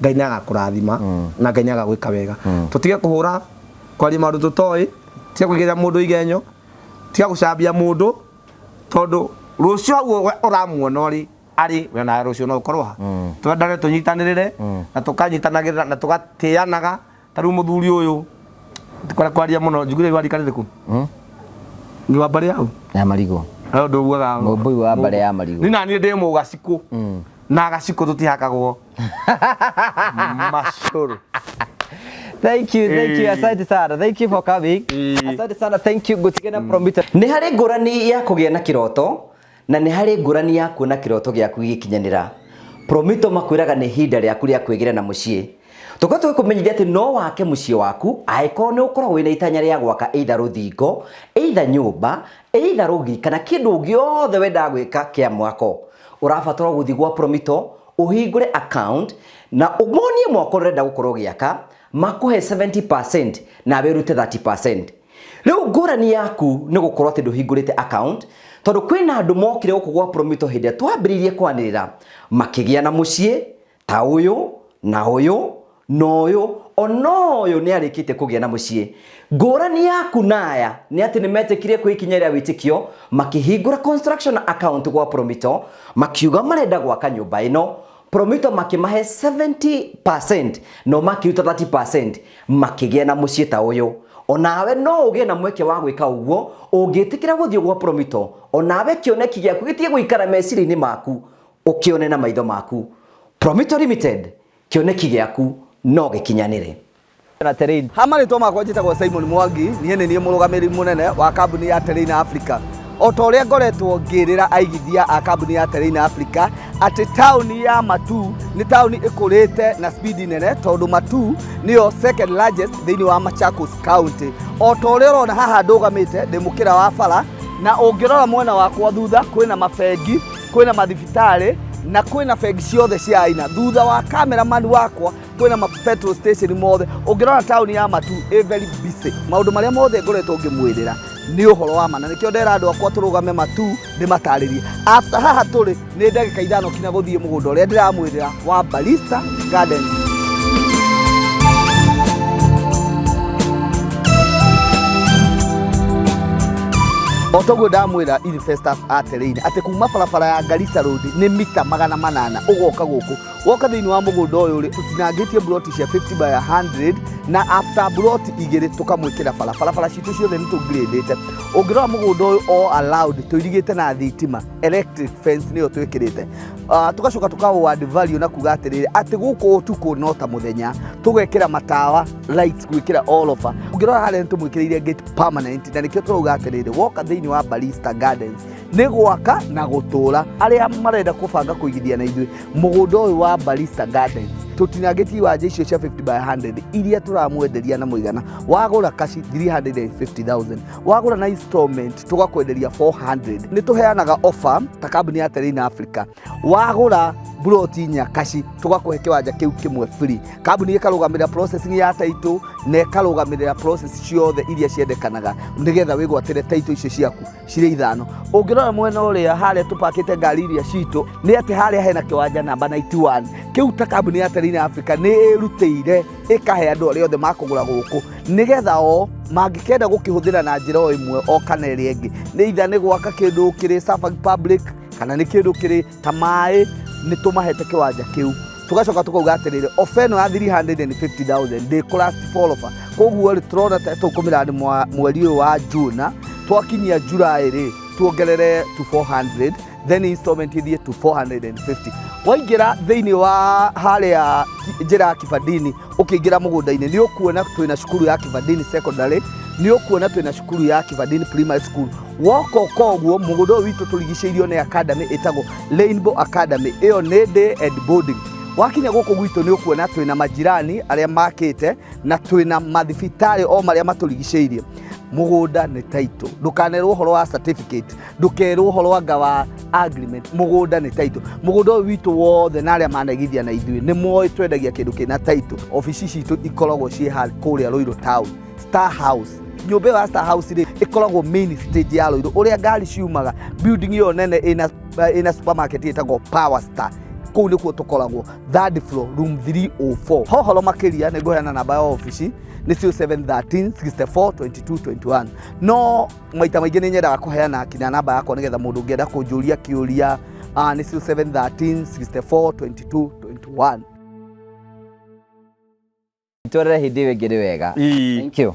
Ngai nĩ agakũrathima na Ngai nĩ agagwĩka wega. Tũtige kũhũra, kwaria maũndũ tũtoĩ, tiga kũigĩrĩra mũndũ igenyo, tiga gũcambia mũndũ, tondũ rũciũ hau ũramuona ũrĩ arĩ we nawe rũciũ no ũkorwo ha. Twendane, tũnyitanĩrĩre na tũkanyitanagĩrĩra na tũgatĩanaga. Ta rĩu mũthuri ũyũ ndikwenda kwaria mũno, njugire wa rika rĩrĩkũ? Nĩ wa mbarĩ yau? Ya marigũ. Hau ndũguaga. Mũmbũi wa mbarĩ ya marigũ. Ni na niĩ ndĩ mũgacikũ na gacikũ tũtihakagwo macũrũ. Thank you, thank you. Asante sana. Thank you for coming. Asante sana. Thank you. Gutigana Promita. Nĩ harĩ ngũrani ya kũgĩa na kĩroto na nĩ harĩ ngũrani ya kuona kĩroto gĩaku gĩgĩkinyanĩra. Promito makwĩraga nĩ ihinda rĩaku rĩa kwĩgĩra na mũciĩ. Tũkorwo tũgĩkũmenyithia atĩ no wake mũciĩ waku angĩkorwo nĩ ũkoragwo wĩna itanya rĩa gwaka either rũthingo, either nyũmba, either rũgiri kana kĩndũ gĩothe wendaga gwĩka kĩa mwako. Ũrabatara gũthiĩ gwa Promito ũhingũre account na ũmonie mwako ũrenda gũkorwo ũgĩaka, makũhe 70% nawe ũrute 30%. Rĩu ngũrani yaku nĩ gũkorwo atĩ ndũhingũrĩte account, tondũ kwĩna andũ mokire gũkũ gwa Promito hĩndĩ ĩrĩa twambĩrĩirie kwanĩrĩra, makĩgĩa na mũciĩ ta ũyũ na ũyũ na ũyũ, ona ũyũ nĩ arĩkĩtie kũgĩa na mũciĩ. Ngũrani yaku na aya nĩ atĩ nĩ metĩkirie kwĩ ikinya rĩa wĩtĩkio, makĩhingũra construction account gwa Promito, makiuga marenda gwaka nyũmba ĩno. Promito makĩmahe 70% no makĩruta 30%, makĩgĩa na mũciĩ ta ũyũ. Onawe no ũgĩe na mweke wa gwĩka ũguo ũngĩtĩkĩra gũthiĩ gwa Promito, onawe kĩoneki gĩaku gĩtige gũikara meciria-inĩ maku, ũkĩone na maitho maku. Promito Limited, kĩoneki gĩaku no gĩkinyanĩre. Na Terrain. Ha marĩtwa makwa njĩtagwo Simon Mwangi, niĩ nĩ niĩ mũrũgamĩrĩri mũnene wa kambuni ya Terrain Africa. O ta ũrĩa ngoretwo ngĩrĩra aigithia a kambuni ya Terrain Africa atĩ taũni ya Matuu nĩ taũni ĩkũrĩte na speed nene, tondũ Matuu nĩyo second largest thĩinĩ wa Machakos County. O ta ũrĩa ũrona haha ndũgamĩte ndĩ mũkĩra wa bara, na ũngĩrora mwena wakwa thutha kwĩna mabengi, kwĩna mathibitarĩ na kwĩna bengi ciothe cia aina. Thutha wa cameraman wakwa kwĩna ma petrol station mothe. Ũngĩrora taũni ya Matuu ĩ very busy. Maũndũ marĩa mothe ngoretwo ngĩmwĩrĩra nĩ ũhoro wa ma, na nĩkĩo ndera andũ akwa tũrũgame Matuu ndĩmatarĩrie. After haha tũrĩ nĩ ndagĩka 5 kinya gũthiĩ mũgũnda ũrĩa ndĩramwĩrĩra wa Barista Gardens. O toguo ndamwĩra investors a Terrain atĩ kuma barabara ya Garissa Road nĩ mita 800 ũgoka gũkũ. Woka thĩinĩ wa mũgũnda ũyũ rĩ, tũtinangĩtie mburoti cia 50 by 100, na after mburoti 2 tũkamwĩkĩra bara. Barabara citũ ciothe nĩ tũngirĩndĩte. Ũngĩrora mũgũnda ũyũ all allowed tũirigĩte na thitima, electric fence nĩyo twĩkĩrĩte. Tũgacoka tũka add value na kuga atĩrĩrĩ atĩ gũkũ ũtukũ no ta mũthenya, tũgekĩra matawa lights gwĩkĩra all over. Ũngĩrora harĩa nĩ tũmwĩkĩrĩire gate permanent, na nĩkĩo tũrauga atĩrĩrĩ woka thĩinĩ wa Barista Gardens nĩ gwaka na gũtũra. Arĩa marenda kũbanga kũigithia na ithuĩ mũgũnda ũyũ wa Barista Gardens, tũtinangĩtie iwanja icio cia 50 by 100 iria tũramwenderia na mũigana wagũra kaci 350,000, wagũra na installment tũgakwenderia 400. Nĩ tũheanaga offer ta kambuni ya Terrain Africa, wagũra Mburoti inya kaci tũgakũhe kĩwanja kĩu kĩmwe free. Kambuni ĩkarũgamĩrĩra processing ya title na ĩkarũgamĩrĩra process ciothe iria ciendekanaga nĩgetha wĩgwatĩre title icio ciaku cirĩ ithano. Ũngĩrora mwena ũrĩa harĩa tũpakĩte ngari iria citũ, nĩ atĩ harĩa hena kĩwanja namba 91 kĩu, ta kambuni ya Terrain Africa nĩ ĩrutĩire ĩkahe andũ arĩa othe makũgũra gũkũ, nĩgetha o mangĩkenda gũkĩhũthĩra na njĩra o ĩmwe o kana ĩrĩa ĩngĩ, nĩ itha nĩ gwaka kĩndũ kĩrĩ serving public kana nĩ kĩndũ kĩrĩ ta maĩ, nĩ tũmahete kĩwanja kĩu. Tũgacoka tũkauga atĩrĩrĩ, ofa ĩno ya 350,000 ndĩkũ last for offer. Koguo rĩ, tũrona ta tũkũmĩra mweri ũyũ wa June, twakinyia July rĩ, tuongerere to 400, then installment ithiĩ to 450. Waingĩra thĩinĩ wa harĩa njĩra ya Kibandini, ũkĩingĩra mũgũnda-inĩ, nĩ ũkuona twĩna cukuru ya Kibandini Secondary, nĩ ũkuona twĩna cukuru ya Kibandini Primary School. Woka ũka ũguo, mũgũnda ũyũ witũ tũrigicĩirio nĩ academy ĩtagwo Rainbow Academy, ĩyo nĩ day and boarding. Wakinya gũkũ gwitũ, nĩ ũkuona twĩna majirani arĩa makĩte na twĩna mathibitarĩ o marĩa matũrigicĩirie. Mũgũnda nĩ title, ndũkanerwo ũhoro wa certificate, ndũkerwo ũhoro anga wa agreement, mũgũnda nĩ title. Mũgũnda ũyũ witũ wothe na arĩa manaigithia na ithuĩ nĩ moĩ twendagia kĩndũ kĩna title. Obici citũ ikoragwo ciĩ kũrĩa Ruiru Town, Star House. Nyũmba ĩyo ya Star House rĩ, ĩkoragwo main stage ya Ruiru, ũrĩa ngari ciumaga, building ĩyo nene ĩna supermarket ĩtagwo Power Star. Kũu nĩkuo tũkoragwo, third floor, room 304. Hohoro makĩria, nĩ ngũheana namba ya obici, nĩ 0713 64 22 21. No maita maingĩ nĩ nyendaga kũheana kinya namba yakwa, nĩgetha mũndũ ũngĩenda kũnjũria kĩũria, nĩ 0713 64 22 21. Twerere hĩndĩ ĩyo ĩngĩ, nĩ wega. Ii. Thank you.